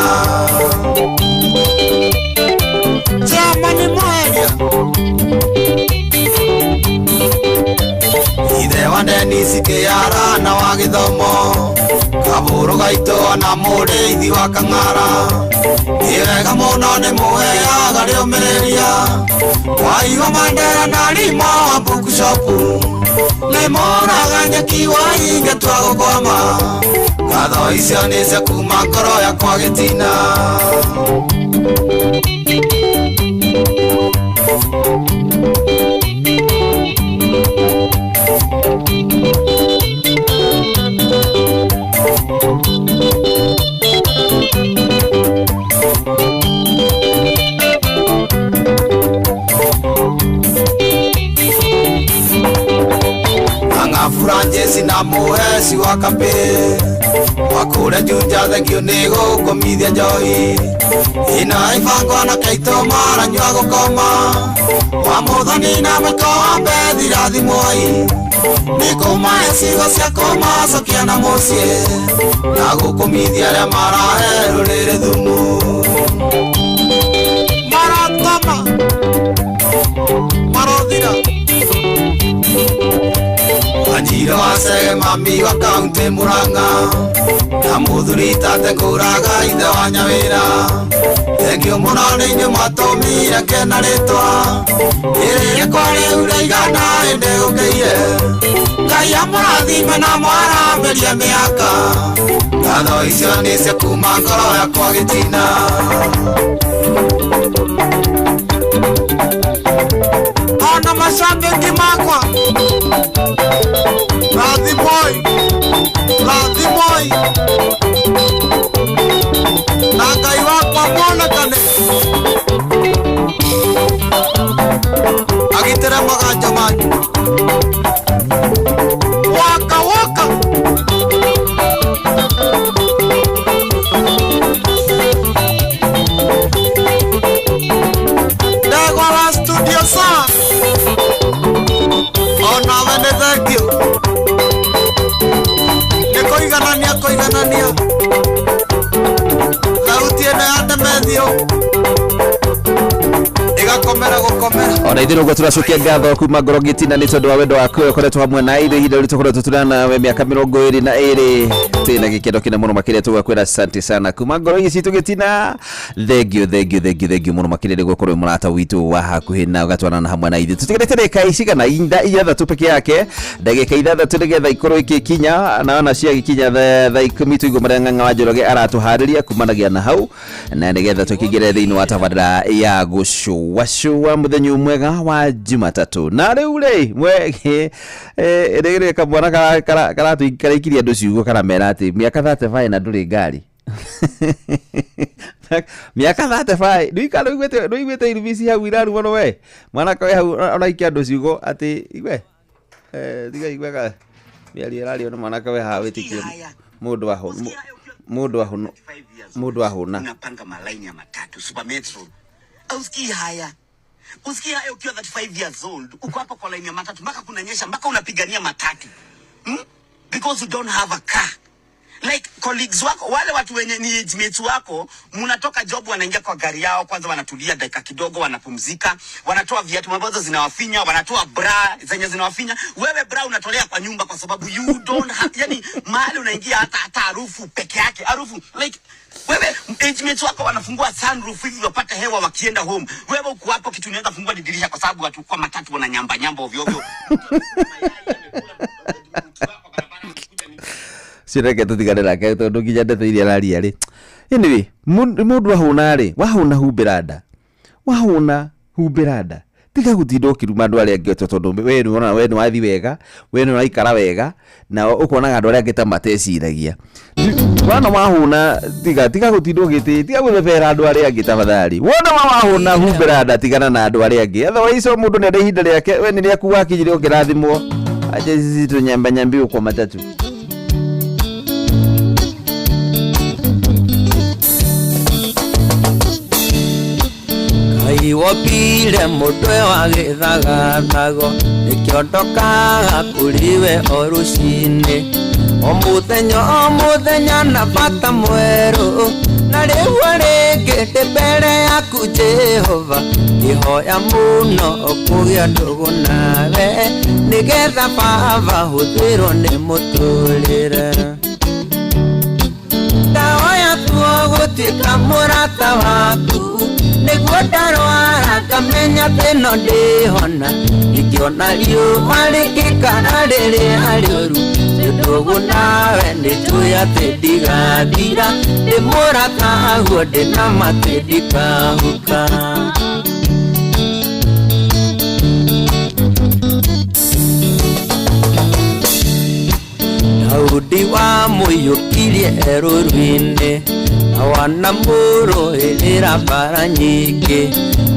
Chama nĩ mweria ithe wa Dennis Kĩara na wa gĩthomo kabũrũ gaitũ ona mũrĩithi wa Kang'ara nĩ wega mũno nĩ mũheaga rĩũmĩrĩria waigua Mandera na Rimo wa bookshop nĩ moraga nyeki wainge twa gũkwama ngatho icio nĩcio kuma ngoro yakwa gĩtina. Ang'aburanjeci na mũheci wa kapĩ wakũre Juja thengio nĩ gũkũmithia njohi ina ibango na kaitũ maranyua gũkoma wa mũthoni na mwĩko wa mbethi rathimwoi nĩ kũmahe ciugo cia kũmacokia na mũciĩ na gũkũmithia arĩa marahe rũrĩrĩ thumu maratoma marothira Wanjiro wa Chege mami wa kaunti Murang'a na mũthuri tate ngũraga ithe wa Nyawĩra thengio mũno nĩ inyuĩ mwatũmire ngena rĩtwa ĩrĩ rĩakwa rĩu rĩigana ĩndĩ ũkĩire Ngai amũrathime na mwarambĩrie mĩaka ngatho icio nĩcio kuma ngoro yakwa gĩtina. Ona mashabiki makwa rathimoi rathimoi na Ngai wakwa monekane agitĩre maganja manyu waka waka. Ndegwa wa studio saa onawe nĩ thengio nĩ kũiganania kũiganania thauti ĩno ya Ndemethio ĩgakomera gũkomera. Ona ithuĩ nĩguo tũracokia ngatho kuma ngoro gĩtina nĩ tondũ wa wendo waku ũkoretwo hamwe na ithuĩ ihinda rĩrĩ tũkoretwo tũrĩ nawe mĩaka 22 twĩna gĩkeno kĩnene mũno makĩria tũgakwĩra asante sana kuma ngoro citũ gĩtina. Thengio thengio thengio thengio mũno makĩria nĩ gũkorwo mũrata witũ wa hakuhĩ na ũgatwarana hamwe na ithuĩ. Tũtigarĩte ndagĩka cigana ithathatũ peke yake, ndagĩka ithathatũ nĩgetha ikorwo igĩkinya na ona ciagĩkinya thaa 10 tũigue marĩa Ng'ang'a wa Njoroge aratũharĩria kumanagia na hau na nĩgetha tũkĩingĩre thĩinĩ wa tabarĩra ya gũcũacũa mũthenya mwega wa Jumatatũ. Na rĩu rĩ rĩrĩ kamwana karaikiria andũ ciugo karamera atĩ mĩaka 35 na ndũrĩ ngari mĩaka 35 nĩũiguĩte irubi hau irarumwo no we mwanake wĩ hau oraikia andũ ciugo atĩ igwe tiga igwe ka mĩario ĩrario nĩ mwanake wĩ haha wĩtĩkio mũndũ mũndũ ahũna. Unapanga malaini ya matatu Super Metro. Usikii haya. Usikii haya ukiwa 35 years old, uko hapa kwa laini ya matatu mpaka kunanyesha mpaka unapigania matatu. Because you don't have a car. Like colleagues wako, wale watu wenye ni age mates wako, mnatoka job wanaingia kwa gari yao, kwanza wanatulia dakika kidogo, wanapumzika, wanatoa viatu ambazo zinawafinya, wanatoa bra zenye zinawafinya. Wewe bra unatolea kwa nyumba kwa sababu you don't have, yani mahali unaingia hata harufu peke yake, harufu like wewe age mates wako wanafungua sunroof hivi wapate hewa wakienda home. Wewe uko hapo kitu unaweza fungua dirisha kwa sababu watu kwa matatu wananyamba nyamba ovyo ovyo. Cireke tũtigane nake tondũ nginya ndeto iria araria rĩ. Anyway, mũndũ ahũna rĩ, wahũna humbĩra nda. Wahũna humbĩra nda. Tiga gũtinda ũkĩruma andũ arĩa angĩ tondũ we nĩwona we nĩwathi wega, we nĩũraikara wega, na ũkonaga andũ arĩa angĩ ta mateciragia. Wana wahũna tiga gũtinda ũgĩtĩ, tiga gwĩthebera andũ arĩa angĩ tafadhali. Wona wahũna humbĩra nda, tigana na andũ arĩa angĩ. Otherwise o mũndũ nĩenda ihinda rĩake, we nĩ rĩaku wakinyire ũkĩrathimwo. Acha sisi tunyamba nyambiwe kwa matatu. Ngai wopire mũtwe wa gĩthagathago nĩkĩo ndokaga kũrĩ we o rũcinĩ o mũthenya na bata mwerũ na rĩu rĩngĩ ndĩ mbere yaku Jehova ngĩhoya mũno kũgĩa ndũgũ nawe nĩgetha baba hũthĩrwo nĩ mũtũrĩre ndaoya tuo gũtuĩka mũrata waku nĩguo ndarwara ngamenya atĩ no ndĩhona ingĩona riũa rĩgĩkara rĩrĩa rĩũru ndũgũ nawe nĩnjũĩ atĩ ndigathira ndĩ mũrataguo ndĩna ma atĩ ndikahuka. Daudi wamũiyũkirie erũrũ-inĩ na wanamũrũĩrĩra mbara nyingĩ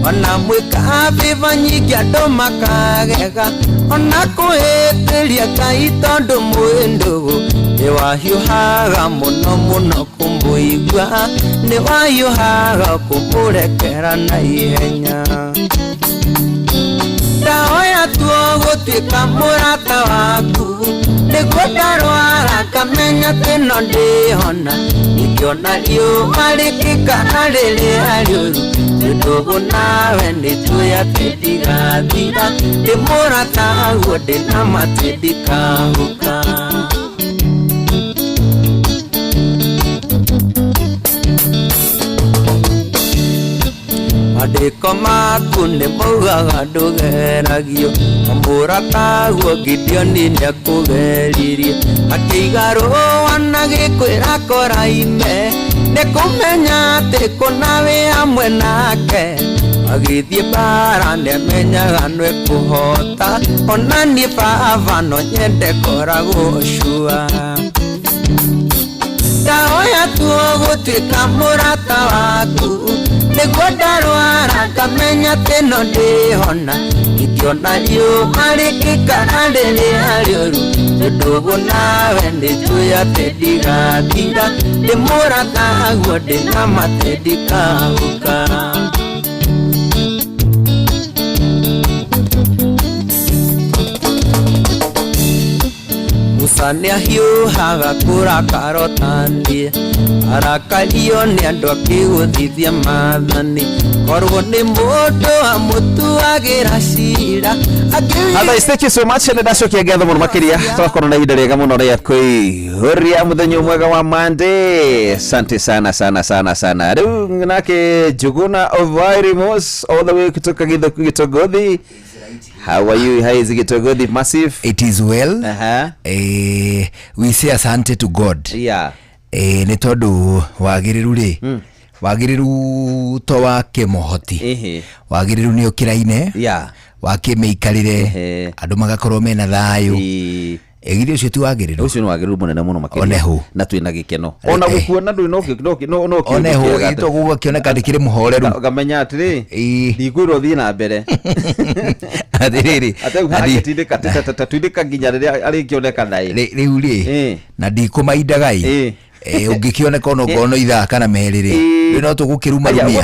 ona mwĩka bĩba nyingĩ andũ makagega ona kũhĩtĩria Ngai tondũ mwĩ ndũgũ nĩwahiũhaga mũno mũno kũmũigua nĩwahiũhaga kũmũrekera na ihenya. Ndaoya tuo gũtuĩka mũrata waku nĩguo ndarwara ngamenya atĩ no ndĩhona ingĩona riũa rĩgĩkara rĩrĩa rĩũru ndũgũ nawe nĩnjũĩ atĩ ndigathira ndĩ mũrataguo ndĩna ma atĩ ndikahuka. Mandĩko maku nĩ maugaga ndũgeragio mũrataguo Gideoni nĩakũgeririe akĩiga rũa na gĩkwĩra koraime nĩ kũmenya atĩ kũna wĩ hamwe nake agĩthiĩ mbara nĩamenyaga nĩekũhota ona niĩ baba no nyende koragwo cua. Ndaoya tuo gũtuĩka mũrata waku nĩguo ndarwara ngamenya atĩ no ndĩhona ingĩona riũa rĩgĩkara rĩrĩa rĩũru ndũgũ nawe nĩnjũĩ atĩ ndigathira ndĩ mũrataguo ndĩna ma atĩ ndikahuka. Musa nĩahiũhaga kũrakara ũtaniĩ arakario nĩ andũ akĩgũthithia maathani korwo nĩ mũndũ amũtuagĩra cira. Otherwise, thank you so much. Nĩ ndacokia ngatho mũno makĩria twakorwo na ihinda rĩega mũno rĩa kwĩihũria mũthenya mwega wa Monday. Asante sana sana sana sana. Rĩu nake Njuguna Ovairimos all the way kutoka Gitogothi. How are you? How is Gitogothi massive? It is well. We say asante to God. Yeah. Nĩ tondũ wagĩrĩru rĩ wagĩrĩru to wa kĩmohoti wagĩrĩru nĩ ũkĩraine wa kĩmĩikarĩre andũ magakorwo mena thayũ ĩgithĩ ũcio ti wagĩrĩru ũcio nĩ wagĩrĩru mũnene mũno makĩria onehu na twĩna gĩkeno ona gũkuona ndũrĩ no no onehu ĩtwo gũgakĩoneka ndĩkĩrĩ mũhoreru ngamenya atĩrĩ ndikwĩrwo thiĩ na mbere atĩrĩrĩ ategũtindĩka tatindĩka nginya rĩrĩa arĩkĩoneka naĩ rĩu rĩ na ndikũmaindaga ĩ ũngĩkĩoneka ona okorwo no ithaa kana merĩ rĩ rĩu no tũgũkĩrumarumia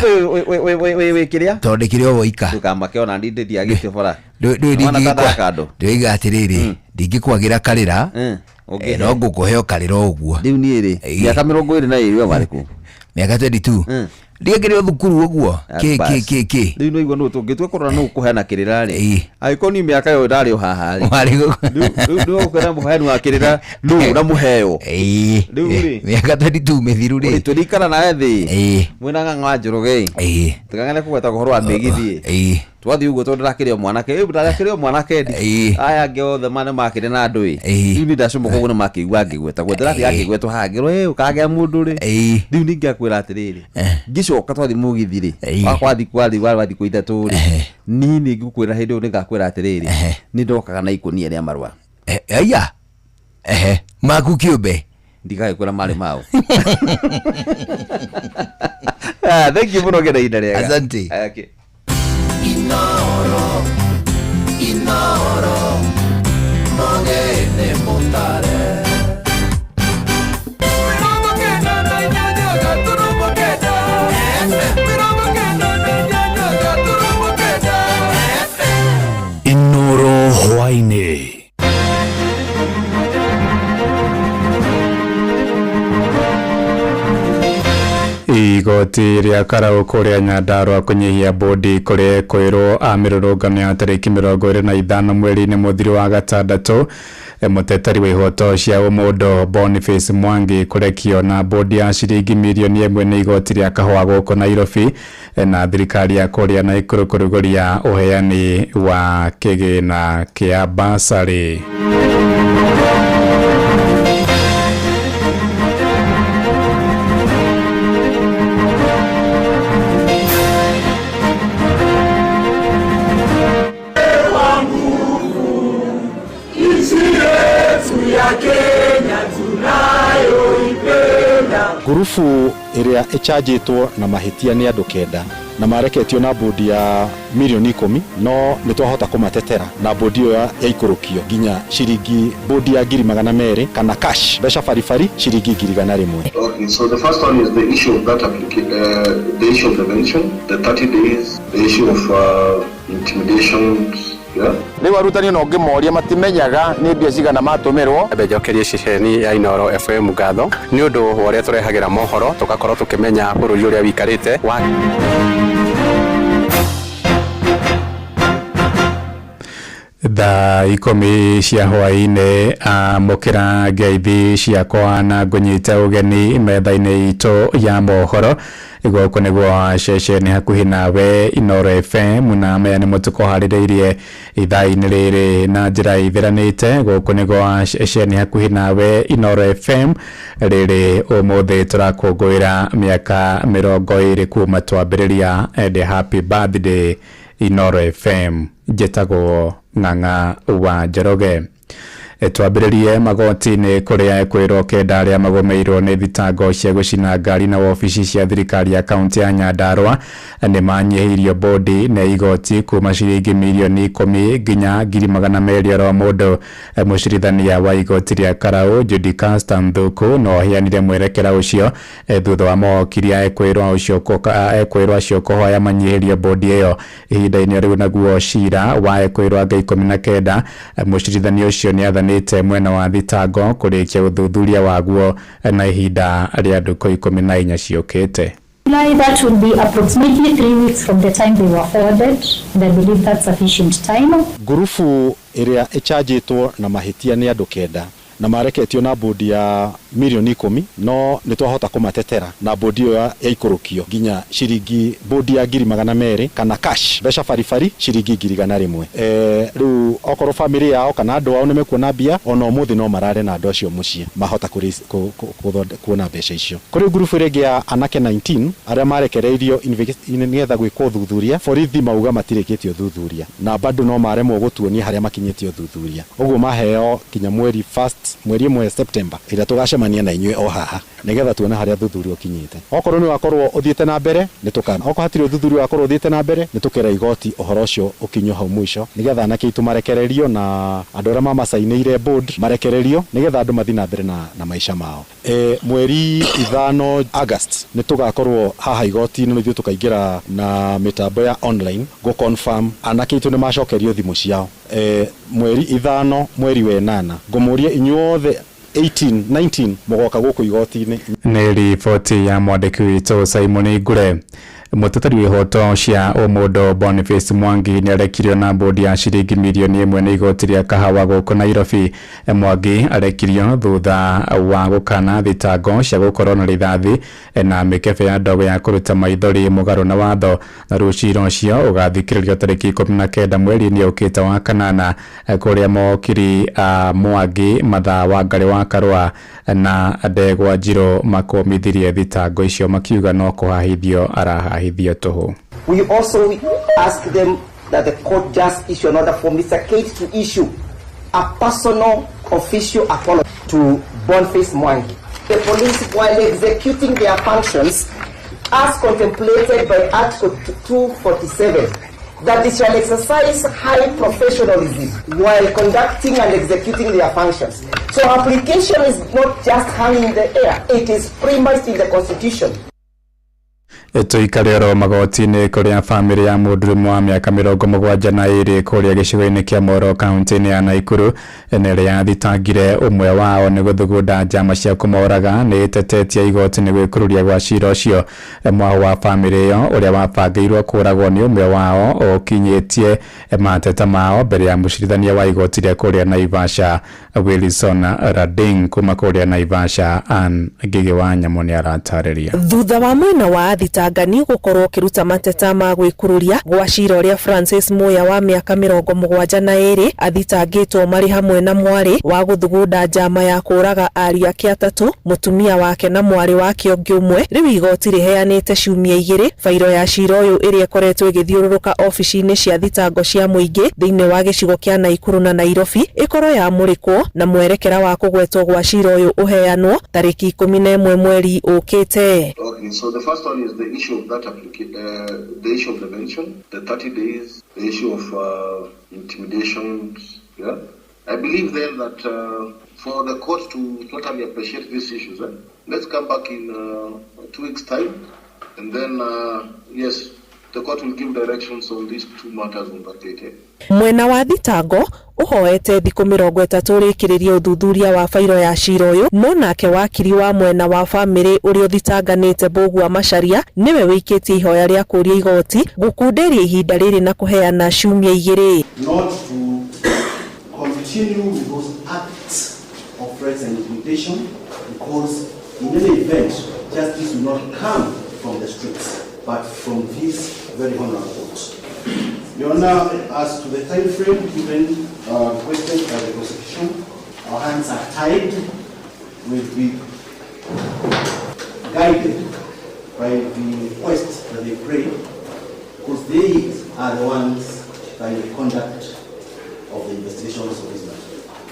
wĩ kĩrĩa tondũ ndĩkĩrĩ o woika ndũkamake ona ndiagĩte bara ndĩiga atĩrĩrĩ ndingĩkwagĩra karĩra no ngũkũhe o karĩra o ũguo rĩu niĩ rĩ mĩaka 22 we warĩ kũ mĩaka 22 ndiakĩrĩ o thukuru ũguo kĩ kĩ kĩ kĩ rĩu no igua nũ tũngĩtua kũrora nũ ũkũheana kĩrĩra rĩ angĩkorwo niĩ mĩaka ĩyo ndarĩ o haha rĩ rĩu nũ ũkũheana mũheani wa kĩrĩra nũ ũramũheo rĩu rĩ mĩaka 22 mĩthiru rĩ tũrĩikara nawe thĩ mwĩna ng'ang'a wa Njoroge tũkang'ane kũgweta ũhoro wa mĩgithi twathiĩ ũguo tondũ ndakĩrĩ o mwanake ndakĩrĩ o mwanake aya angĩ othe ma nĩ makĩrĩ na andũ ĩ rĩu niĩ ndacũmũka ũguo nĩ makĩigua ngĩgweta gwetera ngĩgwetwo haha ngĩrwo ĩ ũkagĩa mũndũ rĩ rĩu ningĩ akwĩra atĩrĩrĩ ngĩcoka twathiĩ mũgithi rĩ wakwa kwa thikũ ithatũ rĩ niĩ nĩ ngũkwĩra hĩndĩ ĩyo nĩngakwĩra atĩrĩrĩ nĩ ndokaga na ikũnia rĩa marũa aya maku kĩũmbe ndigagĩkwĩra marĩ mao. Thank you mũno ngena ihinda rĩega. Asante. Okay. Inoro, Inoro, Igoti rĩa Karau kũrĩa Nyandarua kũnyihia bodi kũrĩ kwĩrwo a mĩrũrũngano ya tarĩki 25 mweri-inĩ mũthiru wa gatandatũ. Mũteteri wa ihoto cia ũmũndũ Boniface Mwangi kũrekio na bodi ya ciringi mirioni 1 nĩ igoti rĩa kahũa gũkũ Nairobi, na thirikari ya kũrĩa Naikuru kũrugũria ũheani wa kĩgĩna kĩa basarĩ. Ngurubu ĩrĩa ĩchanjĩtwo na mahĩtia nĩ andũ 9 na mareketio na bodi ya mirioni 10, no nĩ twahota kũmatetera na bodi ĩyo yaikũrũkio nginya ciringi bodi ya 200,000 kana cash mbeca baribari ciringi 100,000. Okay, so the first one is the issue of that the issue of prevention, the 30 days, the issue of intimidation. Yeah. Rĩu arutani no ngĩmoria matimenyaga nĩ mbia cigana matũmĩrwo. Ambe njokerie ceceni ya Inooro FM ngatho nĩ ũndũ wa ũrĩa tũrehagĩra mohoro tũgakorwo tũkĩmenya bũrũri ũrĩa wĩikarĩte wa Thaa 10 cia hwaĩ-inĩ. Amũkĩra ngeithi ciakwa na ngũnyite ũgeni metha-inĩ itũ ya mohoro. Gũkũ nĩguo ceceni hakuhĩ nawe Inooro FM, na maya nĩmo tũkũharĩrĩirie ithaa-inĩ rĩrĩ na njĩra ithĩranĩte. Gũkũ nĩguo ceceni hakuhĩ nawe Inooro FM rĩrĩ ũmũthĩ tũrakũngũĩra mĩaka 20 kuma twambĩrĩria, and happy birthday Inooro FM. Njĩtagwo Ng'ang'a wa Njoroge. Twambĩrĩrie magoti-inĩ kũrĩa kwĩrwo 9 arĩa magũmĩirwo nĩ thitango cia gũcina ngari na wabici cia thirikari ya kaunti ya Nyandarua nĩ manyihĩirio bodi nĩ igoti kuma ciringi mirioni 10 nginya 200,000 oro mũndũ. Mũcirithania wa igoti rĩa Karau Judy Caster Nthuku no aheanire mwerekera ũcio thutha wa mawakiri a ekwĩrwo acio kũhoya manyihĩrio bodi ĩyo. Ihinda-inĩ rĩu naguo cira wa ekwĩrwo anga 19, mũcirithania ũcio nĩ athanĩte mwena wa thitango kũrĩkia ũthuthuria waguo na ihinda rĩa ndukũ 14 ciũkĩte. That will be approximately 3 weeks from the time they were ordered, and I believe that's sufficient time. Ngurubu ĩrĩa ĩchanjĩtwo na mahĩtia nĩ andũ 9 na mareketio na bodi ya mirioni 10, no nĩ twahota kũmatetera na bodi ĩyo yaikũrũkio nginya ciringi bodi ya 200,000 kana cash mbeca baribari ciringi 100,000. Rĩu okorwo family yao kana andũ ao nĩmekuona mbia ona ũmũthĩ no marare na andũ acio mũciĩ mahota kuona mbeca icio. Kũrĩ ngurubu ĩrĩa ĩngĩ ya anake 19 arĩa marekereirio nĩgetha gwĩkwo ũthuthuria, borithi mauga matirĩkĩtie ũthuthuria na bado no maremwo gũtuonia harĩa makinyĩtie ũthuthuria. Ũguo maheo nginya mweri first mweri 1 September ĩrĩa tũgacemania na inyuĩ o haha nĩgetha tuone harĩa ũthuthuria ũkinyĩte. Okorwo nĩ wakorwo ũthiĩte na mbere nĩ tũkana, okorwo hatirĩ ũthuthuria wakorwo ũthiĩte na mbere nĩ tũkera igoti ũhoro ũcio ũkinyio hau mũico nĩgetha anake aitũ marekererio na andũ arĩa mamacainĩire board marekererio nĩgetha andũ mathiĩ na mbere na maica mao. Mweri 5 August nĩ tũgakorwo haha igoti-inĩ ithuĩ tũkaingĩra na mĩtambo ya online gũ confirm anake aitũ nĩ macokerio thimũ ciao. Mweri 5 mweri wa 8 ngũmũria inyuothe 18 19 mũgoka gũkũ igoti-inĩ. Nĩ riboti ya mwandĩki witũ Simon Ngure. Mũteteri wa ihoto cia ũmũndũ Boniface Mwangi nĩ arekirio na bodi ya ciringi mirioni 1 nĩ igoti rĩa kahawa gũkũ Nairobi. Mwangi arekirio thutha wa gũkana thitango cia gũkorwo na rithathi na mĩkebe ya ndogo ya kũruta maithori mũgarũ na watho, na rĩu cira ũcio ũgathikĩrĩrio tarĩki 19 mweri-inĩ ũkĩte wa kanana kũrĩa mawakiri a Mwangi Mathaa Wangari wa Karũa na Ndegwa Njirũ makũmithirie thitango icio makiuga no kũhahithio arahahithio tũhũ. We also ask them that the court just issue an order for Mr. Kate to issue a personal official apology to Boniface Mwangi. The police, while executing their functions as contemplated by Article 247, that they shall exercise high professionalism while conducting and executing their functions. So application is not just hanging in the air, it is premised in the Constitution. Tũikare oro magoti-inĩ kũrĩa bamĩrĩ ya mũndũrũme wa mĩaka 72 kũrĩa gĩcigo-inĩ kĩa Moro kaunti-inĩ ya Naikuru na ĩrĩa yathitangire ũmwe wao nĩ gũthugunda njama cia kũmoraga nĩ ĩtetetie igoti nĩ gwĩkururia gwa cira ũcio. Mwaũ wa bamĩrĩ ĩyo ũrĩa wabangĩirwo kũragwo nĩ ũmwe wao ũkinyĩtie mateta mao mbere ya mũcirithania wa igoti rĩa kũrĩa Naivasha Wilson Rading kuma kũrĩa Naivasha. Ann Ngĩgĩ wa Nyamũ nĩ aratarĩria. Thutha wa mwena wa athitangani gũkorwo ũkĩruta mateta ma gwĩkururia gwa cira ũrĩa Francis Muya wa mĩaka 72 athitangĩtwo marĩ hamwe na mwarĩ wa gũthugunda njama ya kũraga ariũ ake atatũ, mũtumia wake na mwarĩ wake ũngĩ ũmwe, rĩu igoti rĩheanĩte ciumia 2 bairo ya cira ũyũ ĩrĩa ĩkoretwo ĩgĩthiũrũrũka obici-inĩ cia thitango cia mũingĩ thĩinĩ wa gĩcigo kĩa Naikuru na Nairobi ĩkorwo yamũrĩkwo na mwerekera wa kũgwetwo gwa cira ũyũ ũheanwo tarĩki 11 mweri ũkĩte. Okay, so the first one is the issue of that the issue of the mention, the 30 days, the issue of intimidation. Yeah, I believe then that for the court to totally appreciate these issues, let's come back in 2 weeks' time, and then yes, the court will give directions on these two matters on that date. Mwena wa thitango ũhoete thikũ 30 ũrĩkĩrĩrie ũthuthuria wa bairo ya cira ũyũ, no nake wakiri wa mwena wa bamĩrĩ ũrĩa ũthitanganĩte Mbũgua Macharia nĩwe wĩikĩtie ihoya rĩa kũũria igoti gũkunderia ihinda rĩrĩ na kũheana ciumia 2. Not to continue with those acts of threats and intimidation, because in any event justice will not come from the streets but from this very honorable court. Your Honor, as to the time frame given requested by the prosecution, our hands are tied. We'll be guided by the request that they pray, because they are the ones that will conduct of the investigations of this matter.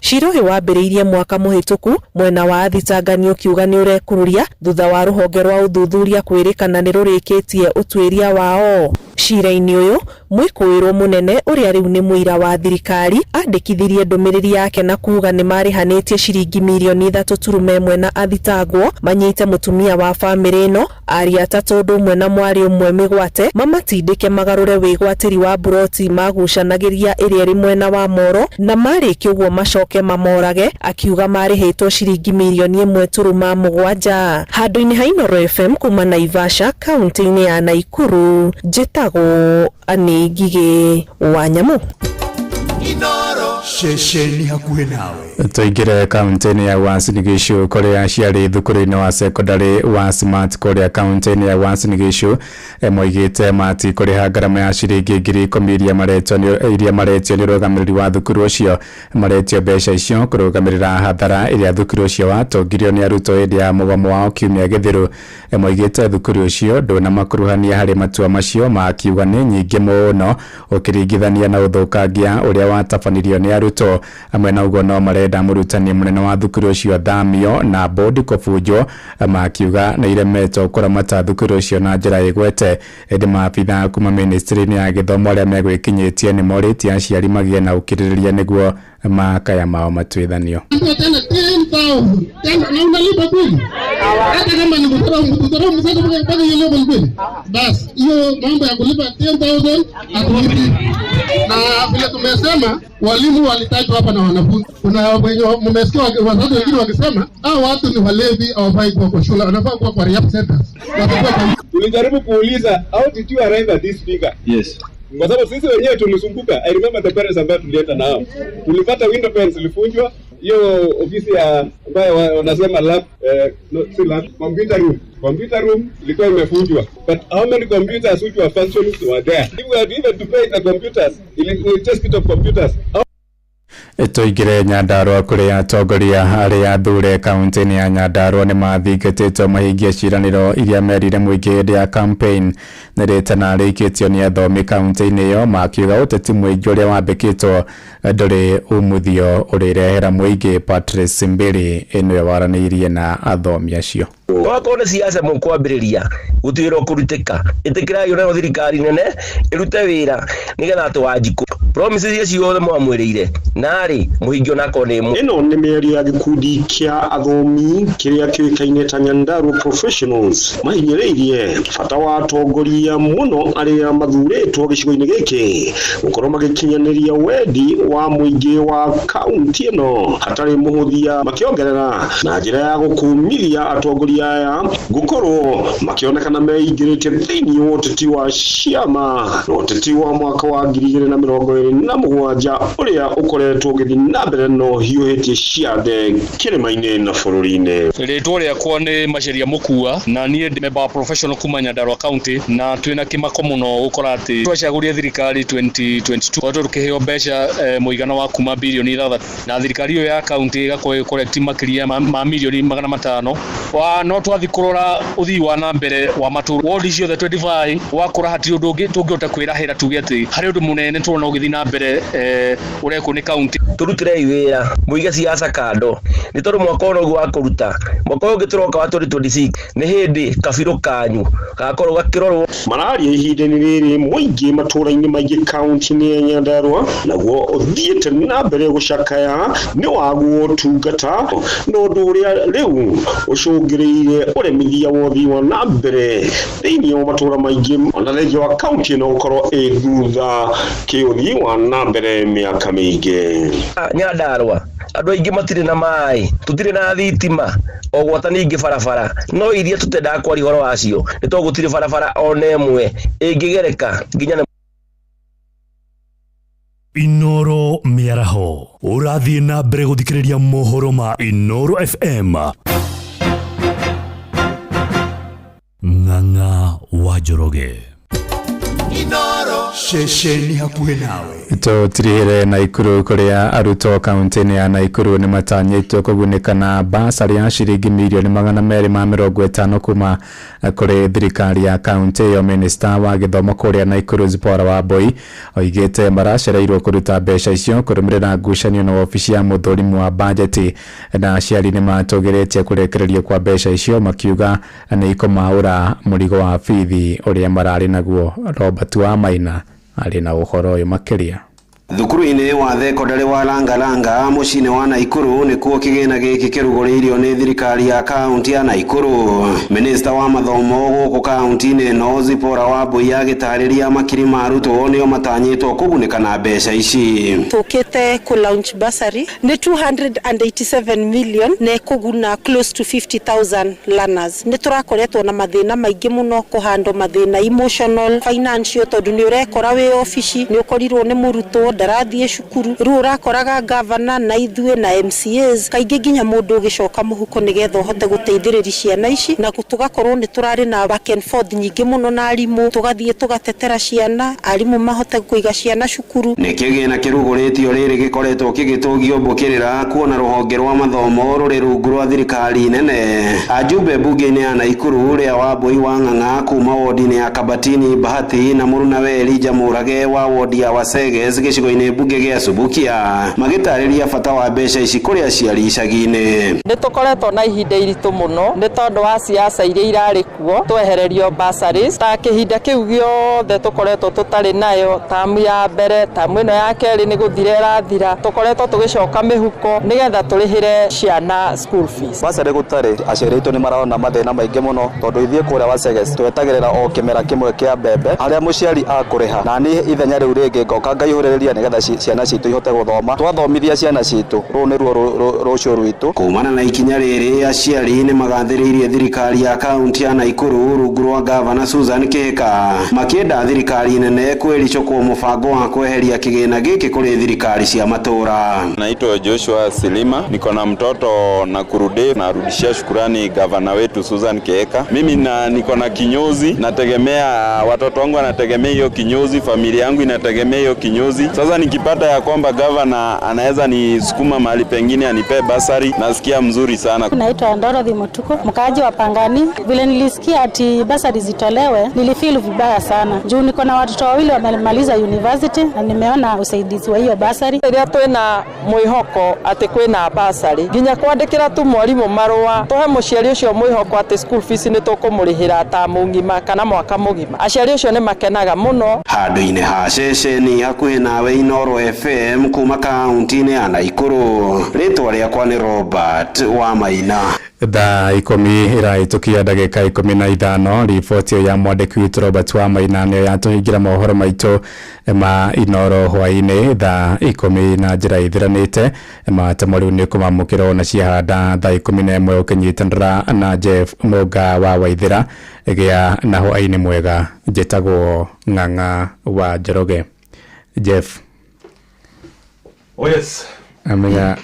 Cira ũyũ wambĩrĩirie mwaka mũhĩtũku mwena wa athitangani ũkiuga nĩ ũrekururia thutha wa rũhonge rwa ũthuthuria kwĩrĩkana nĩ rũrĩkĩtie ũtuĩria wao. Cira-inĩ ũyũ mwĩkũĩrwo mũnene ũrĩa rĩu nĩ mũira wa thirikari andĩkithirie ndũmĩrĩri yake na kuga nĩ marĩhanĩtie ciringi mirioni 3.1 na athitangwo manyite mũtumia wa bamĩrĩ ĩno, ariũ atatũ ũndũ ũmwe na mwarĩ ũmwe mĩgwate, mamatindĩke magarũre wĩgwatĩri wa mburoti magucanagĩria ĩrĩa ĩrĩ mwena wa Moro na marĩkia ũguo macoke mamorage, akiuga marĩhĩtwo ciringi mirioni 1.7. Handũ-inĩ ha Inooro FM kuma Naivasha kaunti-inĩ ya Naikuru, njĩtagwo Anĩ Ngigĩ wa Nyamũ. Ceceni hakuhĩ nawe. Tũingĩre kaunti-inĩ ya Uasin Gishu kũrĩa aciari thukuru-inĩ wa secondary wa Smart kũrĩa kaunti-inĩ ya Uasin Gishu moigĩte matikũrĩha ngarama ya ciringi 10,000 iria maretio nĩ ũrũgamĩrĩri wa thukuru ũcio. Maretio mbeca icio kũrũgamĩrĩra hathara ĩrĩa thukuru ũcio watongirio nĩ arutwo hĩndĩ ya mũgomo wao kiumia gĩthiru. Moigĩte thukuru ũcio ndũnamakuruhania harĩ matua macio, makiuga nĩ nyingĩ mũno ũkĩringithania na ũthũkangia ũrĩa watabanirio nĩ arutwo. Amwe na ũguo no marenda mũrutani mũnene wa thukuru ũcio athamio na bodi kũbunjwo, makiuga nĩ iremetwo kũramata thukuru ũcio na njĩra ĩgwete. Ĩndĩ maabithaa kuma ministry-inĩ ya gĩthomo arĩa megwĩkinyĩtie nĩ morĩtie aciari magĩe na ũkirĩrĩria nĩguo makaya mao matuithanio. Tena 10,000 tena na unalipa kweli, hata kama ni kudharau mzazi mpaka hiyo level kweli, basi hiyo mambo ya kulipa 10,000 hatulipi. Na vile tumesema walimu walitajwa hapa na wanafunzi, kuna wenye mmesikia wazazi wengine wakisema hao watu ni walevi, hawafai kuwa kwa shule, wanafaa kuwa kwa rehab centers. Tulijaribu kuuliza how did you arrive at this figure? Yes. Kwa sababu sisi wenyewe tulisumbuka. I remember the parents ambao tulienda nao. Tulipata window panes zilifunjwa. Hiyo ofisi ya ambayo wanasema lab, no, si lab, computer room. Computer room ilikuwa imefunjwa. But how many computers which were functioning were there? If we had even to pay the computers, just bit of computers. Tũingĩre Nyandarua kũrĩa atongoria arĩa athure kaunti-inĩ ya Nyandarua nĩ mathingatĩtwo mahingie ciĩranĩro iria merire mũingĩ hĩndĩ ya campaign. Nĩ rĩtana rĩikĩtio nĩ athomi kaunti-inĩ ĩyo makiuga ũteti mũingĩ ũrĩa wambĩkĩtwo ndũrĩ umithio ũrĩrehera mũingĩ. Patrice Mbiri nĩwe waranĩirie na athomi acio. Wakorwo nĩ ciaca mũkwambĩrĩria gũtirĩ wĩra ũkũrutĩka, ĩtĩkĩrai nayo thirikari nene ĩrute wĩra nĩgetha atĩ Wanjikũ promises iria ciothe mwamwĩrĩire narĩ mũhingio onakorwo nĩ ĩmwe. Ĩno nĩ mĩario ya gĩkundi kĩa athomi kĩrĩa kĩũĩkaine ta Nyandarua Professionals mahinyĩrĩirie bata wa atongoria mũno arĩa mathurĩtwo gĩcigo-inĩ gĩkĩ gũkorwo magĩkinyanĩria wendi wa mũingĩ wa kaunti ĩno hatarĩ mũhũthia, makĩongerera na njĩra ya gũkumithia atongoria aya gũkorwo makĩonekana meingĩrĩtie thĩinĩ wa ũteti wa ciama na ũteti wa mwaka wa 2027 ũrĩa ũkoretwo ũgĩthiĩ na mbere na ũhiũhĩtie ciathe kĩrĩma-inĩ na bũrũri-inĩ. Rĩtwa rĩakwa nĩ Maceria Mũkua na niĩ ndĩ member wa professional kuma Nyandarua County, na twĩna kĩmako mũno gũkora atĩ twacagũria thirikari 2022 tondũ tũkĩheo mbeca mũigana wa kuma bilioni 6 na thirikari ĩyo ya county ĩgakorwo ĩgĩ makĩria ma milioni 500 wa no twathi kũrora ũthii wa na mbere wa matũra wodi ciothe 25 wakora hatirĩ ũndũ ũngĩ tũngĩhota kwĩrahĩra tuge atĩ harĩ ũndũ mũnene tũrona ũgĩthiĩ na mbere ũrekwo nĩ county. Tũrutĩrei wĩra mũige ciaca kando nĩ tondũ mwaka ũyũ noguo wa kũruta, mwaka ũyũ ũngĩ tũroka wa 2026 nĩ hĩndĩ kabirũ kanyu gakorwo gakĩrorwo. Mararia ihinda-inĩ rĩrĩ mũingĩ matũra-inĩ maingĩ kaunti-inĩ ya Nyandarua naguo ũthiĩte na mbere gũcakaya nĩ waguo ũtungata na ũndũ ũrĩa rĩu ũcũngĩrĩire ũremithia wa ũthii wa na mbere thĩinĩ wa matũra maingĩ ona thengia wa kaunti ĩno gũkorwo ĩ thutha kĩũthii wa na mbere mĩaka mĩingĩ. Nyandarua andũ aingĩ matirĩ na maĩ, tũtirĩ na thitima, o gwata ningĩ barabara no iria tũtendaga kwaria ũhoro wacio nĩ tondũ gũtirĩ barabara ona ĩmwe ĩngĩgereka nginya. Inoro mĩaraho ũrathiĩ na mbere gũthikĩrĩria mohoro ma Inoro FM. Ng'ang'a wa Njoroge. Inoro ceceni hakuhĩ nawe. Tũtirihĩre Naikuru kũrĩa arutwo kaunti-inĩ ya Naikuru nĩ matanyĩtwo kũgunĩka na basarĩ ya ciringi milioni 250 kuma kũrĩ thirikari ya kaunti ĩyo. Minista wa gĩthomo kũrĩa Naikuru Zipporah Wambui oigĩte maracereirwo kũruta mbeca icio kũrũmĩrĩra ngucanio na wabici ya mũthũrimu wa bajeti, na aciari nĩ matũgĩrĩtie kũrekererio kwa mbeca icio makiuga nĩ ikũmaũra mũrigo wa bithi ũrĩa mararĩ naguo. Robert Wamaina arĩ na ũhoro ũyũ makĩria. Thukuru-inĩ wa thekondarĩ wa Langalanga mũciĩ-inĩ wa Naikuru nĩkuo kĩgĩna gĩkĩ kĩrugũrĩirio nĩ thirikari ya kaunti ya Naikuru. Minista wa mathomo gũkũ kaunti-inĩ ĩno Zipporah Wambui agĩtarĩria makiri ma arutwo nĩo matanyĩtwo kũgunĩka na mbeca ici. Tũkĩte kũ launch bursary nĩ 287 million na ĩkũguna close to 50,000 learners. Nĩ tũrakoretwo na mathĩna maingĩ mũno kũhandwo mathĩna emotional, financial, tondũ nĩ ũrekora wĩ obici nĩ ũkorirwo nĩ mũrutwo ndarathiĩ cukuru, rĩu ũrakoraga gavana na ithuĩ na MCAs kaingĩ nginya mũndũ ũgĩcoka mũhuko nĩgetha ũhote gũteithĩrĩria ciana ici, na tũgakorwo nĩ tũrarĩ na back and forth nyingĩ mũno na arimũ, tũgathiĩ tũgatetera ciana, arimũ mahote kũiga ciana cukuru. Nĩ kĩgĩna kĩrugũrĩtio rĩrĩ gĩkoretwo kĩgĩtũgio mbũkĩrĩra kuona rũhonge rwa mathomo rũrĩ rungu rwa thirikari nene. Ajumbe mbunge-inĩ ya Naikuru ũrĩa Wambui wa Ng'ang'a kuma wodi-inĩ ya Kabatini Bahati na mũrunawe Elijah Mũrage wa wodi ya Waseges gĩcigo-inĩ mbunge gĩa Subukia magĩtarĩria bata wa mbeca ici kũrĩ aciari icagi-inĩ. Nĩ tũkoretwo na ihinda iritũ mũno nĩ tondũ wa siasa iria irarĩ kuo, twehererio bursaries ta kĩhinda kĩu gĩothe tũkoretwo tũtarĩ nayo, tamu ya mbere, tamu ĩno ya kerĩ nĩ gũthira ĩrathira, tũkoretwo tũgĩcoka mĩhuko nĩgetha tũrĩhĩre ciana school fees. Bursary gũtarĩ, aciari aitũ nĩ marona mathĩna maingĩ mũno tondũ ithuĩ kũrĩa Waseges twetagĩrĩra o kĩmera kĩmwe kĩa mbembe harĩa mũciari akũrĩha, na niĩ ithenya rĩu rĩngĩ ngoka ngaihũrĩrĩria nĩgetha ciana citũ ihote gũthoma. Twathomithia ciana citũ rũu nĩruo rũciũ rwitũ. Kumana na ikinya rĩrĩ aciari nĩ magathĩrĩirie thirikari ya kaunti ya Naikuru rungu rwa gavana Susan Kihika makĩenda thirikari nene kwĩricũkwo mũbango wa kweheria kĩgĩna gĩkĩ kũrĩ thirikari cia matũra. Naitwa Joshua Silima, niko na mtoto Nakuru Day. Narudishia shukurani gavana wetu Susan Kihika. Mimi niko na kinyozi, nategemea watoto wangu wanategemea hiyo kinyozi, familia yangu inategemea hiyo kinyozi. Sasa Sasa nikipata ya kwamba gavana anaweza nisukuma mahali pengine anipee basari, nasikia mzuri sana. Naitwa Dorothy Mutuku, mkaaji wa Pangani. Vile nilisikia ati basari zitolewe, nilifeel vibaya sana. Juu niko na watoto wawili wamemaliza university na nimeona usaidizi wa hiyo basari. Rĩrĩa twĩna mwĩhoko atĩ kwĩna basarĩ nginya kwandĩkĩra tu mwarimũ marũa tũhe mũciari ũcio mwĩhoko atĩ school fees nĩ tũkũmũrĩhĩra tamu ng'ima kana mwaka mũgima, aciari ũcio nĩ makenaga mũno. Handũ-inĩ ha ceceni hakuhĩ nawe Inooro FM kuma kaunti-inĩ ya Naikuru, rĩtwa rĩakwa nĩ Robert Wamaina. Thaa 10 ĩrahĩtũkia ndagĩka 15. Riboti ĩyo ya mwandĩki witũ Robert Wamaina nĩyo yatũhingĩra mohoro maitũ ma Inooro hwaĩ-inĩ thaa 10 na njĩra ĩthiranĩte. Matemo rĩu nĩ kũmamũkĩra ona ciahanda thaa 11 ũkĩnyitanĩra na Jeff Mũnga wa Waithĩra. Gĩa na hwaĩ-inĩ mwega. Njĩtagwo Ng'ang'a wa Njoroge. Jeff. Oh yes. Amenya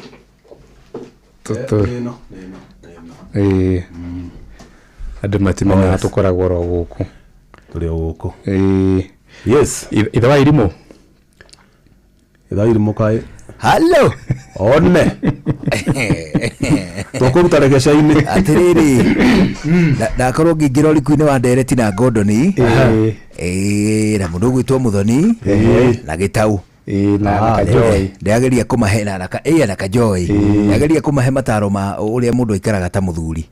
tutu. Andũ matimenyaga tũkoragwo oro gũkũ. Tũrĩ o gũkũ. Yes. Ithe wa irimũ. Ithe wa irimũ kaĩ. Hello. One. Tũkũruta regeca-inĩ. Atĩrĩrĩ. Ndakorwo ngĩingĩra ũriku-inĩ wa ndereti na Gordoni. Na mũndũ ũgwĩtwo Mũthoni na Gĩtau. Na Kajoy. Ndĩrageria kũmahe na na Kajoy. Ndĩrageria kũmahe mataro ma ũrĩa mũndũ aikaraga ta mũthuri.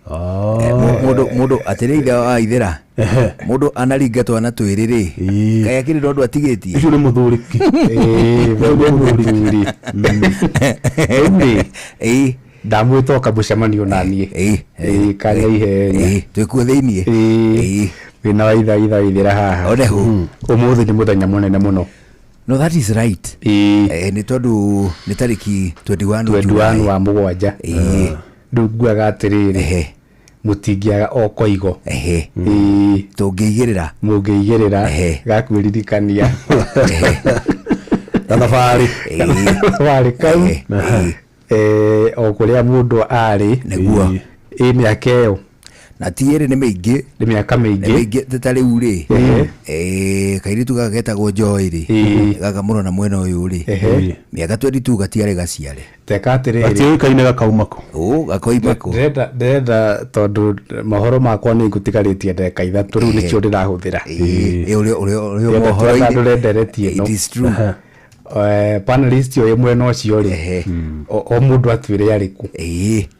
Mũndũ atĩrĩ ithe wa ithera. Mũndũ anaringa twana twĩrĩ rĩ. Kaĩ akĩrĩ na ũndũ atigĩtie. Ũcio nĩ mũthuri ki. Mũthuri. Ĩĩ. Ndamwĩta oka mũcemanio na niĩ. Kanya ihenya. Twĩkuo thĩiniĩ. Wĩna wa itha ithera haha. One hu. Ũmũthĩ nĩ mũthenya mũnene mũno. No, that is right. Nĩ tondũ nĩ tarĩki 21 wa mũgwanja. Rĩu nguaga atĩrĩrĩ, mũtingĩaga o koigo. Tũngĩigĩrĩra. Mũngĩigĩrĩra gakwĩririkania. Thabarĩ. Thabarĩ kau. O kũrĩa mũndũ arĩ. Nĩguo. Mĩaka ĩyo. Na ti ĩrĩ nĩ mĩingĩ. Nĩ mĩaka mĩingĩ. Nĩ mĩingĩ ta rĩu rĩ. Kairĩtu gaka getagwo Joy rĩ. Gaka mũrona mwena ũyũ rĩ. Mĩaka 22 gatiarĩ gaciare. Teka atĩrĩrĩ. Gatiũĩkaine gakauma kũ. Gakoima kũ. Ndĩrenda tondũ mohoro makwa nĩ ngũtigarĩtie ndagĩka 3 rĩu nĩkĩo ndĩrahũthĩra. Ũrĩa mohoro-inĩ. Ndĩrenda ndereti ĩno. It is true. Panelist ũyũ mwena ũcio rĩ, o mũndũ atuĩre arĩkũ.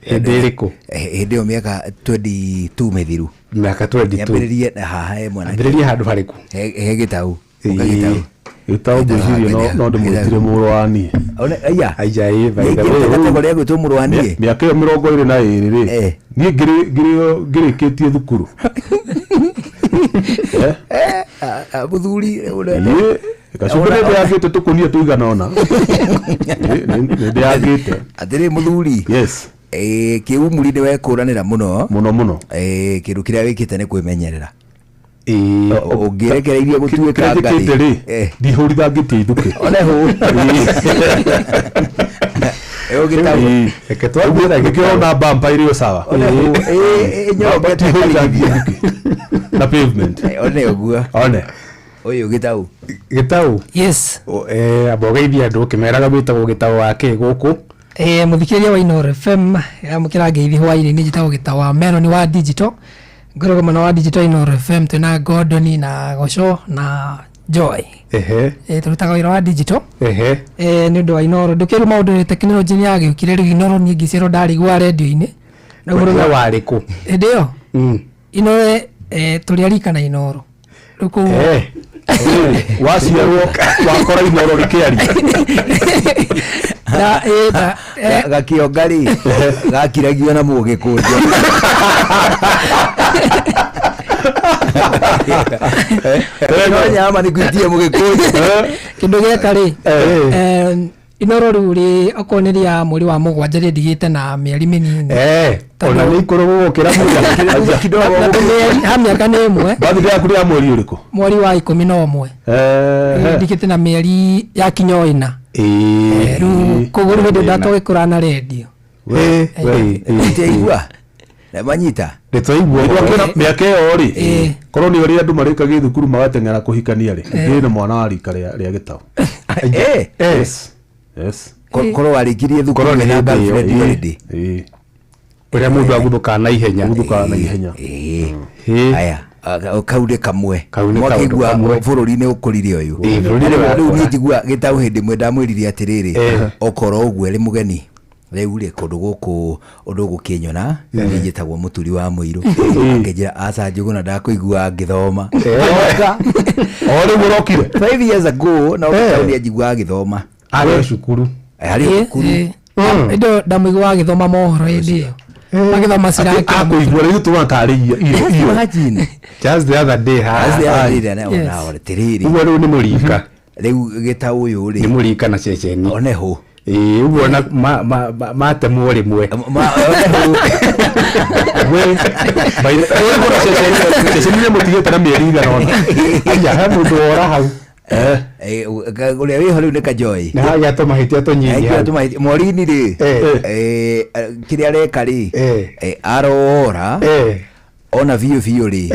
Hĩndĩ ĩrĩkũ? Hĩndĩ ĩyo mĩaka 22 mĩthiru. Mĩaka 22. Nyambĩrĩrie haha he mwanake. Ambĩrĩrie handũ harĩkũ? He Gĩtau. Ũka Gĩtau. Gĩtau ngwĩciria no ndĩmwĩtire mũrũ wa niĩ. Aya. Aya ĩ by the way. Kategori ya gwĩtwo mũrũ wa niĩ. Mĩaka ĩyo 22 rĩ. Niĩ ngĩrĩkĩtie thukuru. Mũthuri Gacumbi nĩ ndĩagĩte tũkũnia tũigana ũna. Nĩ ndĩagĩte. Atĩrĩ mũthuri. Yes. Kĩumuri nĩ wekũranĩra mũno. Mũno mũno. Kĩndũ kĩrĩa wĩkĩte nĩ kwĩmenyerera. Ũngĩrekereirie gũtuĩka ngarĩ. Kĩrĩa rĩ, ndihũrithangĩtie ithukĩ. One hũ. Reke twambie na Nĩkĩo ona bumper ĩrĩ o sawa. One hũ. Ĩnyorokete Ndihũrithangia ithukĩ. Na pavement. One ũguo. One. Ũyũ Gĩtau. Gĩtau? Yes. Amba ũgeithie andũ ũkĩmeraga wĩtagwo Gĩtau wa kĩ gũkũ. Mũthikĩrĩria wa Inooro FM amũkĩra ngeithi hwaĩ-inĩ, niĩ njĩtagwo Gĩtau wa Melon wa digital. Ngoragwo mwena wa digital Inooro FM twĩna Gordon na Goco na Joy. Tũrutaga wĩra wa digital. Nĩ ũndũ wa Inooro. Ndũkĩrĩ maũndũ tekinoronjĩ nĩ yagĩũkire rĩu Inooro niĩ ngĩciarwo ndarigwa redio-inĩ. We warĩ kũ? Hĩndĩ ĩyo? Inooro tũrĩ a rika na Inooro. Rĩu kũu Waciarwo wakora Inooro rĩkĩaria. Gakĩonga rĩ, gakiragio na mũgĩkũnjo. No nyama nĩ gwĩtie mũgĩkũnjo. Kĩndũ gĩaka rĩ, Inooro rĩu rĩ, okorwo nĩ rĩa mweri wa mũgwanja rĩndigĩte na mĩeri mĩnini. Ona nĩ ikũrũ gũgũkĩra mũno. Ha mĩaka nĩ ĩmwe. Birthday yaku nĩ ya mweri ũrĩkũ? Mweri wa 11. Ndigĩte na mĩeri ya kinya o ĩna. Rĩu koguo rĩu hĩndĩ ndatũgĩkũra na redio. Nĩtwaigua? Na manyita? Nĩtwaigua. Mĩaka ĩyo rĩ, korwo nĩ ũrĩa andũ marĩkagia thukuru magateng'era kũhikania rĩ, ndĩ na mwana wa rika rĩa Gĩtau. Yes. Yes. Korwo warĩkirie thukuru Korwo nĩ wĩna hĩndĩ ĩyo, girlfriend already. Ũrĩa mũndũ aguthũkaga na ihenya. Aguthũkaga na ihenya. Aya, kau nĩ kamwe. Kau nĩ kaũndũ Mwakĩigua kamwe. bũrũri nĩ ũkũrire ũyũ. Ĩĩ, bũrũri nĩ Rĩu ũrakũra. niĩ njigua gĩtaũ hĩndĩ ĩmwe ndamwĩrire atĩrĩrĩ, okorwo ũguo ĩrĩ mũgeni rĩu rĩ kũndũ gũkũ ũndũ ũgũkĩnyona niĩ njĩtagwo mũturi wa mũirũ, akĩnjĩra aca Njũgũna ndakũigua ngĩthoma. O rĩu ũrokire 5 years ago no gĩtaũ nĩ anjiguaga agĩthoma. Arĩ o cukuru. Arĩ o cukuru. Ĩndĩ ndamũiguaga agĩthoma mohoro hĩndĩ ĩyo, magĩthoma cirake. Akũigua rĩu tũratarĩria irio. Imagine. Just the other day haha. Just the other day, na ona atĩrĩrĩ. Ũguo rĩu nĩ mũrika. Rĩu gĩtaũ ũyũ rĩ Nĩ mũrika na ceceni. Oneho. Ĩĩ, ũguo na matemwo rĩmwe. Ceceni nĩ mũtigĩte na mĩeri igana ũna. Aya, he mũndũ wora hau. Ũrĩa wĩho rĩu nĩ Kajoi. Nĩ hagĩa tũmahĩtia tũnyinyi hau. Morini rĩ, kĩrĩa areka rĩ, arora ona biũ biũ rĩ,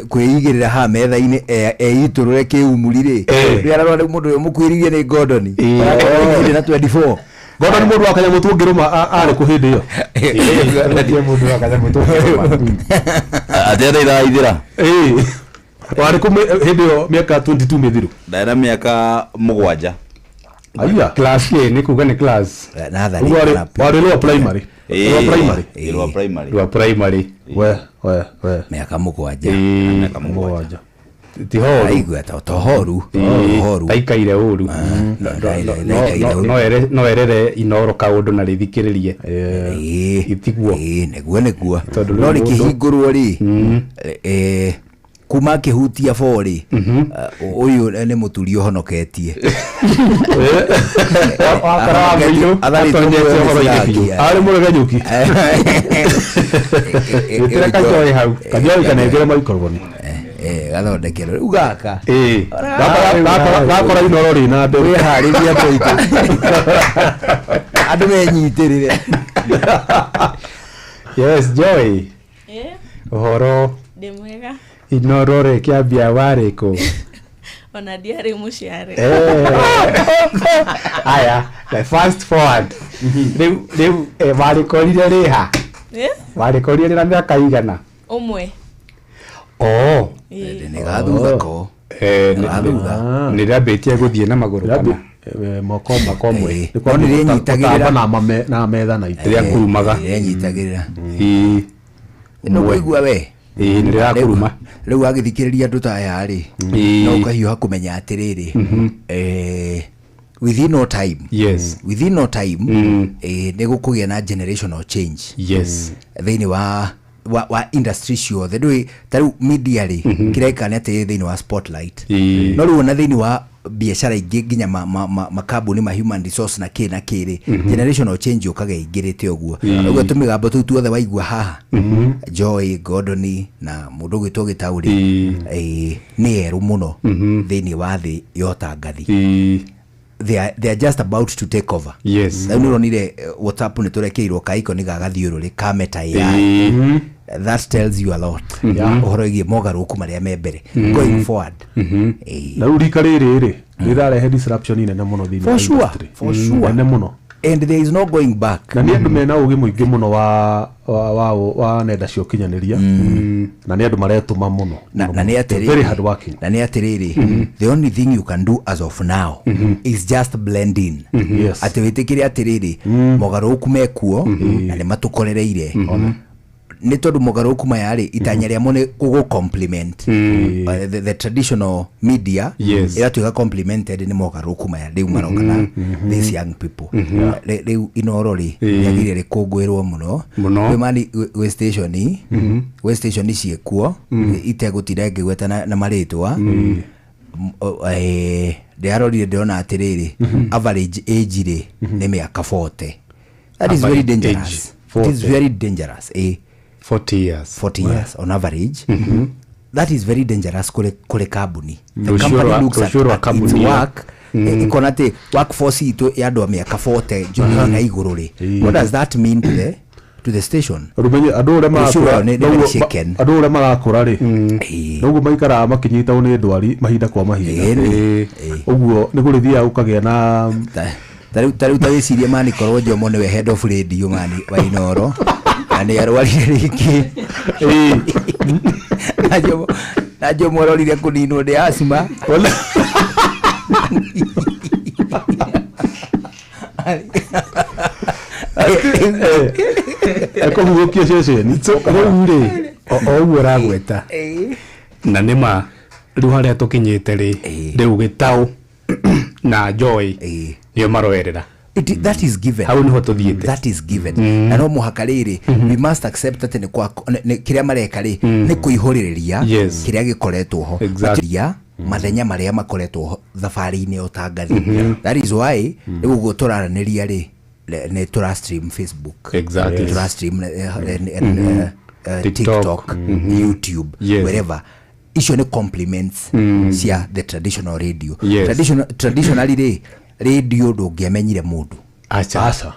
kwĩigĩrĩra haha metha-inĩ eitũrũre kĩumuri rĩ, rĩu ararora rĩu mũndũ ũyũ mũkuĩrĩirie nĩ Gordon. Arakorwo na 24. Gordon mũndũ wa kanyamũ tũngĩrũma arĩ kũ hĩndĩ ĩyo? Mũndũ wa kanyamũ tũngĩrũma. Atĩ iraithĩra. Warĩ kũ hĩndĩ ĩyo mĩaka 22 mĩthiru? Ndarĩ na mĩaka 7. Aya. Class ĩ, nĩ kuga nĩ class. Ũguo warĩ lower primary. Lower primary. Lower primary. Lower primary. We, we, we. Mĩaka 7. Mĩaka 7. Ti horu. Aigua to horu. Horu. Taikaire ũru. No erere Inooro kaũndũ na rĩthikĩrĩrie. Itiguo. Nĩguo nĩguo. Tondũ No rĩu mũndũ- rĩkĩhingũrwo rĩ, kuma akĩhutia borĩ, ũyũ nĩ mũturi ũhonoketie. Wakora wa mũirũ atonyete ũhoro-inĩ biũ. Arĩ mũregenyũki. Gĩtĩra Kajoi hau. Kajoi kanengere maikoroboni. Gathondekerwo rĩu gaka. Gakora Inooro rĩ na mbere. Wĩharĩrie andũ aitũ. Andũ menyitĩrĩre. Yes, Joy. Ũhoro. Ndĩ mwega. Inooro rĩ kĩambia warĩ kũ? Ona ndiarĩ mũciare. Aya, the fast forward. Rĩu rĩu warĩkorire rĩ ha? Warĩkorire rĩ na mĩaka igana? Ũmwe. Oh. Nĩ gathutha ko. Nĩ rĩambĩtie gũthiĩ na magũrũ kana? Moko moko mwe. No nĩ rĩnyitagĩrĩra. Na metha na itĩ. Rĩrĩa kurumaga. Rĩnyitagĩrĩra. No kũigua we. Ĩĩ, nĩ rĩrakuruma. Rĩu agĩthikĩrĩria andũ ta aya rĩ, no ũkahiũha kũmenya atĩrĩrĩ, within no time. Yes. Within no time, nĩ gũkũgĩa na generational change. Yes. Thĩinĩ wa industry ciothe. Ndũĩ ta rĩu media rĩ, kĩreka nĩ atĩ thĩinĩ wa spotlight. No rĩu ona thĩinĩ wa biacara ingĩ nginya makambuni ma human resource na kĩ na kĩ rĩ, generational change yũkaga ĩingĩrĩte ũguo. Ũguo tũmĩgambo tũu tuothe waigua haha, Joy, Gordon na mũndũ ũgwĩtwo Gĩtaũ rĩ, nĩ erũ mũno thĩinĩ wa thĩ ya ũtangathi. They are just about to take over. Yes. Rĩu nĩũronire WhatsApp nĩ tũrekeirwo ka icon ga gathiũrũrĩ ka Meta AI. That tells you a lot. Ũhoro wĩgiĩ mogarũrũku marĩa me mbere going forward. Na rĩu rika rĩrĩ rĩ, rĩrarehe disruption nene mũno thĩinĩ wa For sure, industry. for sure. Nene mũno. And there is no going back. Na nĩ andũ mena ũgĩ mũingĩ mũno wa nenda cia ũkinyanĩria. Na nĩ andũ maretũma mũno. Na nĩ atĩrĩrĩ. Very hard working. Na nĩ atĩrĩrĩ, the only thing you can do as of now is just blend in. Yes. Atĩ wĩtĩkĩre atĩrĩrĩ, mogarũrũku mekuo na nĩ matũkorereire. Nĩ tondũ mogarũrũku maya rĩ, itanya rĩamo nĩ gũgũ compliment. The traditional media ĩratuĩka complimented nĩ mogarũrũku maya rĩu maroka na these young people. Rĩu Inooro rĩ, rĩagĩrĩire rĩkũngũĩrwo mũno. Mũno. Kwĩ mani gwĩ station, gwĩ station ciĩkuo, itegũtinda ngĩgweta na marĩtwa. Ndĩrarorire ndĩrona atĩrĩrĩ, average age rĩ, nĩ mĩaka 40. That is very Average age, dangerous. It is 40. very dangerous. 40 years. 40 years on average. That is very dangerous kure kambuni. The Rũciũ company looks rũciũ rwa at its kambuni ĩyo. work, ĩkona atĩ workforce itũ ya andũ a mĩaka 40 junior na igũrũ rĩ. What does that mean to to the station. Rũmenye andũ ũrĩa Rũciũ marakũra rwao nĩ very shaken. andũ ũrĩa marakũra rĩ, noguo maikaraga makĩnyitagwo nĩ ndwari mahinda kwa mahinda. Ũguo nĩ kũrĩthiaga gũkagĩa na Ta rĩu ta wĩcirie mani, korwo Jomo nĩwe head of radio mani wa Inoro na nĩ arwarire rĩngĩ na Jomo arorire kũninwo nĩ asthma. Ekũhuhũkia ceceni. Rĩu rĩ, o ũguo ũragweta na nĩ ma rĩu harĩa tũkinyĩte rĩ, rĩu Gĩtaũ na Joy nĩo maroerera. That is given. Hau nĩho tũthiĩte. That is given. Na no mũhaka rĩrĩ, we must accept atĩ nĩ kwa kĩrĩa mareka rĩ, nĩ kũihũrĩrĩria kĩrĩa gĩkoretwo ho. Makĩria mathenya marĩa makoretwo ho thabarĩ-inĩ ya ũtangathi. That is why rĩu ũguo tũraranĩria rĩ, nĩ tũra stream Facebook, tũra stream TikTok. TikTok, YouTube, wherever. Icio nĩ compliments cia the traditional radio. Traditionally rĩ, radio ndũngĩamenyire mũndũ. Acha. Aca.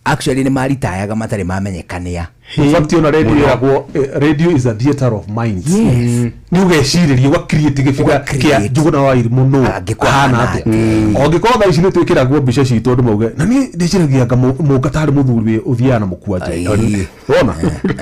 Actually nĩ maritayaga matarĩ mamenyekania. In fact, ona radio ĩragwo radio is a theater of minds. Nĩ ũgecirĩria, ũga create gĩbiga kĩa Njũgũna wa Irimũ nũ Angĩkorwo ahana ahana atĩa. Angĩkorwo thaa ici nĩ twĩkĩragwo mbica citũ andũ mauge na niĩ ndĩciragia anga mũnga tarĩ mũthuri wĩ ũthiaga na mũkwanja, wona,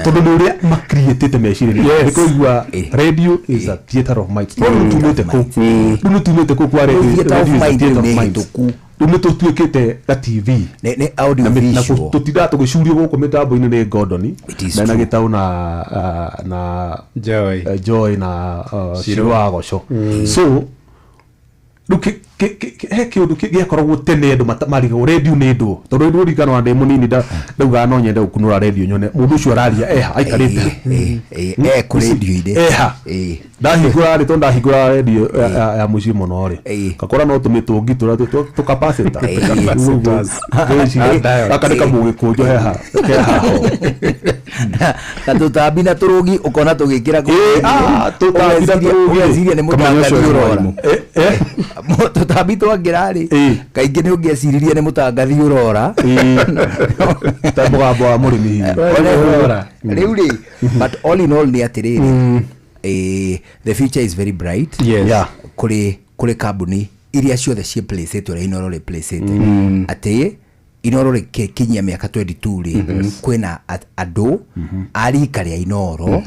tondũ nĩ ũrĩa makriĩtĩte mecirĩria. Nĩ kũigua radio is a theater of minds. No rĩu tumĩte kũu, rĩu nĩ tumĩte kũu kwa radio. Theater of Radio is a mind theater rĩu of nĩ minds. hĩtũku. Rĩu nĩ tũtuĩkĩte ga TV nĩ audio na visual. tũtindaga tũgĩcurio gũkũ mĩtambo-inĩ nĩ Gordon is mena true. Gĩtaũ na na Joy. Joy na Shiro. Shiro wa Goco. So rĩu he kĩũndũ gĩakoragwo tene andũ marigagwo radio nĩ ndũ, tondũ rĩu ririkana ndĩ mũnini ndaugaga no nyende gũkunũra radio nyone mũndũ ũcio araria eha aikarĩte. Kũ radio-inĩ. Eha ndahingũra rĩ, tondũ ndahingũra radio ya mũciĩ mũno rĩ, ngakora no tũmĩtũngi tũrĩa tũkapacĩta. Gaka nĩ kamũgĩkũnjo heha kehaho. Na tũtambi na tũrũgi ũkona tũgĩkĩra tũtambi na tũrũgi. Ũgeciria nĩ Kamenya mũtangathi ũcio nĩ ũrora. mwarimũ. Tũtambi twangĩra rĩ, kaingĩ nĩ ũngĩeciririe nĩ mũtangathi ũrora. Ta mũgambo wa mũrĩmi hihi. Ũrora. Rĩu rĩ, but all in all nĩ atĩrĩrĩ, the future is very bright. Yes. Kũrĩ kambuni iria ciothe ciĩ placĩte ũrĩa Inoro rĩ placĩte, atĩ Inoro rĩkinyia mĩaka 22 rĩ, kwĩna andũ a rika rĩa Inoro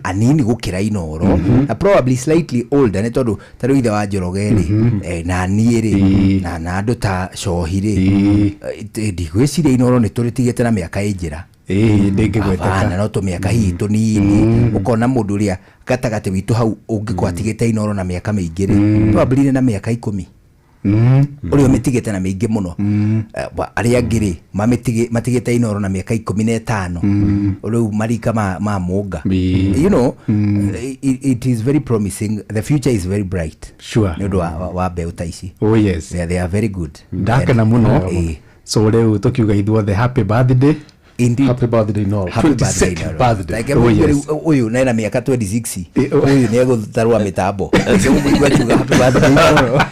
anini gũkĩra Inoro na probably slightly older, nĩ tondũ ta rĩu ithe wa Njoroge rĩ, na niĩ rĩ, na andũ ta Cohi rĩ, ndigwĩciria Inoro nĩ tũrĩtigĩte na mĩaka ĩ njĩra. Ndĩngĩgweteka. Hapana, no tũmĩaka hihi tũnini. Ũkona mũndũ ũrĩa gatagatĩ witũ hau ũngĩkorwo atigĩte Inoro na mĩaka mĩingĩ rĩ, probably nĩ na mĩaka 10 ũrĩa ũmĩtigĩte na mĩingĩ mũno. Arĩa angĩ rĩ, matigĩte Inoro na mĩaka 15, rĩu marika ma mũnga. It is very promising, the future is very bright nĩ ũndũ wa mbeũ ta ici. Oh yes. They are very good. Ndakena mũno. So rĩu tũkiuga ithuothe happy birthday. Indeed. Happy birthday, Inoro. Happy birthday, 22nd Inoro. birthday. Like, Oh, yes. rĩu ũyũ nena mĩaka 26, ũyũ nĩ egũtarũa mĩtambo. Reke mũigue akiuga happy birthday, Inoro.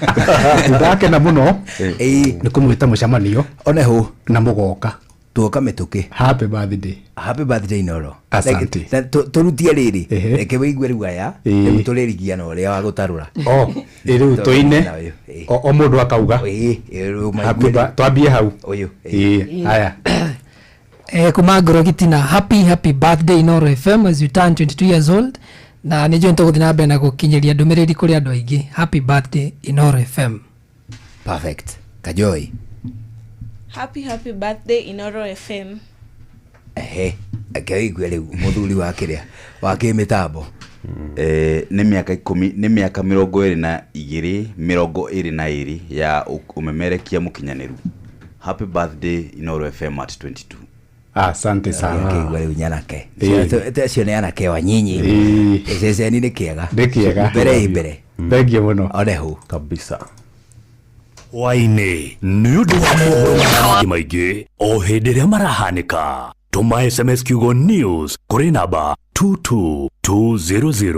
Ndakena mũno nĩ kũmwĩta mũcemanio Oneho na mũgoka. Tuoka mĩtũkĩ. Happy birthday. Happy birthday, Inoro. Asante. Like, na tũrutie rĩrĩ, reke wĩigue rĩu aya, rĩu tũrĩrigia na ũrĩa wa gũtarũra. O ĩ rĩu tũine o mũndũ akauga rĩu Happy maigue. Twambie hau. Ũyũ. Ĩ haya. Kuma ngoro gitina, happy happy birthday, Inoro FM, as you turn 22 years old, na nĩ njũĩ nĩtũgũthiĩ na mbere na gũkinyĩria ndũmĩrĩri kũrĩ andũ aingĩ. Happy birthday, Inoro FM. Perfect. Kajoi. Happy happy birthday, Inoro FM. Ehe, reke wĩigue rĩu mũthuri wa kĩrĩa wa kĩmĩtambo. Nĩ mĩaka 10, nĩ mĩaka 22, 22 ya ũmemerekia mũkinyanĩru. Happy birthday, Inoro FM at 22. Asante sana. Kĩigua rĩu nyanake acio nĩ anake wa nyinyi. Ceceni nĩ kĩega. Nĩ kĩega. Mbere ĩ mbere. Thengiũ mũno. Onehu. Kabisa. Hwaĩ-inĩ nĩ ũndũ wa mohoro marĩa maingĩ o hĩndĩ ĩrĩa marahanĩka, tũma SMS kiugo news kũrĩ namba 22200.